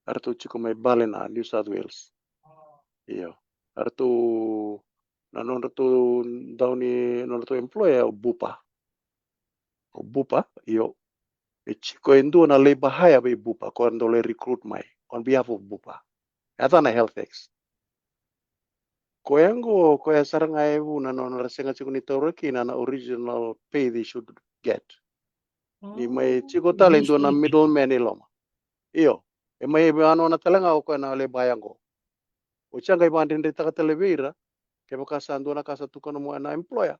Ratou tiko mai Ballina, New South Wales. Io. Ratou, na nodratou dau ni, nodratou employer o Bupa. O Bupa, io. E tiko e dua na labour hire vei Bupa, ko dau lai recruit mai, on behalf of Bupa. E yacana Health X. Koya qo, koya sara ga e vuna na nodra sega tiko ni taura kina na original pay they should get. Ni mai tiko tale e dua na middleman i loma. Io, e mai vanua na tale ga o koya na labour hire qo. O sa qai vakadredretaka tale vei ira, kevaka sa dua na ka sa tukuna mo na employer.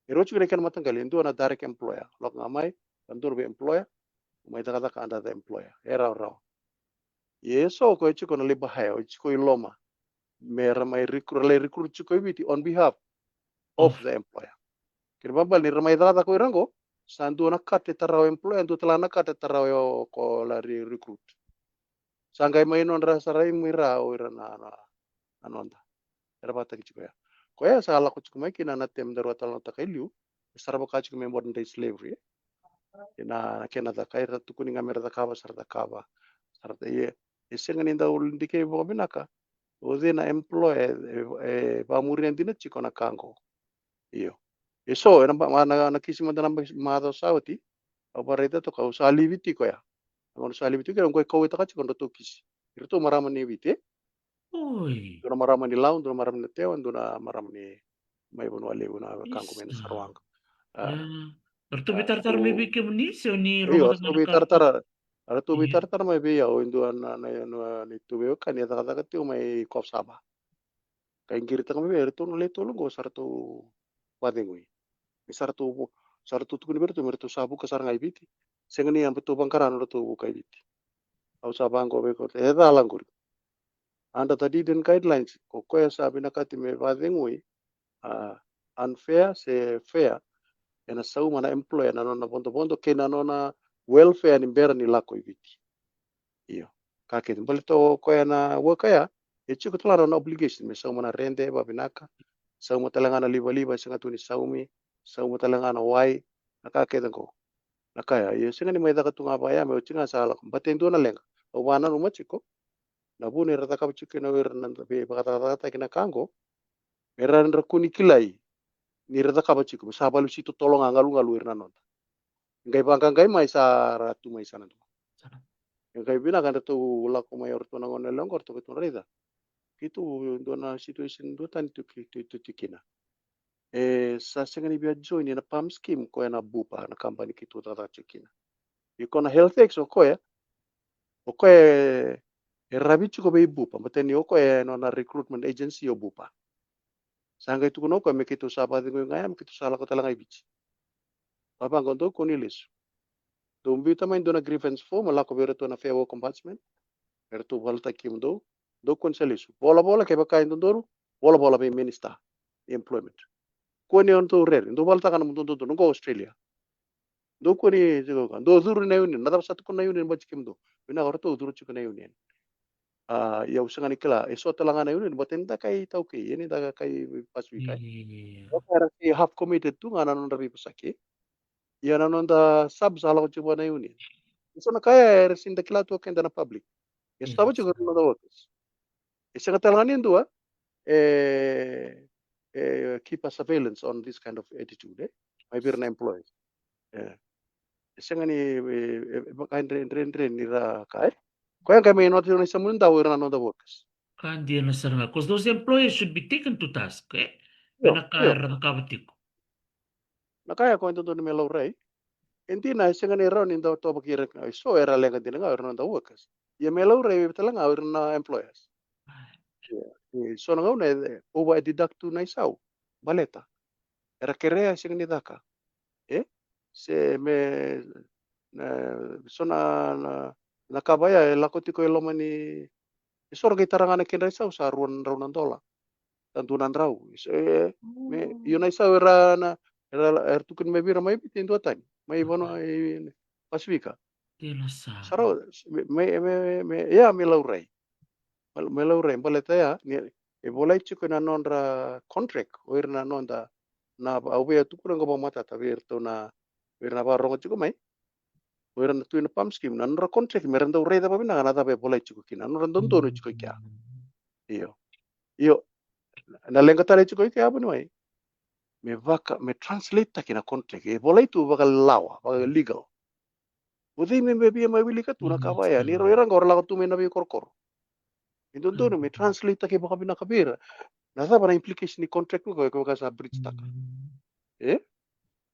E rua tiko na kena mataqali, e dua na direct employer. Lako ga mai, ka dua vei employer, mai cakacaka under the employer. E rawarawa. Ia e so ko e tiko na labour hire, o tiko i loma. Me ra mai recruit, lai recruit tiko i Viti on behalf of the employer. Kena ibalebale ni ra mai cakacaka o ira qo, sa dua na kata e tara o employer, dua tale na kata e tara o ko la recruit. Sa qai mai nodra sara imu ira o ira na, na, na noda. Era vakataki tiko ya. Koya sa lako tiko mai kina na term daru a talanoataka i liu, e sara vaka tiko me modern day slavery. E na, na kena caka, era tukuni ga me ra cakava, sa ra cakava. Sa ra, e, e sega ni dau dikeva vakavinaka. O cei na employer, e, e vakamuria dina tiko na ka qo. Io. E so, ena ba-, na, na kisi mada na ma-, macawa sa oti, au vakaraica toka, au sa livi tiko ya. Au sa livi tiko ya, au qai kauwaitaka tiko nodratou kisi. Iratou marama ni Viti, e? Oi. Dua na marama ni Lau, dua na marama ni Tewa, dua na marama ni mai Vanua Levu na wekaqu mai na Saruaga. A. Ratou veitaratara mai vei kemuni, se o ni rogoca? Io, ratou veitaratara. Ratou veitaratara mai vei au, e dua na, na, na, na neitou veiwekani e cakacaka tiko mai Coffs Harbour. Qai qiritaka mai vei iratou na le tolu qo sa ratou vakacegui. Ni sa ratou vo-, sa ratou tukuni vei iratou me ratou sa vuka sara ga i Viti. Sega ni a ratou vaqara na ratou vuka i Viti. Au sa vaqo vei iratou, e cala qori. Under the deed and guidelines, ko koya sa vinakati me vakacegui, a, unfair se fair, ena sauma na employer na nona vodovodo kei na nona welfare ni bera ni lako i Viti. Io. Ka kece, baleta o koya na worker ya, e tiko tale ga na nona obligation me sauma na rede vakavinaka, sauma tale ga na livaliva e sega tu ni saumi, sauma tale ga na wai, na ka kece qo. Na ka ya, io, sega ni mai caka tu ga vaya me oti ga sa lako. Baleta e dua na leqa au vakananuma tiko, na vuna era cakava tiko kina o ira na veivakacakacakataki na ka qo, me ra, ra kua ni kilai ni ra cakava tiko, me sa valusi totolo ga galugalu ira na noda. Qai vaqaqai mai sa ra tu mai sa na dua. E qai vinaka edratou lako mai o ratou na gone yalewa qo, ratou qai tu na raica. Keitou dua na situation duatani tu keitou tu kina. E sa sega ni via join ena PALM scheme, koya na Bupa, na kabani keitou cakacaka tiko kina. Io, ko na Health X o koya, o koya e ravi tiko vei Bupa, baleta ni o koya e nona recruitment agency o Bupa. Sa qai tukuna o koya me keitou sa vakacegui ga ya, me keitou sa lako tale ga i Viti. Vaqo, dou kua ni lesu. Dou biuta mai dua na grievance form, lako vei iratou na Fair Work Ombudsman. Eratou valataki kemudou, dou kua ni sa lesu. Volavola, kevaka e dodonu, volavola vei Minister ni Employment. Kua ni o dou rere, dou valataka na nomudou dodonu qo Australia. Dou kua ni, dou curu na union, na cava sa tukuna na union vata kei kemudou? Vinaka, o ratou curu tiko na union. A, ia au sega ni kila, e so tale ga na union, baleta ni da kai taukei, e ni da kai pasui kai. Io. Era se half committed tu ga na nodra veivosaki. Ia na noda sub sa lako tiko vua na union. E so na ka ya era sega ni da kila tu o keda na public. E sotava tiko na noda workers. E sega tale ga ni dua e, e keep a surveillance on this kind of attitude, e? Mai vei ira na employers. E. E sega ni, e, e, e vaka e dre, dre, dre ni ra ka, e? Koya qai mai nota tiko na isamu ni dau o ira na noda workers. Ka dina sara ga, 'cause those employers should be taken to task, e? Io, na ka era cakava tiko. Na ka ya ko e dodonu me laurai. E dina, e sega ni rawa ni dau tovaki ira, e so era leqa dina ga o ira na noda workers. Ia me laurai tale ga o ira na employers. Ia, e so na gauna e, e over deduct tu na isau. Baleta era kerea, e sega ni caka. E? Se me, na, so na, na, na ka vaya e lako tiko e loma ni, e so ra qai tara ga na kedra isau sa rua na drau na dola. Sa dua na drau. E, me, io na isau era na, era, era tukuni mai vei ira mai Viti e duatani. mai vanua i Pasifika. Sa rau me, me, me, me, ia me laurai. Me, me laurai baleta ia ni e volai tiko na nodra contract o ira na noda, na au via tukuna qo vakamatata vei iratou na, vei ira na vakarogo tiko mai. O ira na tu ena PALM scheme na nodra contract me ra dau raica vakavinaka na cava e volai tiko kina, na nodra dodonu tiko i kea. Io. Io. Na leqa tale tiko i kea vuniwai me vaka, me translate taki na contract e volai tu vakalawa, vakalegal. O cei me, me via mai wilika tu na ka vaya ni rau ira qo ra lako tu mai na veikorokoro. E dodonu me translate taki vakavinaka vei ira na cava na implication ni contract qo e vaka sa breach taka. E?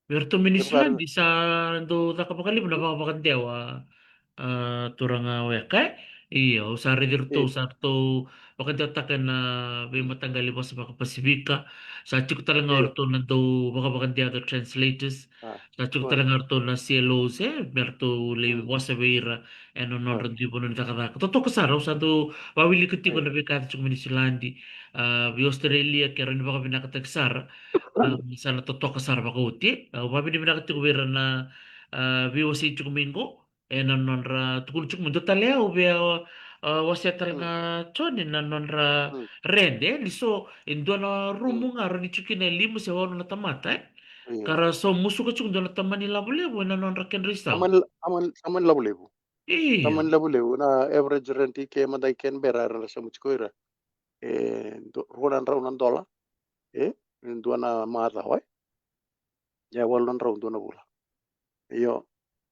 Vei iratou mai Niusiladi sa dau caka vakalevu na vakavakadewa, a, turaga weka, e? Io, au sa raici iratou, sa ratou vakadewataka ena veimataqali vosa vakaPasifika. Sa tiko tale ga o ratou na dau vakavakadewa, the translators. Sa tiko tale ga o ratou na C L Os, e, me ratou lai vosa vei ira ena nodra dui vanua ni cakacaka. Totoka sara, au sa dau vawilika tiko na veika e yaco tiko mai Niusiladi, a, vei Australia, ke rawa ni vakavinakataki sara. A, sa na totoka sara vakaoti. Au vavinavinaka tiko vei ira na, a, veiwasei tiko mai qo ena nodra tukuna tiko mai. Dua tale au via, a, wasea tale ga Joni na nodra rede, e, ni so e dua na rumu ga rawa ni tiko kina e lima se walu na tamata, e. Ka ra so musuka tiko dua na tamani lavo levu ena nodra kedra isau. Tamani, tamani, tamani lavo levu. Io. Tamani lavo levu, na average rent i ke mada i Canberra era na sauma tiko ira e du-, rua na drau na dola. E, e dua na macawa, e. Ia walu na drau dua na vula. Io.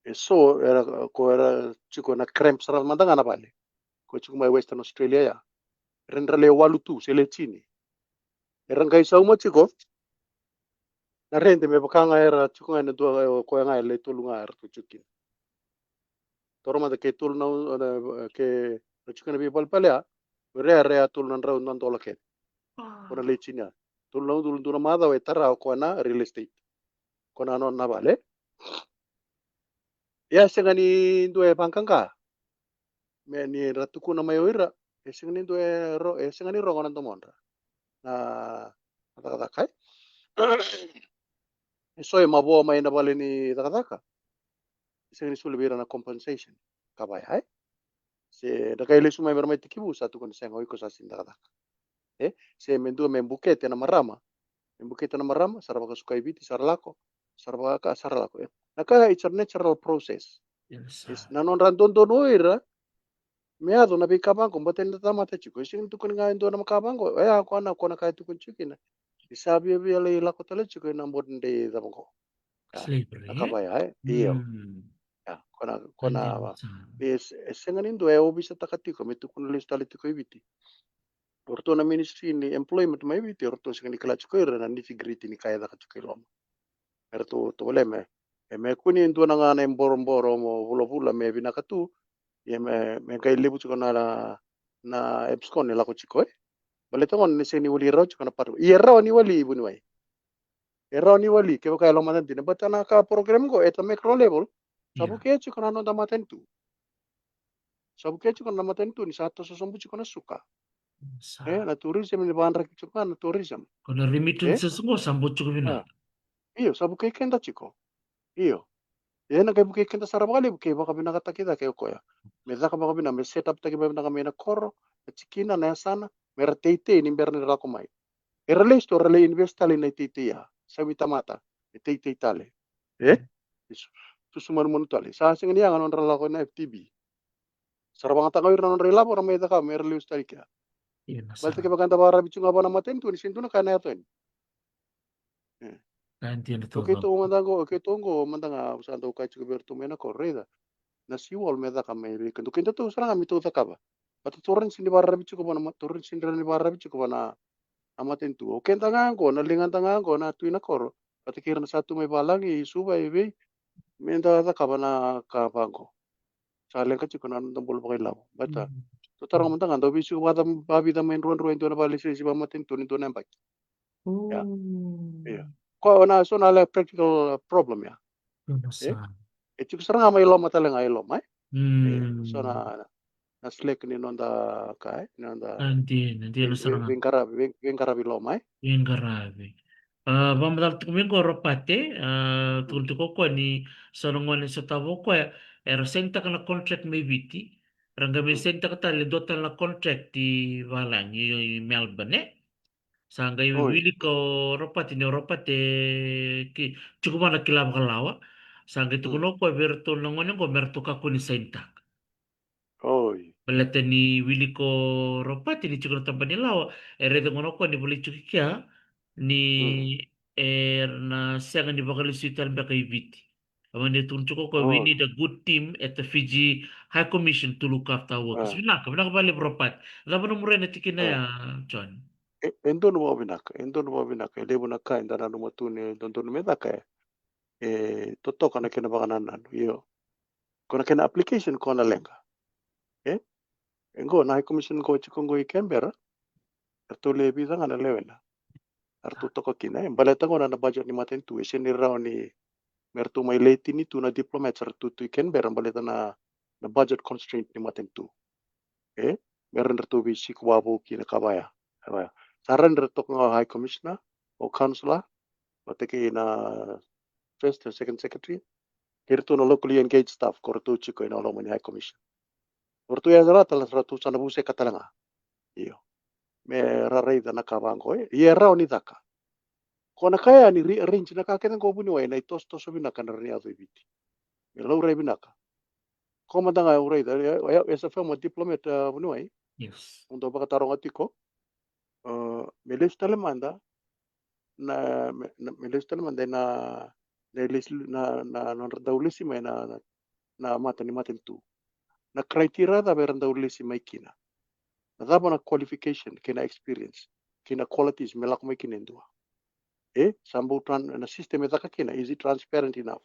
E so era, ko era tiko na cramp sara mada ga na vale. Ko tiko mai Western Australia ya. Era dra le walu tu se le tini. Era qai sauma tiko na rede me vaka ga era tiko ga ena dua, e, koya ga e le tolu ga era tu tiko kina. Toro mada ke tolu na, na, ke na tiko ena veivalepale ya, o ira ya tolu na drau na dola kece. Ko na le tini ya. Tolu na udolu dua na macawa e tara o koya na real estate. Ko na nona vale. Ia e sega ni dua e vaqaqa. Me ni ra tukuna mai o ira, e sega ni dua e ro-, e sega ni rogo na domodra na, na cakacaka, e. E so e mavoa mai na vale ni cakacaka. E sega ni soli vei ira na compensation. Ka vaya, e. Se na kai lesu mai me ra mai tekivu sa tukuna sega, o iko sa sega ni cakacaka. E, se me dua me bukete na marama. Me bukete na marama, sa ra vakasukai Viti, sa ra lako, sa ra vakaka, sa ra lako. E, na ka, it's a natural process. Yes, na nodra dodonu o ira me yaco na veika vaqo, baleta ni tamata tiko. E sega ni tukuni ga e dua na ka vaqo. E, a, ko na, ko na ka e tukuni tiko kina. Ni sa viavia lai lako tale tiko ena modern day cava qo. Ka, slavery, na ka vaya, e? Io. Ia, ko na, ko na, e, e sega ni dua e ovisataka tiko me tukuna lesu tale tiko i Viti. O ratou na Ministry ni Employment mai Viti, o ratou sega ni kila tiko ira na nitty-gritty ni ka e caka tiko i loma. E ratou tovolea me, e me kua ni dua na ga na iboroboro mo vulavula me vinaka tu, ia me, me qai levu tiko na, na abscond e lako tiko, e. Baleta gona ni sega ni wali rawa tiko na part. Ia e rawa ni wali, vuniwai. E rawa ni wali kevaka e lomada dina, baleta na ka program qo at a macro level, sa vukea tiko na noda matanitu. Sa vukea tiko na matanitu ni sa toso sobu tiko na suka. E, na tourism ni vakadraki tiko ga na tourism. Ko na remittances qo sa bau tiko vinaka. Io, sa vukei keda tiko. Io. E na qai vukei keda sara vakalevu ke vakavinakataki cake o koya. Me caka vakavinaka, me set up taki vakavinaka mai na koro, na tikina, na yasana, me ra teitei ni bera ni ra lako mai. Era lesu tu, era lai invest tale na iteitei ya. Sa vei tamata, e teitei tale. E? Isu. Tusu manumanu tale. Sa sega ni yaga nodra lako na F T B. Sa ra vagataka o ira na nodra ilavo ra mai cakava me ra lesu tale kea. Baleta kevaka eda vakararavi tu ga vua na matanitu ni sega ni dua na ka ena yaco yani. E. O keitou mada qo, o keitou qo mada ga au sa dau kaya tiko vei iratou mai na koro, raica. Na seawall me caka mai vei keitou, kedatou sara ga me tou cakava. Baleta tou rawa ni sega ni vakararavi tiko vua na ma-, tou rawa ni sega ni vakararavi tiko vua na, na matanitu. O keda ga qo, na ligada ga qo, na tui na koro. Baleta kei ira na sa tu mai valagi, i Suva, i vei. Me da cakava na ka vaqo. Sa leqa tiko na noda bula vakailavo. Baleta tou taroga mada ga, dau veisiko vakavica mai druadrua e dua na vale sesi vakamatanitu ni dua na yabaki. Ia. Ia. Ko na so na le practical problem ya. E? E tiko sara ga mai loma tale ga i loma, e? Ia. So na, na slack ni noda ka, e? Ni noda veiqaravi, vei-, veiqaravi loma, e? Veiqaravi. A, vakamacala tiko mai qo Ropate, a, tukuna tiko o koya ni so na gone sotava o koya, era sainitaka na contract mai Viti, ra qai mai sainitaka tale e dua tale na contract i valagi, i, i Melbourne, e? Sa qai wilika o Ropate ni o Ropate ki, tiko vua na kila vakalawa. Sa qai tukuna o koya vei iratou na gone qo me ratou kakua ni sainitaka. Oi. Baleta ni wilika o Ropate ni tiko na tabana ni lawa, e raica gona o koya ni volai tiko i kea ni era na sega ni vakalesui tale beka i Viti. A mani tukuna tiko o koya, we need a good team at the Fiji High Commission to look after our workers. Vinaka, vinaka vakalevu Ropate. Cava na muria na tikina ya, John? E, e donu vakavinaka, e donu vakavinaka. E levu na ka eda nanuma tu ni dodonu me caka, e, e totoka na kena vakanananu. Io. Ko na kena application ko na leqa. E? E qo na High Commission qo tiko qo i Canberra. Eratou le vica ga na lewena. Eratou toka kina, e? Baleta qo na, na budget ni matanitu, e sega ni rawa ni me ratou mai leti ni tu na diplomats eratou tu i Canberra baleta na, na budget constraint ni matanitu. E? Me ratou veisiko wavou kina ka vaya. Ka vaya. Sa rawa ni ra toka ga o High Commissioner, o Councillor, vata kei na first and second secretary. Kei iratou na locally engaged staff ko ratou tiko ina loma ni High Commission. O ratou ya tale, ratou sa na vuseka tale ga. Io. Me ra raica na ka vaqo, e. Ia e rawa ni caka. Ko na ka ya ni rearrange na ka kece qo vuniwai, na itosotoso vinaka na rawa ni yaco i Viti. Me laurai vinaka. Ko mada ga au raica, e, e, as a former diplomat, a, vuniwai. Yes. Au dau vakataroga tiko. A, me lesu tale mada, na, me, na, me lesu tale mada na, na, na, na nodra dau lesi mai na, na, na mata ni matanitu. Na criteria cava era dau lesi mai kina. Na cava na qualification, kei na experience, kei na qualities, me lako mai kina e dua. E, sa bau tran-, na system e caka kina, is it transparent enough?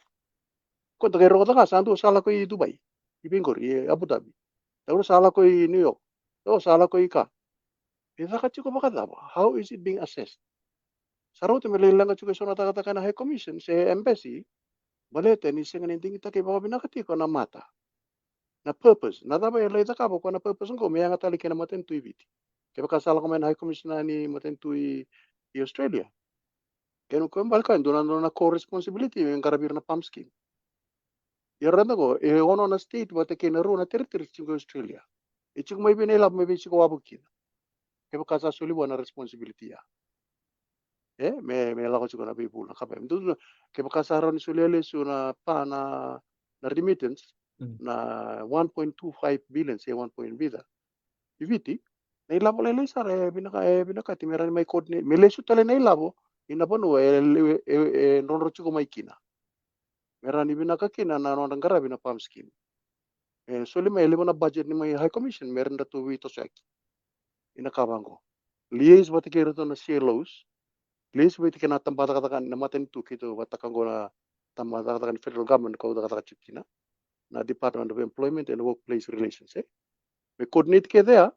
Ko da qai rogoca ga, sa dua sa lako i Dubai, i vei qori, i Abu Dhabi. Dau sa lako i New York, dau sa lako i ka. E caka tiko vakacava? How is it being assessed? Sa rauta me lai leqa tiko e so na cakacaka ena High Commission se embassy, baleta ni sega ni digitaki vakavinaka tiko na mata. Na purpose, na cava e lai cakava ko na purpose qo me yaga tale kei na matanitu i Viti. Kevaka sa lako mai na High Commissioner ni matanitu i, i Australia. Kena ko balika e dua na nona core responsibility me qaravi ira na PALM scheme. Ia raica qo, e ono na state vata kei na rua na territory tiko e Australia. E tiko mai vei na ilavo me veisiko wavou kina. Kevaka sa soli vua na responsibility ya. E, me, me lako tiko na veivula, ka vei. Kevaka sa rawa ni solia lesu na pa na, na remittance, na one point two five billion, se one point vica. I Viti, na ilavo lailai sara e vinaka, e vinakati me rawa ni mai coordinate, me lesu tale na ilavo ina vanua e, e, e, e drodro tiko mai kina. Me rawa ni vinaka kina na nodra qaravi na PALM scheme. E soli mai e levu na budget ni mai High Commission me rawa ni ratou veitosoyaki. Ina ka vaqo. Liaise vata kei iratou na C L Os. Liaise vata kei na tabacakacaka na matanitu keitou vataka qo na tabacakacaka ni federal government kau cakacaka tiko kina. Na Department of Employment and Workplace Relations, e. Me coordinate kece ya,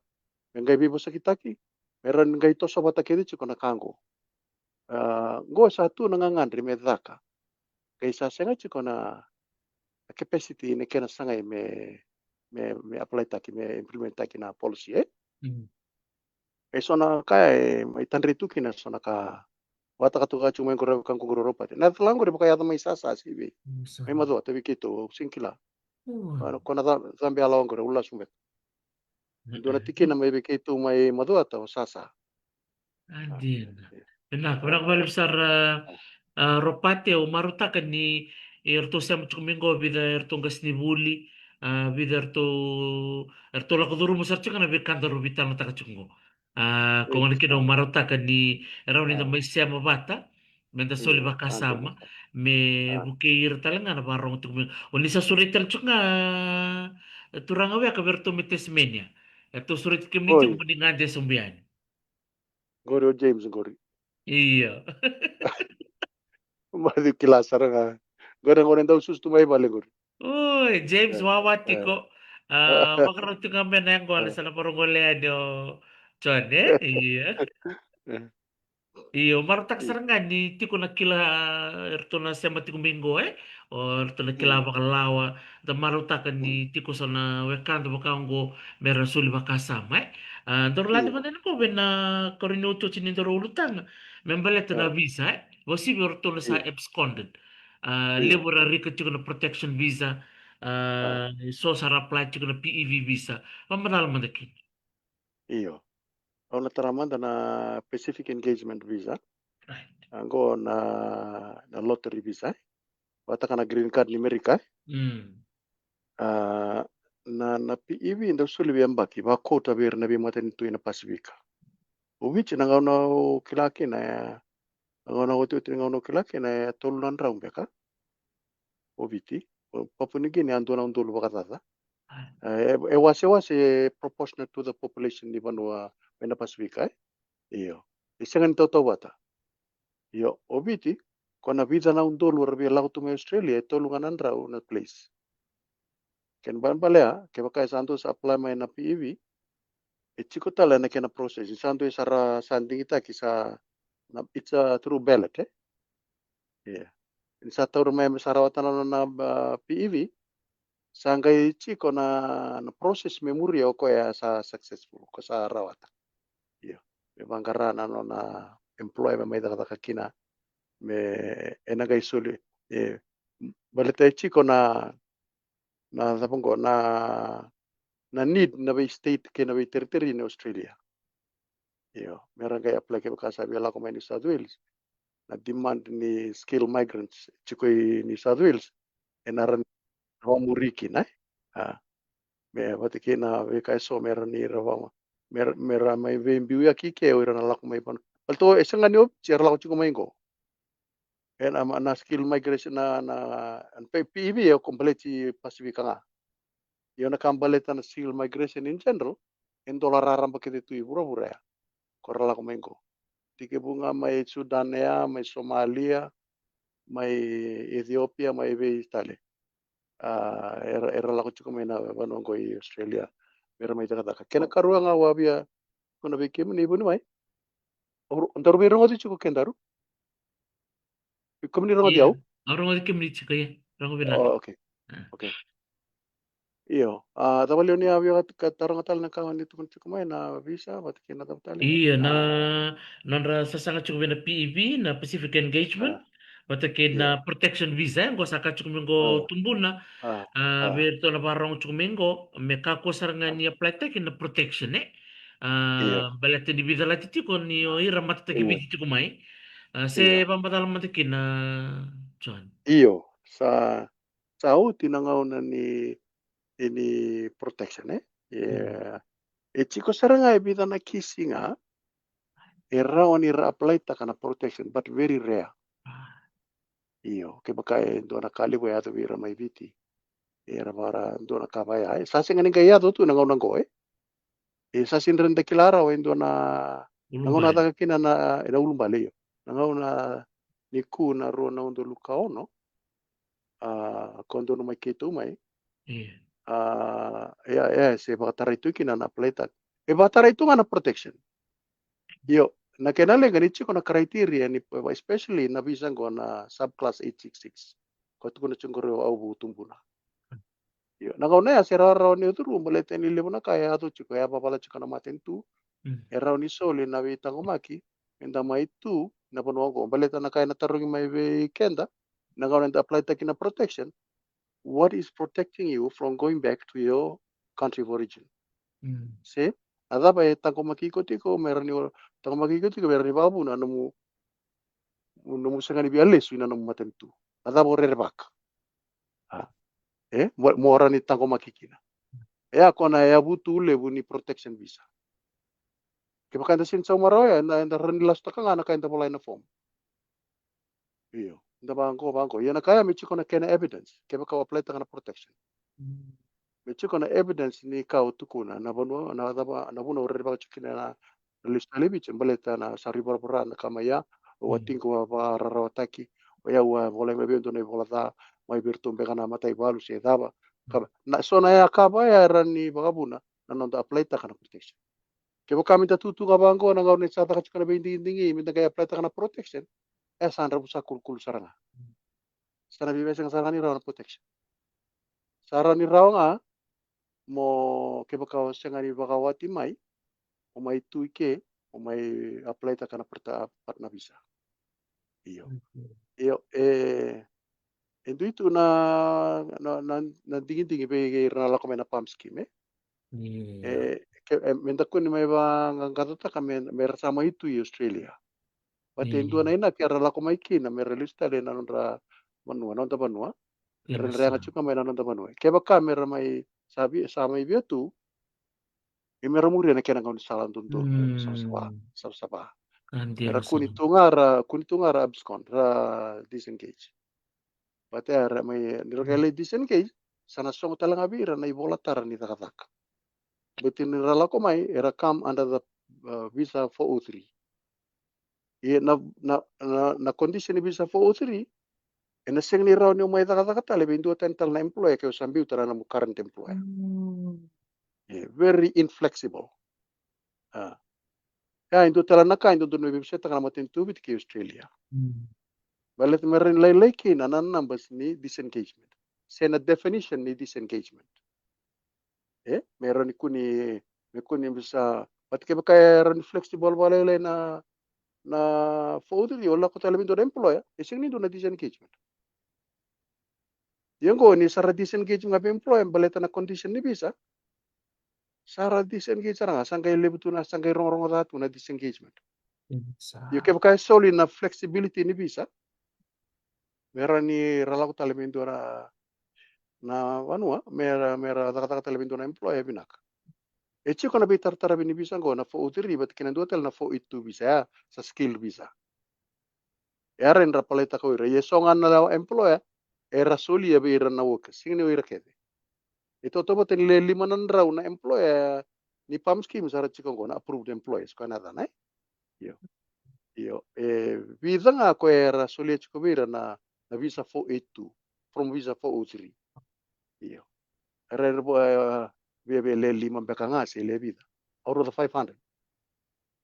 me qai veivosakitaki, me rawa ni qai toso vata kece tiko na ka qo. A, qo sa tu na gagadre me caka. Qai sa sega tiko na, na capacity na kena sagai me, me, me apply taki, me implement taki na policy, e? Mm. E so na ka e, mai tadre tu kina so na ka. Vakataka tu ka tiko mai qori ka qori Ropate. Na tala qori vakayaco mai sasa se vei. Mm, sa. Mai Macuata vei keitou, au sega ni kila. Oi. Ko na ca-, cabe yalawa qori, au lasu beka. Dua na tikina mai vei keitou mai Macuata o sasa. A, dina. Vinaka, vinaka vakalevu sara, a, Ropate, au marautaka ni eratou sema tiko mai qo vica eratou qasenivuli, a, vica eratou, eratou lako curuma sara tiko na veika daru veitalanoataka tiko qo. A, ko gona kina au marautaka ni e rawa ni da mai sema vata, me da soli vakasama, me vukei ira tale ga na varogo tiko mai. O ni sa sureti tale tiko ga, e, turaga Weka vei iratou mai Tasmania. Eratou sureti kemuni tiko mo ni gade sobu yani. Qori o James qori. Io. Maciu kila sara ga. Qori na gone dau susu tu mai vale qori. Oi, James, e, wawa tiko. A, vakarau tiko ga mai na yaqona, sa na vakarau gole yani o John, e? Io. E. Io, marautaka sara ga ni tiko na kila, eratou na sema tiko mai qo, e? O eratou na kila vakalawa, da marautaka ni tiko so na wekada vaka oqo me ra soli vakasama, e? A, daru lade mada yani qo vei na koro ni otioti ni daru ulutaga me baleta na visa, e? Vasivi o ratou na sa absconded. A, levu era rika tiko na protection visa, a, so sa ra apply tiko na P E V visa. Vamacala mada kina. Io. Au na tara mada na Pacific Engagement Visa. Right. Oqo na, na lottery visa, e? Vataka na green card ni Merika, e? Mm. A, na, na P E V dau soli veiyabaki, vakauta vei ira na veimatanitu ena Pasifika. O Viti na gauna au kila kina, e, na gauna otioti na gauna au kila kina, e tolu na drau beka. O Viti, o Papua New Guinea e dua na udolu vakacaca. E, e wasewase proportional to the population ni vanua mai na Pasifika, e? Io. E sega ni tautauvata. Io, o Viti, ko na vica na udolu era via lako tu mai Australia, e tolu ga na drau na place. Kena ibalebale ya, kevaka e sa dua sa apply mai na P E V, e tiko tale na kena process. Ni sa dua e sa ra, sa digitaki sa, na, it's a through ballot, e? Ia. Ni sa taura mai me sa rawata na nona, a, P E V, sa qai tiko na, na process me muria o koya sa successful, ko sa rawata. Io. Me vaqara na nona employer me mai cakacaka kina, me ena qai soli, e, baleta e tiko na, na cava qo, na, na need na vei state kei na vei territory ni Australia. Io, me ra qai apply kevaka sa via lako mai New South Wales. Na demand ni skilled migrants tiko i New South Wales, ena rawa ni ra vakamuri kina, e? A, me vata kei na veika eso me rawa ni ra vaka, me ra, me ra mai veibiuyaki ke o ira na lako mai vanua. Baleta e sega ni o Viti era lako tiko mai qo. Ena, na skilled migration na, na, na P-, P E V e ko baleti Pasifika ga. Io, na ka baleta na skilled migration in general, e dola raraba kece tu i vuravura ya. Ko ra lako mai qo. Tekivu ga mai Sudan ya, mai Somalia, mai Ethiopia, mai vei tale. A, era, era lako tiko mai na vanua qo i Australia. Me ra mai cakacaka. Kena karua ga au a via tukuna vei kemuni, vuniwai. Au ro-, daru veirogoci tiko kedaru? Kemuni rogoci au? Au rogoci kemuni tiko, ia. Rogo vinaka. O, okay. A. Okay. Io. A, cava liu ni a via ka taroga tale na ka ni tukuna tiko mai na visa, vata kei na cava tale? Io, na, a, nodra sasaga tiko vei na P E V, na Pacific Engagement, a, vata kei na, io, protection visa, e, qo sa ka tiko mai qo, a, Tubuna. A, a, a, vei iratou na vakarogo tiko mai qo, me kakua sara ga, a, ni apply taki na protection, e? A, io, baleta ni veicalati tiko ni o ira matataki, io, Viti tiko mai. A, se, io, vakamacala mada kina, John. Io, sa, sa oti na gauna ni, ni protection, e? Mm. E, e tiko sara ga e vica na kisi ga e rawa ni ra apply taka na protection, but very rare. A. Io, kevaka e dua na ka levu e yaco vei ira mai Viti. Era vara dua na ka vaya, e sa sega ni qai yaco tu na gauna qo, e. E sa sega ni da kila rawa e dua na, na gauna, ulubale, caka kina na, e, na ulubale, io. Na gauna ni ku na rua na udolu ka ono, a, ko donu mai keitou mai. Io. A, ia, ia, se vakatarai tu kina na apply taka. E vakatarai tu ga na protection. Io, na kena leqa ni tiko na criteria ni, especially na visa qo na subclass eight six six. Ko tukuna tiko qori o Auvu Tubuna. Io, na gauna ya se rawarawa ni o curu, baleta ni levu na ka e yaco tiko, e yavavala tiko na matanitu. Mm. E rawa ni soli na veitaqomaki me da mai tu na vanua qo, baleta na ka ena tarogi mai vei keda na gauna eda apply taki na protection. What is protecting you from going back to your country of origin? Mm. Se, a cava e taqomaki iko tiko, me rawa ni o, taqomaki iko tiko me rawa ni vakavuna nomu, nomu sega ni via lesu ina nomu matanitu. A cava o rerevaka? A, e, mo, mo rawa ni taqomaki kina. E a ko na yavutu levu ni protection visa. Kevaka eda sega ni sauma rawa ya, eda, eda rawa ni lasutaka ga na ka eda volai na form. Io, da vaqo, vaqo. Ia na ka ya me tiko na kena evidence, kevaka o apply taka na protection. Mm. Me tiko na evidence ni ka o tukuna, na vanua, na cava, na vuna o rerevaka tiko kina na, na lesu tale i Viti, baleta na sa rui voravora na ka mai ya, o, mm, watiqu a vakararawataki, o yau a volai mai vei au dua na ivola ca, mai vei iratou beka na mataivalu se cava. Mm. Ka, na, so na ya ka vaya e rawa ni vakavuna na noda apply taka na protection. Kevaka me da tu tu ga vaqo na gauna ni sa caka tiko na veidigidigi me da qai apply taka na protection, e sa dravusa kulukulu sara ga. Sa na veiveisega sara ga ni rawa na protection. Sa rawa ni rawa ga mo, kevaka o sega ni vakawati mai, o mai tu i ke, o mai apply taka na prota-, partner visa. Io. Io, e, e dui tu na, na, na, na digidigi vei ira na lako mai na PALM scheme, e? E, ke, e, me da kua ni mai vaqaqacotaka me, me ra sa mai tu i Australia. But e dua na inaki era lako mai kina me ra lesu tale na nodra vanua, noda vanua. Me ra yaga tiko mai na noda vanua. Kevaka me ra mai sa vi, sa mai via tu, e me ra muria na kena gaunisala dodonu, savasava, savasava. Era kua ni tu ga ra, kua ni tu ga ra abscond, ra disengage. But era mai, ni ra qai lai disengage, sa na sogo tale ga vei ira na ivola tara ni cakacaka. But ni ra lako mai, era come under the, uh, visa four oh three. Ia na, na, na, na condition ni visa four oh three, e na sega ni rawa ni o mai cakacaka tale vei dua tani tale na employer ke o sa biuta na nomu current employer. E very inflexible. A. Ia, e dua tale na ka e dodonu me veivusetaka na matanitu o Viti kei Australia. Baleta me rawa ni lailai kina na numbers ni disengagement se na definition ni disengagement. E, me rawa ni kua ni, me kua ni visa, but kevaka e rawa ni flexible vakalailai na, na four oh three, o lako tale vei dua na employer, e sega ni dua na disengagement. Ia oqo ni sa ra disengage ga vei employer baleta na condition ni visa, sa ra disengage sara ga, sa qai levu tu na, sa qai rogorogo ca tu na disengagement. Ia kevaka e soli na flexibility ni visa, me rawa ni ra lako tale vei dua na, na vanua, me ra, me ra cakacaka tale vei dua na employer, vinaka. E tiko na veitarataravi ni visa oqo, na four oh three vata kei na dua tale na four eight two visa, ya sa skilled visa. E rawa ni ra apply-taka o ira, ia e so ga na employer era solia vei ira na workers, sega ni o ira kece. E tautauvata ni le lima na drau na employer ni PALM scheme sa ra tiko oqo, na approved employers, koya na yacana, e? Io. Io, e vica ga koya era solia tiko vei ira na, na visa four eight two from visa four oh three. Io. Era, era, e, via, via le lima beka ga se le vica out of the five hundred.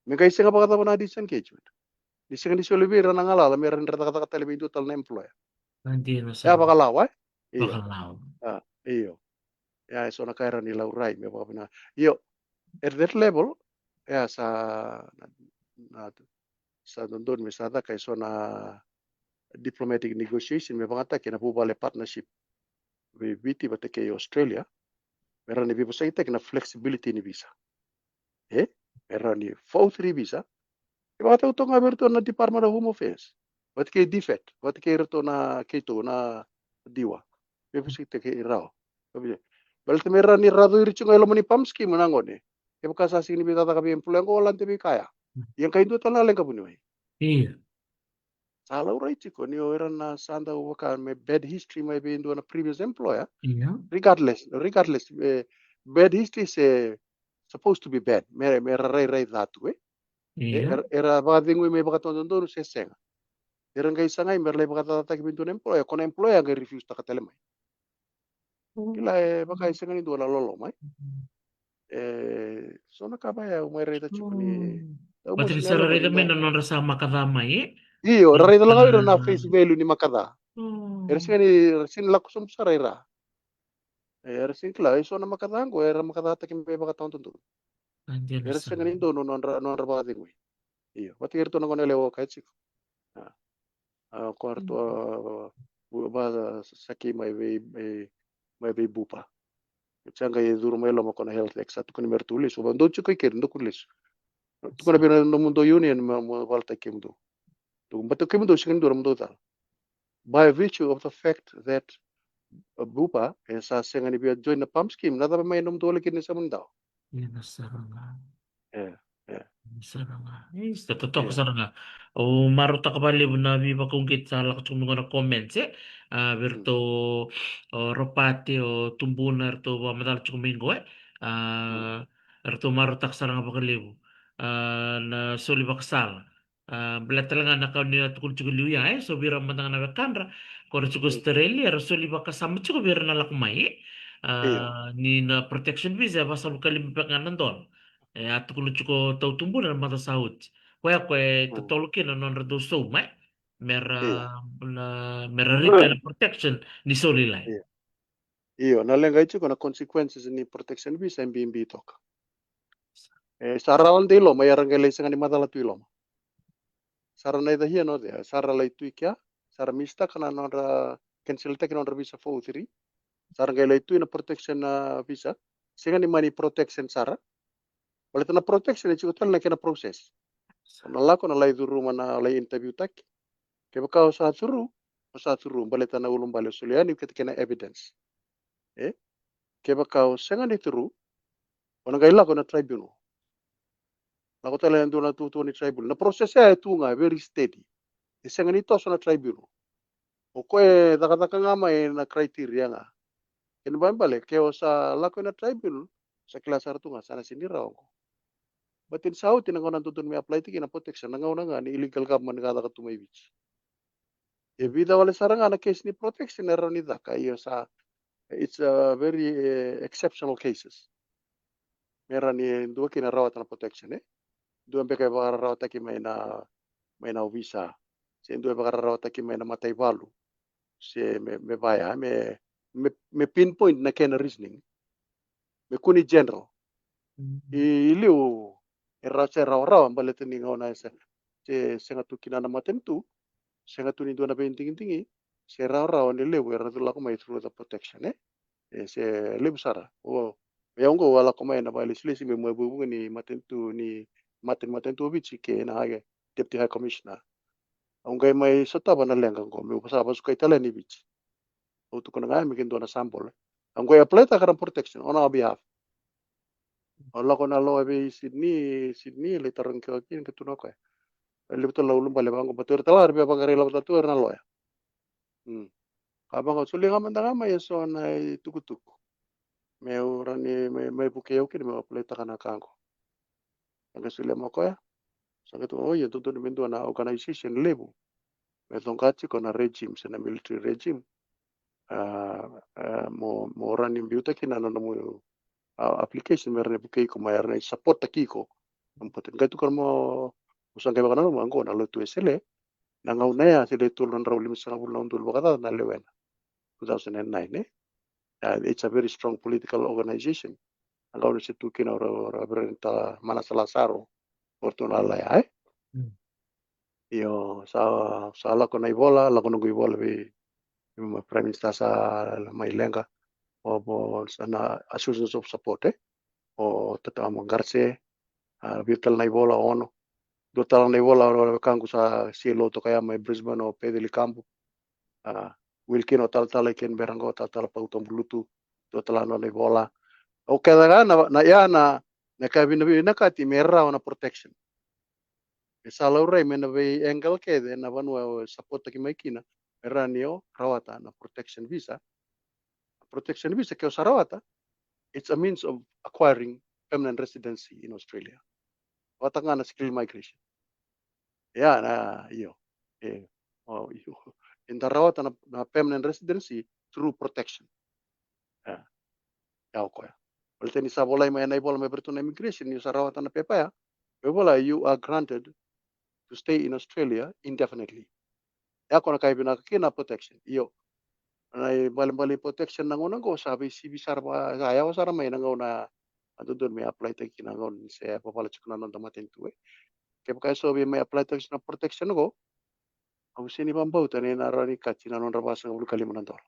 Me qai sega vakacava na disengagement? Ni sega ni soli vei ira na galala me ra, ni ra cakacaka tale vei dua tale na employer. Dina sara. Ya vakalawa, e? Io. Vakalawa. A, io. Ya e so na ka e rawa ni laurai me vakavinaka. Io, at that level, ya sa na, na, sa dodonu me sa caka e so na diplomatic negotiation me vakayagataki ena vuvale partnership vei Viti vata kei Australia, me rawa ni veivosakitaki na flexibility ni visa. E, me rawa ni four oh three visa. E vakatau toka ga vei iratou na Department of Home Affairs vata kei DFAT, vata kei iratou na keitou na DEWA. Me veivosakitaki rawa. Baleta me rawa ni ra curu tiko ga i loma ni PALM scheme na gone. Kevaka sa sega ni veicakacaka vei employer oqo, o lade vei kea. Ia qai dua tale na leqa vuniwai. Io. Sa laurai tiko ni o ira na sa dau vaka me bad history mai vei dua na previous employer. Io. Regardless, regardless, e, bad history se supposed to be bad. Me, me ra rairai ca tu, e? Io. Era, era vakacegui me vakadodonu se sega. Era qai sagai me ra lai vakacacataki vei dua na employer, ko na employer qai refuse-taka tale mai. Kila, e vaka e sega ni dua na loloma, e? E so na ka vaya au mai raica tiko ni, mm, au mai, vata ni sa ra raica mai na nodra sa makaca mai, e? Io, ra raica la ga o ira na face value ni makaca. Mm. Era sega ni, era sega ni lako sobu sara i ra. E, era sega ni kila, e so na makaca oqo era makacataki me vakatawadodonu. Era sega ni donu nodra, nodra vakacegui. Io, vata kei iratou na gone yalewa au kaya tiko. A, a, ko iratou, a, a, vakasakei mai vei, vei, mai vei Bupa. Sa qai curu mai loma ko na Health Act, sa tukuni me ratou lesu. Vakadua tiko i keri, dou kua ni lesu. Tukuna vei na nomudou union me, me valataki kemudou. Dou, baleta kemudou sega ni dua na nomudou cala. By virtue of the fact that, uh, Bupa e sa sega ni via join na PALM scheme, na cava mai nomudou laki ni sa mani dau. Ia na sara ga. E, e. Sara ga. Isa, totoka sara ga. Au marautaka vakalevu na veivakauqeti sa lako tiko mai qo na comments, e? A, vei iratou o Ropate, o Tubuna, eratou vakamacala tiko mai qo, e? A, eratou marautaka sara ga vakalevu. A, na soli vakasala. A, baleta tale ga na ka ni a tukuna tiko liu ya, e? So vei ira mada ga na wekadra ko ra tiko Australia, era soli vakasama tiko vei ira na lako mai, e? A, ni na protection visa e vasagavulu ka lima beka ga na dola. E a tukuna tiko o Tubuna na macawa sa oti. Koya ko e totolo kina na nodra dau sauma, e? Me ra, na, me ra rika na protection ni soli lai. Io. Io, na leqa e tiko na consequences ni protection visa e bibi toka. E sa ra lade i loma, ia ra qai lai sega ni macala tu i loma. Sa ra neither here nor there. Sa ra lai tu i kea, sa ra mistaka na nodra, cancel-taki na nodra visa four oh three. Sa ra qai lai tu ina protection na visa. Sega ni mani protection sara. Baleta na protection e tiko tale na kena process. O na lako na lai curuma na lai interview-taki. Kevaka o sa curu, o sa curu, baleta na ulubale o solia yani kei na kena evidence. E? Kevaka o sega ni curu, o na qai lako na tribunal. Lako tale e dua na tutu ni tribunal. Na process ya e tu ga, very steady. E sega ni toso na tribunal. O koya e cakacaka ga mai na criteria ga. Kena ibalebale, ke o sa lako ina tribunal, sa kila sara tu ga, sa na sega ni rawa qo. But ni sa oti na gauna dodonu me apply-taki na protection, na gauna ga ni illegal government ga caka tu mai Viti. E vica wale sara ga na case ni protection e rawa ni caka, io sa, it's a very, eh, exceptional cases. Me rawa ni dua kina rawata na protection, e? Dua beka e vakararawataki mai na, mai na ovisa. Se dua e vakararawataki mai na mataivalu. Se me, me vaya, me, me, me pinpoint na kena reasoning. Me kua ni general. I, i liu, e ra-, se rawarawa, baleta ni gauna e se, se sega tu kina na matanitu, sega tu ni dua na veidigidigi, se rawarawa ni levu era na lako mai through the protection, e? E se levu sara. O, o yau qo au a lako mai na vakalesilesi meu mai vugavuga ni matanitu, ni mata-, ni matanitu o Viti kei na High, Deputy High Commissioner. Au qai mai sotava na leqa qo meu sa vasukai tale ni Viti. Au tukuna ga me ke dua na sample. Au qai apply-taka na protection on our behalf. Au lako na loya vei Sydney, Sydney lai tarogi kina, kina ke tu na koya. E levu tale na ulubale vaqo, but era tale ga era via vaqarai lako tu era na loya. Mm. Ka vaqo, solia ga mada ga mai eso na itukutuku. Meu rawa ni, mai, mai vukei au kina meu apply-taka na ka qo. Sa qai solia mai o koya. Sa qai tukuna, o ia, dodonu me dua na organization levu me coqa tiko na regime, se na military regime. A, a, mo, mo rawa ni biuta kina na nomu, a, application me rawa ni vukei iko, me rawa ni support-taki iko. Nomu protection. Qai tukuna mo, mo sa qai vakananuma qo na Lotu Wesele, na gauna ya se le tolu na drau limasagavulu na udolu vakacaca na lewena. Two thousand and nine, e? A, it's a very strong political organization. Na gauna se tu kina o Reverend, a, Manasa Lasaro, o ratou na laya, e? Mm. Io, sa, sa lako na ivola, lako noqu ivola vei, vei Prime Minister sa mai leqa. O, o, sa na assurances of support, e? O tata mo qarse, a, vica tale na ivola, ono. Dua tale na ivola, o wekaqu sa C L O toka ya mai Brisbane, o Peceli Kabu. A, Wilkin, o talatala i Canberra qo, talatala Pau Tabulutu, dua tale na nona ivola. O kece ga na, na, ya na, na ka vina, vinakati me rawa na protection. Me sa laurai mai na vei angle kece na vanua o support-taki mai kina, me rawa ni o rawata na protection visa. Protection visa ke o sa rawata, it's a means of acquiring permanent residency in Australia. Vata ga na skilled migration. Ya, na, io. E, o, io. Eda rawata na, na permanent residency through protection. Ya. Ya o koya. Baleta ni sa volai mai na ivola mai vei iratou na immigration, ni sa rawata na pepa ya. Me vola, you are granted to stay in Australia indefinitely. Ya ko na ka e vinaka kina na protection. Io. Na ibalebale protection na gauna qo sa veisivi sara, sa yawa sara mai na gauna a dodonu me apply-taki kina na gauna ni se vavala tiko na noda matanitu, e. Kevaka e so via mai apply-taki na protection qo, au sega ni vakabauta ni na rawa ni kati na nodra vasagavulu ka lima na dola.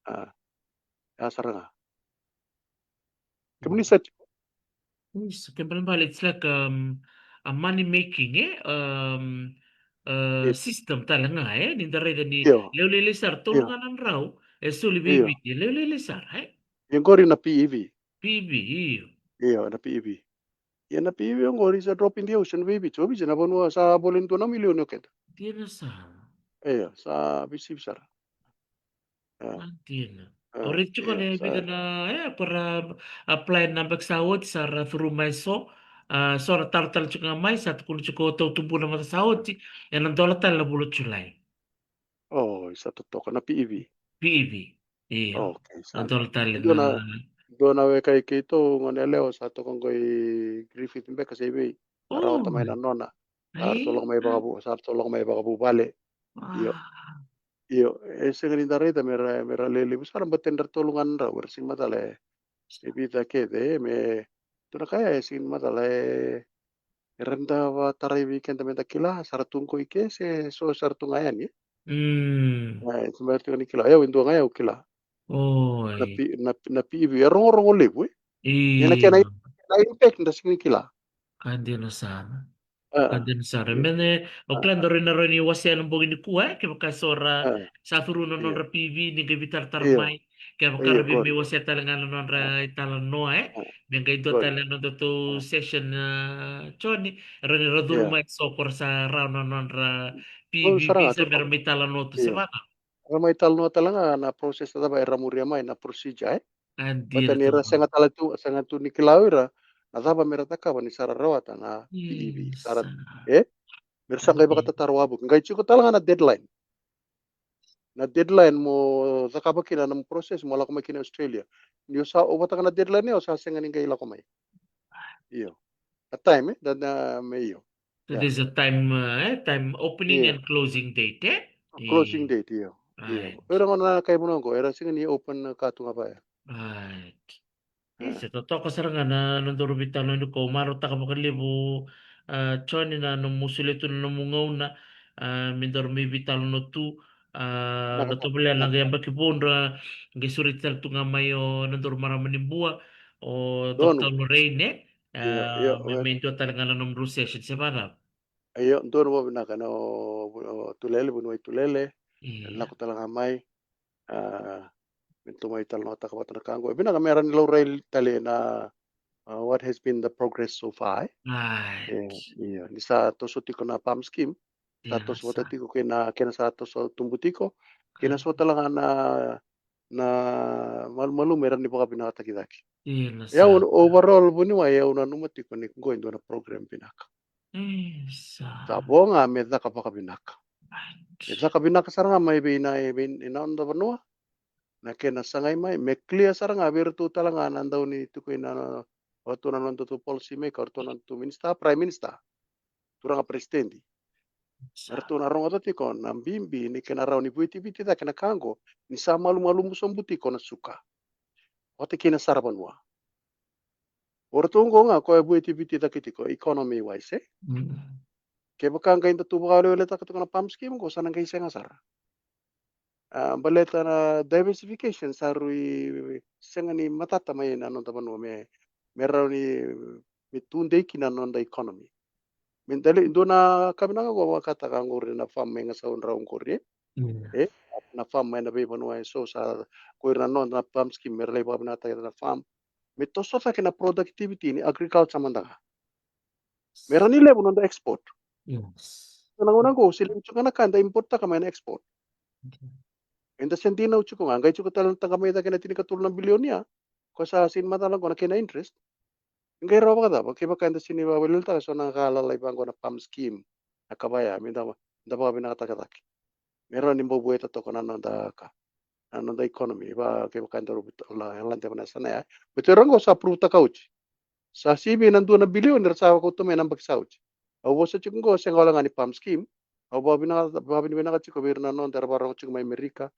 A, ya sara ga. Kemuni sa tiko. Yes, ke balebale, it's like, um, a money making, e? Um, uh, system tale ga, e? Ni da raica ni leulele sara, tolu ga na drau e soli vei Viti, e leulele sara, e? Io, qori na P E V. P E V, io. Io, na P E V. Ia na P E V oqori sa drop in the ocean vei Viti. O Viti na vanua sa volai dua na milioni o keda. Dina sara. Io, sa veisivi sara. Io. Dina. Io, o raica tiko na vica na, e, ko ra apply na beka sa oti, sa ra through mai so. A, so ra taro tale tiko ga mai, sa tukuna tiko o tautubu na mata sa oti, e na dola tale na vula o Julai. O, sa totoka na P E V. P E V. Io. Okay, sa na dola tale. Dua na, dua na weka i keitou, gone yalewa sa toka qo i Griffith beka se i vei. Sa rawata mai na nona. Sa ratou lako mai vakavu, sa ratou lako mai vakavuvale. Io. Io, e sega ni da raica me ra, me ra lelevu sara, baleta ni ra tolu ga na drau, era sega ni macala e, e vica kece, me, tu na ka ya e sega ni macala e, Era da vatarai vei keda me da kila, sa ra tu qo i ke se so sa ra tu ga yani. Mm. E, sa mai ra tu ga ni kila. Au e dua ga au kila. Oi. Na P, na, na P E V, e rogorogo levu, e. Ia na kena, Io. na impact da sega ni kila. Ka dina sara. A, Ka dina sara. io. Mene, o A, kila daru na rawa ni wasea na bogi nikua, e, kevaka so ra a, sa curu na io. nodra P V, ni qai veitaratara Io. mai, kevaka ra Io, via mai good. wasea tale ga na A, nodra italanoa, e. a, Me qai dua good. tale na nodatou A, session, a, Joni, rawa ni ra curu io. mai so ko ra sa rawa na nodra Good P V sara ga, visa me ra totolo. mai talanoa tu, se Io. vacava? Ra mai talanoa tale ga na process cava era muria mai na procedure, e? A Baleta dina ni ra tu. sega tale tu, sega tu ni kila o ira na cava me ra cakava ni sa ra rawata na P E V, sa ra, Isa. e? Me ra sa qai Adi. vakatataro wavoki. Qai tiko tale ga na deadline. Na deadline mo cakava kina na nomu process mo lako mai kina Australia. Ni o sa, o vata ga na deadline, o sa sega ni qai lako mai. Io. A time, e? Da, da, me io. So Yeah. There's a time, uh, eh, time opening Io. and closing date, eh? Closing Io. date, io. Io. Right. O ira gona na kai vanua qo, era sega ni open ka tu ga vaya. Right. Ah. Isa, totoka sara ga na, na nodaru veitalanoa nikua. Marautaka vakalevu, ah, Joni, na nomu solia tu na nomu gauna, ah, me daru mai veitalanoa tu, ah, na tovolea na qai yabaki vou, da qai sureti tale tu ga mai o nodaru marama ni Bua, o Doctor Lorraine, eh? Io, io, ah, me, me dua tale ga na nomudrau session, se vacava? Io, dua na vakavinaka na o, o Tulele, vuniwai Tulele, io, lako tale ga mai, ah, me tou mai talanoataka vata na ka qo. E vinaka me rawa ni laurai tale na, ah, what has been the progress so far, eh? Right. Io, ni sa toso tiko na PALM scheme, sa toso vata tiko kei na, kena sa toso tubu tiko, kei na so tale ga na, na malumalumu e rawa ni vakavinakataki cake. Io, na sa. Ia, overall, vuniwai, au nanuma tiko ni qo e dua na program vinaka. Isa. Sa vo ga me caka vakavinaka. Right. Me caka vinaka sara ga mai vei na, vei na noda vanua. Na kena sagai mai, me clear sara ga vei iratou tale ga na dau ni tiko ina, o ratou na nodatou policy maker, o ratou na nodatou minister, prime minister, turaga president. Sa. Eratou na rogoca tiko na bibi ni kena rawa ni vueti Viti cake na ka qo, ni sa malumalumu sobu tiko na suka. Vata kei na saravanua. O ratou qo ga koya vueti Viti cake tiko, economy wise, eh? Mm. Kevaka qai datou vakaweleweletaka tiko na PALM scheme qo, sa na qai sega sara. Ah, baleta na diversification sa rui sega ni matata mai na noda vanua me, me rawa ni, me tudei kina na noda economy. Me dali, dua na ka vinaka qo vakataka qori na farm mai Gasau Drau qori, eh? Mm. Eh? Na farm mai na veivanua eso sa, ko ira na noda na PALM scheme, me ra lai vakavinakataka na farm. Me toso cake na productivity ni agriculture mada ga. Me rawa ni levu noda export. Yes. Na gauna qo, se levu tiko ga na ka eda importtaka mai na export. Okay. Eda se dinau tiko ga, qai tiko tale na taqa mai cake na tinikatolu na bilioni ya. Ko sa sega ni macala qo na kena interest. Qai rawa vakacava, kevaka eda sega ni vakaweleweletaka so na ka lalai vaqo na PALM scheme, na ka vaya, me da, da vakavinakataka cake. Me rawa ni bau vueta toka na noda ka, na noda economy, va, kevaka eda rau vita, la, la deva na yasana ya. Baleta ira qo sa prove-taka oti. Sa sivi na dua na bilioni era sa vakauta mai na yabaki sa oti. Au vosa tiko qo, sega wale ga ni PALM scheme. Au vakavinavinaka, vakavinavinaka tiko vei ira na noda era vakarorogo tiko mai Amerika,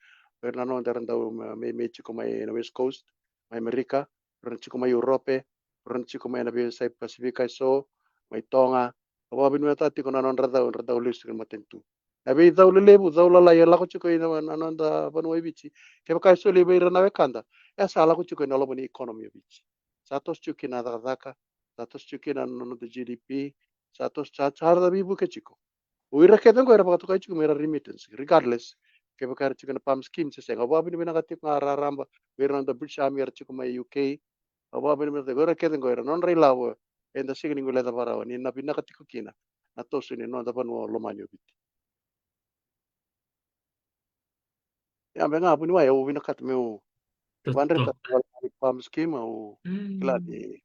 vei ira na noda era dau me, me, me tiko mai na West Coast, mai Amerika, ira na tiko mai Europe, ira na tiko mai na veiyasai Pasifika eso, mai Toga. Au vakavinavinakataka tiko na nodra cau, nodra cau lesu tiko na matanitu. Na veicau lelevu, cau lalai e lako tiko ina, na noda vanua i Viti. Kevaka e soli vei ira na wekada, e sa lako tiko ina loma ni economy o Viti. Sa toso tiko kina na cakacaka, sa toso tiko kina na noda G D P, sa toso, sa, sa ra veivuke tiko. O ira kece qo era vakatokai tiko me ra remittance, regardless kevaka era tiko na PALM scheme se sega. Au vakavinavinaka tiko ga raraba vei ira na noda British Army era tiko mai U K. Au vakavinavinaka tiko, o ira kece qo era nodra ilavo eda sega ni guileca vakarawa ni na vinaka tiko kina na toso ni noda vanua lomani o Viti. Ia, me ga vuniwai, au vinakata meu, totoka, vakadreta na PALM scheme, au kila ni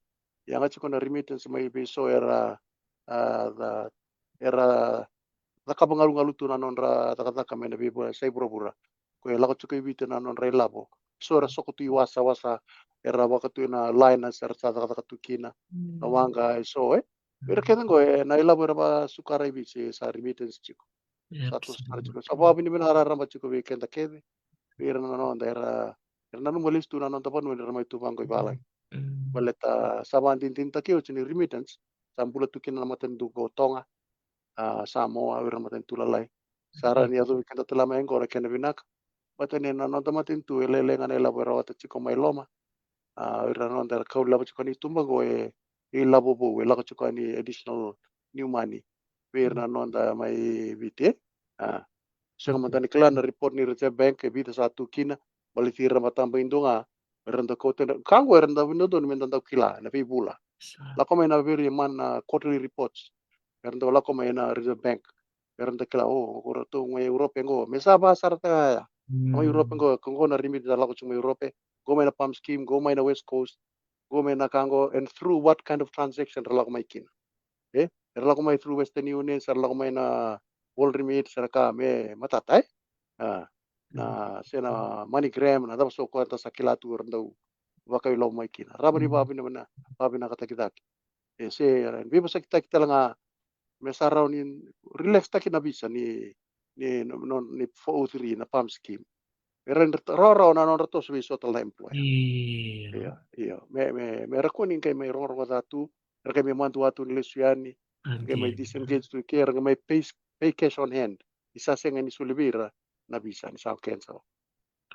yaga tiko na remittance mai vei so era, ah, era cakava galugalu tu na nodra cakacaka mai na veivanua sa i vuravura. Ko e lako tiko i Viti na nodra ilavo. So era soko tu i wasawasa, era vaka tu na liners era sa cakacaka tu kina. Na waqa eso, eh? Ira kece qo, eh, na ilavo era vakasuka i Viti sa remittance tiko. Sa toso sara tiko. Sa vakavinavinaka raraba tiko vei keda kece. Vei ira na noda era, era nanuma lesu tu na noda vanua ni ra mai tu vaqo i valagi. Baleta sa vakadinadinataki oti ni remittance sa bula tu kina na matanitu ko Toga, a, Samoa, o ira na matanitu lalai. Sa rawa ni yacovi keda tale mai qo na kena vinaka. Baleta ni na noda matanitu e lailai ga na ilavo e rawata tiko mai loma. A, o ira na noda era kau lavo tiko ni tuba qo e, e ilavo vou, e lako tiko ni additional new money vei ira na noda mai Viti, e. A, sega mada ni kila na report ni Reserve Bank e vica sa tu kina, baleti ira na mataba i dua ga, era dau kauta, ka qo era dau vinodonu me da dau kila na veivula. Lako mai na very month, na quarterly reports, era dau lako mai na Reserve Bank, era dau kila, o, ko ratou mai Europe qo, me sa vasarataka ya. Mai Europe qo, ko qo na rimiti da lako tiko mai Europe, qo mai na PALM scheme, qo mai na West Coast, qo mai na ka qo, and through what kind of transaction ra lako mai kina. E, era lako mai through Western Union, sa ra lako mai na World Remit, sa ra ka me matata, e? A, na, se na MoneyGram, na cava so koya da sa kila tu era dau vakau ilavo mai kina. Rawa ni vavina, vina, vavinakataki cake. E, se, era veivosakitaki tale ga, me sa rawa ni relax taki na visa ni, ni, no, no, ni four oh three na PALM scheme. Era rawarawa na nodra toso vei so tale na employer. Io, io. Me, me, me ra kua ni qai mai rogorogo ca tu, ra qai mai madua tu ni lesu yani, ra qai mai disengage tu ke, ra qai mai pay, pay cash on hand. Ni sa sega ni soli vei ira na visa, ni sa cancel.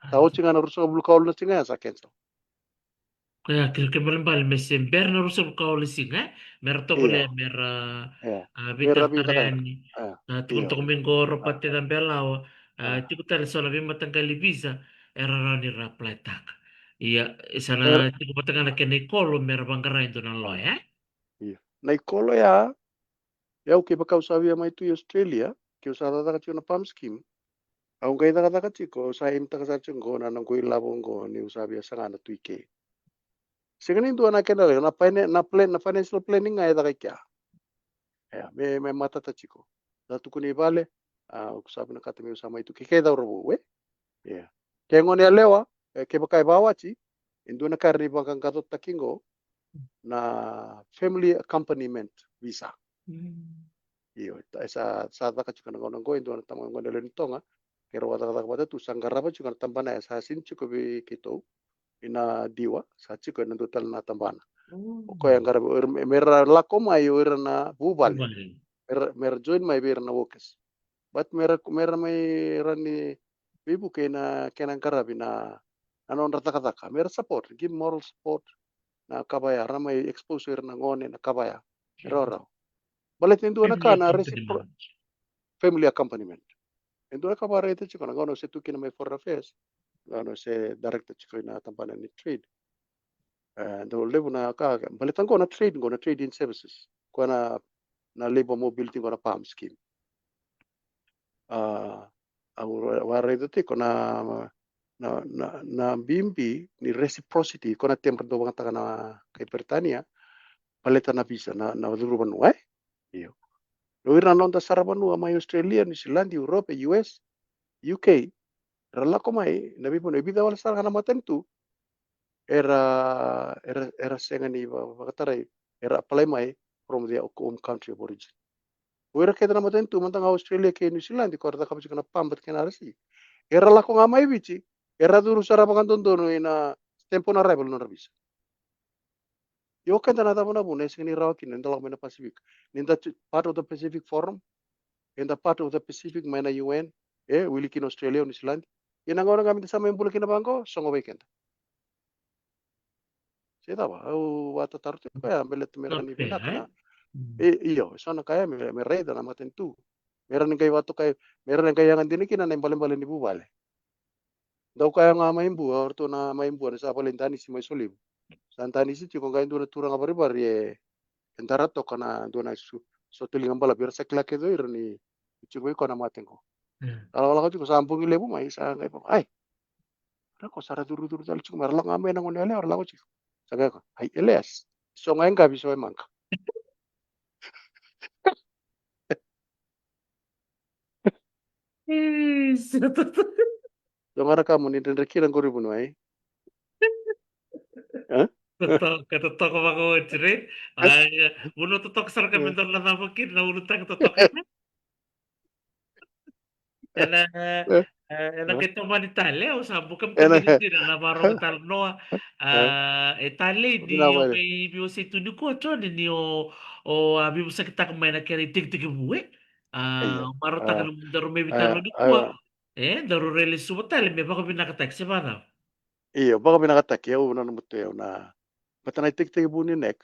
Sa oti ga na ruasagavulu ka walu na siga ya sa cancel. Ia, kei, kei balebale me se bera na ruasagavulu ka walu siga, e? Me ra tovolea, me ra, a, veitaratara yani. Sa tukuna toka mai qo o Ropate Cabelawa, a, tiko tale so na veimataqali visa era rawa ni ra apply taka. Ia, e sa na tiko vata ga na kena ikolo me ra vaqara e dua na loya, e? Ia. Na ikolo ya, Au kevaka au sa via mai tu i Australia, keu sa cakacaka tiko na PALM scheme, au qai cakacaka tiko, au sa aimitaka sara tiko qo na noqu ilavo qo niu sa via saga na tu i ke. Sega ni dua na kena levu, na fina-, na plan, na financial planning ga e caka i kea. Ia, me, me matata tiko. Sa tukuni vale, a, au sa vinakata meu sa mai tu ke, ke cauravou, e? Ia. Ke gone yalewa, e, kevaka e vakawati, e dua na ka era ni vaqaqacotaki qo na family accompaniment visa. Io, e sa, sa caka tiko na gauna qo, e dua na tama gone yalewa ni Toga, keirau a cakacaka vata tu, sa qarava tiko na tabana ya, sa sini tiko vei keitou, ina Diwa, sa tiko ena dua tale na tabana. O koya e qaravi, o ira, me ra lako mai, o ira na vuvale. Me ra, me ra join mai vei ira na workers. But me ra, me ra mai rawa ni veivuke ina kena qaravi na, na nodra cakacaka. Me ra support, give moral support, na ka vaya, ra mai expose ira na gone, na ka vaya. Rawarawa. Baleta e dua na ka na recipro-, family accompaniment. E dua na ka vakaraitaka tiko na gauna au se tu kina mai Foreign Affairs, gauna au se director tiko ina tabana ni trade. E, dau levu na ka, baleta qo na trade, qo na trade in services. Ko na, na labor mobility, ko na PALM scheme. A, au ra-, au a raica tiko na, na, na, na bibi ni reciprocity, ko na term ra dau vakayagataka na kai Peritania, baleta na visa, na, na curu vanua, e? Io. O ira na noda sara vanua mai Australia, New Zealand, Europe, U S, U K, ra lako mai, na veivanua, e vica wale sara ga na matanitu, era, era, era sega ni va-, vakatarai, era apply mai from their home country of origin. O ira kece na matanitu, mada ga Australia kei New Zealand, ko ra cakava tiko na PALM vata kei na R S E. Era lako ga mai Viti, era curu sara vakadodonu ina stamp on arrival na nodra visa. Ia o keda na cava na vuna e sega ni rawa kina, eda lako mai na Pacific. Ni da ti-, part of the Pacific Forum, eda part of the Pacific mai na U N, e, wili kina Australia, New Zealand. Ia na gauna ga meda sa mai bula kina vaqo, sogo vei keda. Se cava, au vatataro tiko ya, baleta me rawa ni vinaka na. E, io, so na ka ya me, me raica na matanitu. Me rawa ni qai vatokai, me rawa ni qai yaga dina kina na ibalebale ni vuvale. Dau kaya ga mai Bua, o ratou na mai Bua, ni sa vale danisi mai Solevu. Sa danisi tiko qai dua na turaga varivari e, e dara toka na dua na su-, sotoliga balavu, era sa kila kece o ira ni tiko i koya na mate qo. Sa lakolako tiko, sa bogi levu mai, sa qai vaka, ai. Ra ko sa ra curucuru tale tiko mai, ra lako ga mai na gone yalewa, ra lako tiko. Sa qai ko, ai, Elias, so ga e qavi, so e maqa. Ih, sa totoka. Dua ga na ka mo ni dredre kina qori vanua, e? E? Totoka, totoka vakaoti, right? Ai, vanua totoka sara ka me dau na cava kina, na ulutaga totoka. Ena, e, E, ena qai tomani tale, au sa bau kamikamica dina na vakarogo tale noa. A, e talei ni o qai veiwasei tu nikua, Jone, ni o, o a veivosakitaka mai na kena itekitekivu, e? A, marautaka na daru mai veitalanoa nikua. E, daru rai lesuva tale me vakavinakataki, se vakacava? Io, vakavinakataki, au nanuma tu au na, baleta na itekitekivu ni NEC.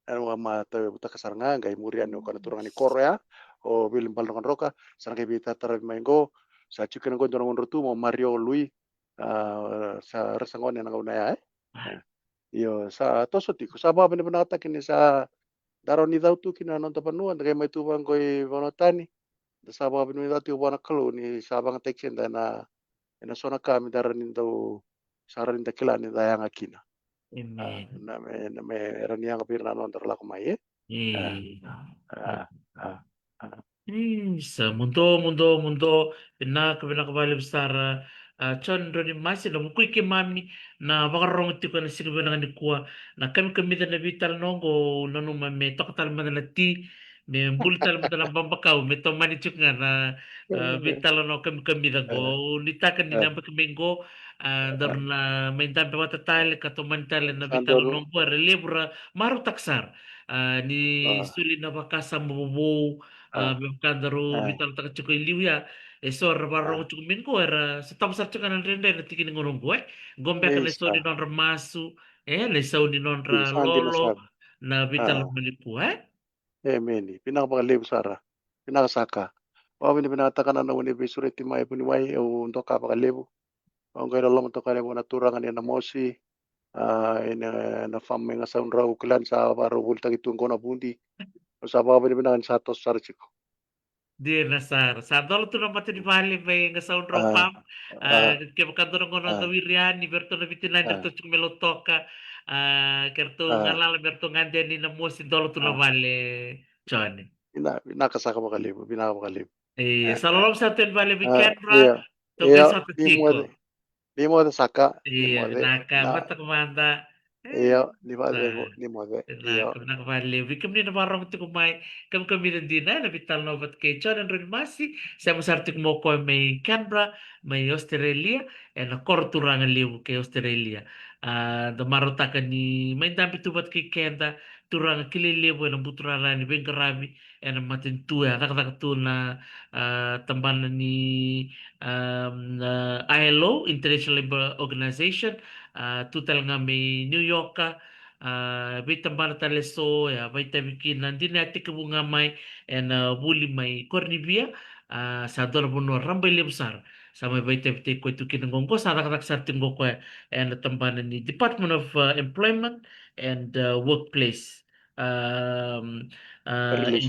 Au a ma tauyavutaka sara ga, qai muri yani o koya na turaga ni koro ya, o Vili Baladrokadroka, sa na qai veitataravi mai qo, sa tiko kina qo dua na gauna tu, o Mario Lui, a, sa ra sa gone ena gauna ya, e? Io, sa toso tiko, sa vakavinavinakataki ni sa da rawa ni cau tu kina na noda vanua, da qai mai tu vaqo i vanua tani, da sa vakavinavinakataki tiko vua na Kalou ni sa vakayagataki keda ena, ena so na ka me da rawa ni dau, sa rawa ni da kila ni da yaga kina. A, na me, na me rawa ni yaga vei ira na nodra lako mai, e? A, a, a, a. Isa, muduo, muduo, muduo. Vinaka, vinaka vakalevu sara. A, Jone Drau ni Masi, na vukui keimami na vakarorogo tiko ena siga vinaka nikua. Na kamikamica na veitalanoa oqo, au nanuma me toka tale mada na ti, me buli tale mada na babakau, me tomani tiko ga na, a, veitalanoa kamikamica oqo. Au nuitaka ni na yabaki mai oqo, a, daru na mai dabe vata tale ka tomani tale na veitalanoa oqo, era levu ra marautaka sara. A, ni soli na vakasama vovou, a, me vaka daru veitalanoataka tiko e liu ya, e so era vakarorogo tiko mai qo, era sa tava sara tiko ga na dredre na tiki ni gauna oqo, e? Qo beka na isau ni nodra masu, e, na isau ni nodra lolo, na veitalanoa nikua, e? Emeni. Vinaka vakalevu sara. Vinaka saka. Vakavinavinakataka na nomuni veisureti mai vuniwai, au doka vakalevu. Au qai loloma toka yani vua na turaga ni Namosi. A, ena, na fam mai Gasaudrau, kila ni sa vakarau volitaki tu qo na vudi. Au sa vakavinavinaka ni sa toso sara tiko. Dina sara. Sa dola tu na mata ni vale mai Gasaudrau fam. A, kevaka dua na gauna o wiri yani, vei ratou na vitinani ratou tiko me Lautoka. A, ke ratou galala me ratou gade yani Namosi, dola tu na vale, Jone. Vinaka, vinaka saka vakalevu, vinaka vakalevu. Io, sa loloma sara tu yani vale vei Kendra. Tou qai sota tiko. Ni moce saka. Io, vinaka, mataka mada. Io, ni vacegu, ni moce. Vinaka, vinaka vakalevu vei kemuni na vakarorogo tiko mai. Kamikamica dina ena veitalanoa vata kei Jone Drau ni Masi, sema sara tiko mai o koya mai Canberra, mai Australia, ena koro turaga levu kei Australia. A, da marautaka ni mai dabe tu vata kei keda, turaga kilai levu ena buturara ni veiqaravi ena matanitu, e a cakacaka tu na, a, tabana ni, a, na I L O, International Labour Organization, a, tu tale ga mai New York, a, veitabana tale eso, e a vakaitavi kina, dina e a tekivu ga mai ena vuli mai Koronivia, a, sa dua na vanua rabailevu sara. Sa mai vakaitavitaki koya tu kina qo, qo sa cakacaka sara tiko qo koya ena tabana ni Department of, a, Employment and, a, Workplace, a, a,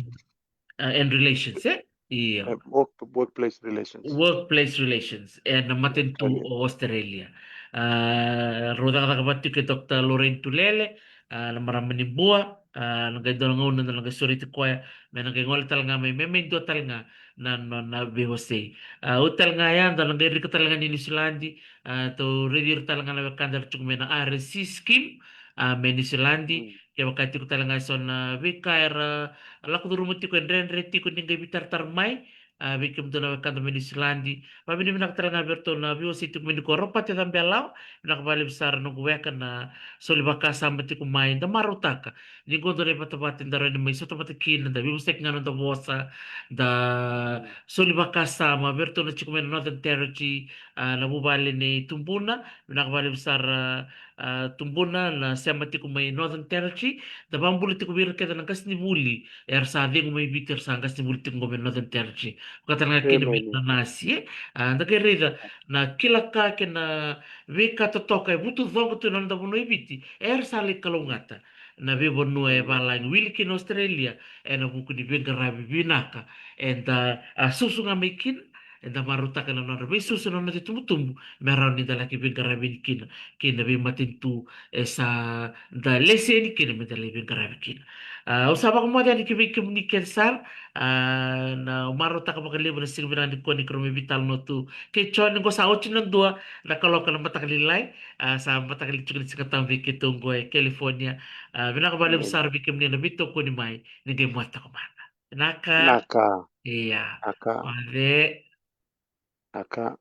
and Relations, e? Io. E, work, workplace relations. Workplace relations ena matanitu o Australia. A, rau cakacaka vata tiko kei Doctor Lorraine Tulele, a, na marama ni Bua, a, na qai dua na gauna da na qai sureti koya me na qai gole tale ga mai, me mai dua tale ga na, na, na veiwasei. A, oti tale ga ya da na qai rika tale ga ni Niusiladi, a, tou raici ira tale ga na wekada era tiko mai na R S C scheme, a, mai Niusiladi. Kevaka tiko tale ga eso na veika era lako curuma tiko, e dredre tiko ni qai veitaratara mai, a, vei kemudou na wekada mai Niusiladi. Vakavinavinaka tale ga vei iratou na veiwasei tiko mai nikua, Ropate Cabelawa, vinaka vakalevu sara noqu weka na soli vakasama tiko mai, da marautaka ni qo dua na ivatavata eda rawa ni mai sota vata kina, da veivosaki ga na noda vosa, da soli vakasama vei iratou na tiko mai na Northern Territory, a, na vuvale nei Tubuna, vinaka vakalevu sara, a, Tubuna, na sema tiko mai Northern Territory, da vakabula tiko vei ira kece na qasenivuli era sa cegu mai Viti, era sa qasenivuli tiko qo mai Northern Territory. Vaka tale ga kina vei ira na nasi, e? A, da qai raica na kila ka kei na veika totoka e vutucoqa tu ena noda vanua i Viti, era sa lai kalougata na veivanua e valagi, wili kina Australia, ena vuku ni veiqaravi vinaka eda, a, susu ga mai kina, eda marautaka na nodra veisusu na noda itubutubu me rawa ni da laki veiqaravi yani kina kei na veimatanitu e sa da lesi yani kina me da lai veiqaravi kina. A, au sa vakamoce yani ki vei kemuni kece sara, a, na marautaka vakalevu na siga vinaka nikua ni keirau mai veitalanoa tu kei Jone. Qo sa oti na dua na kaloko na mataka lailai, a, sa mataka lailai tiko ni Sigatabu vei keitou qo e California. A, vinaka vakalevu sara vei kemuni na veitokoni mai, ni qai moce toka mada. Vinaka. Vinaka. Ia. Vinaka. Moce. Vinaka.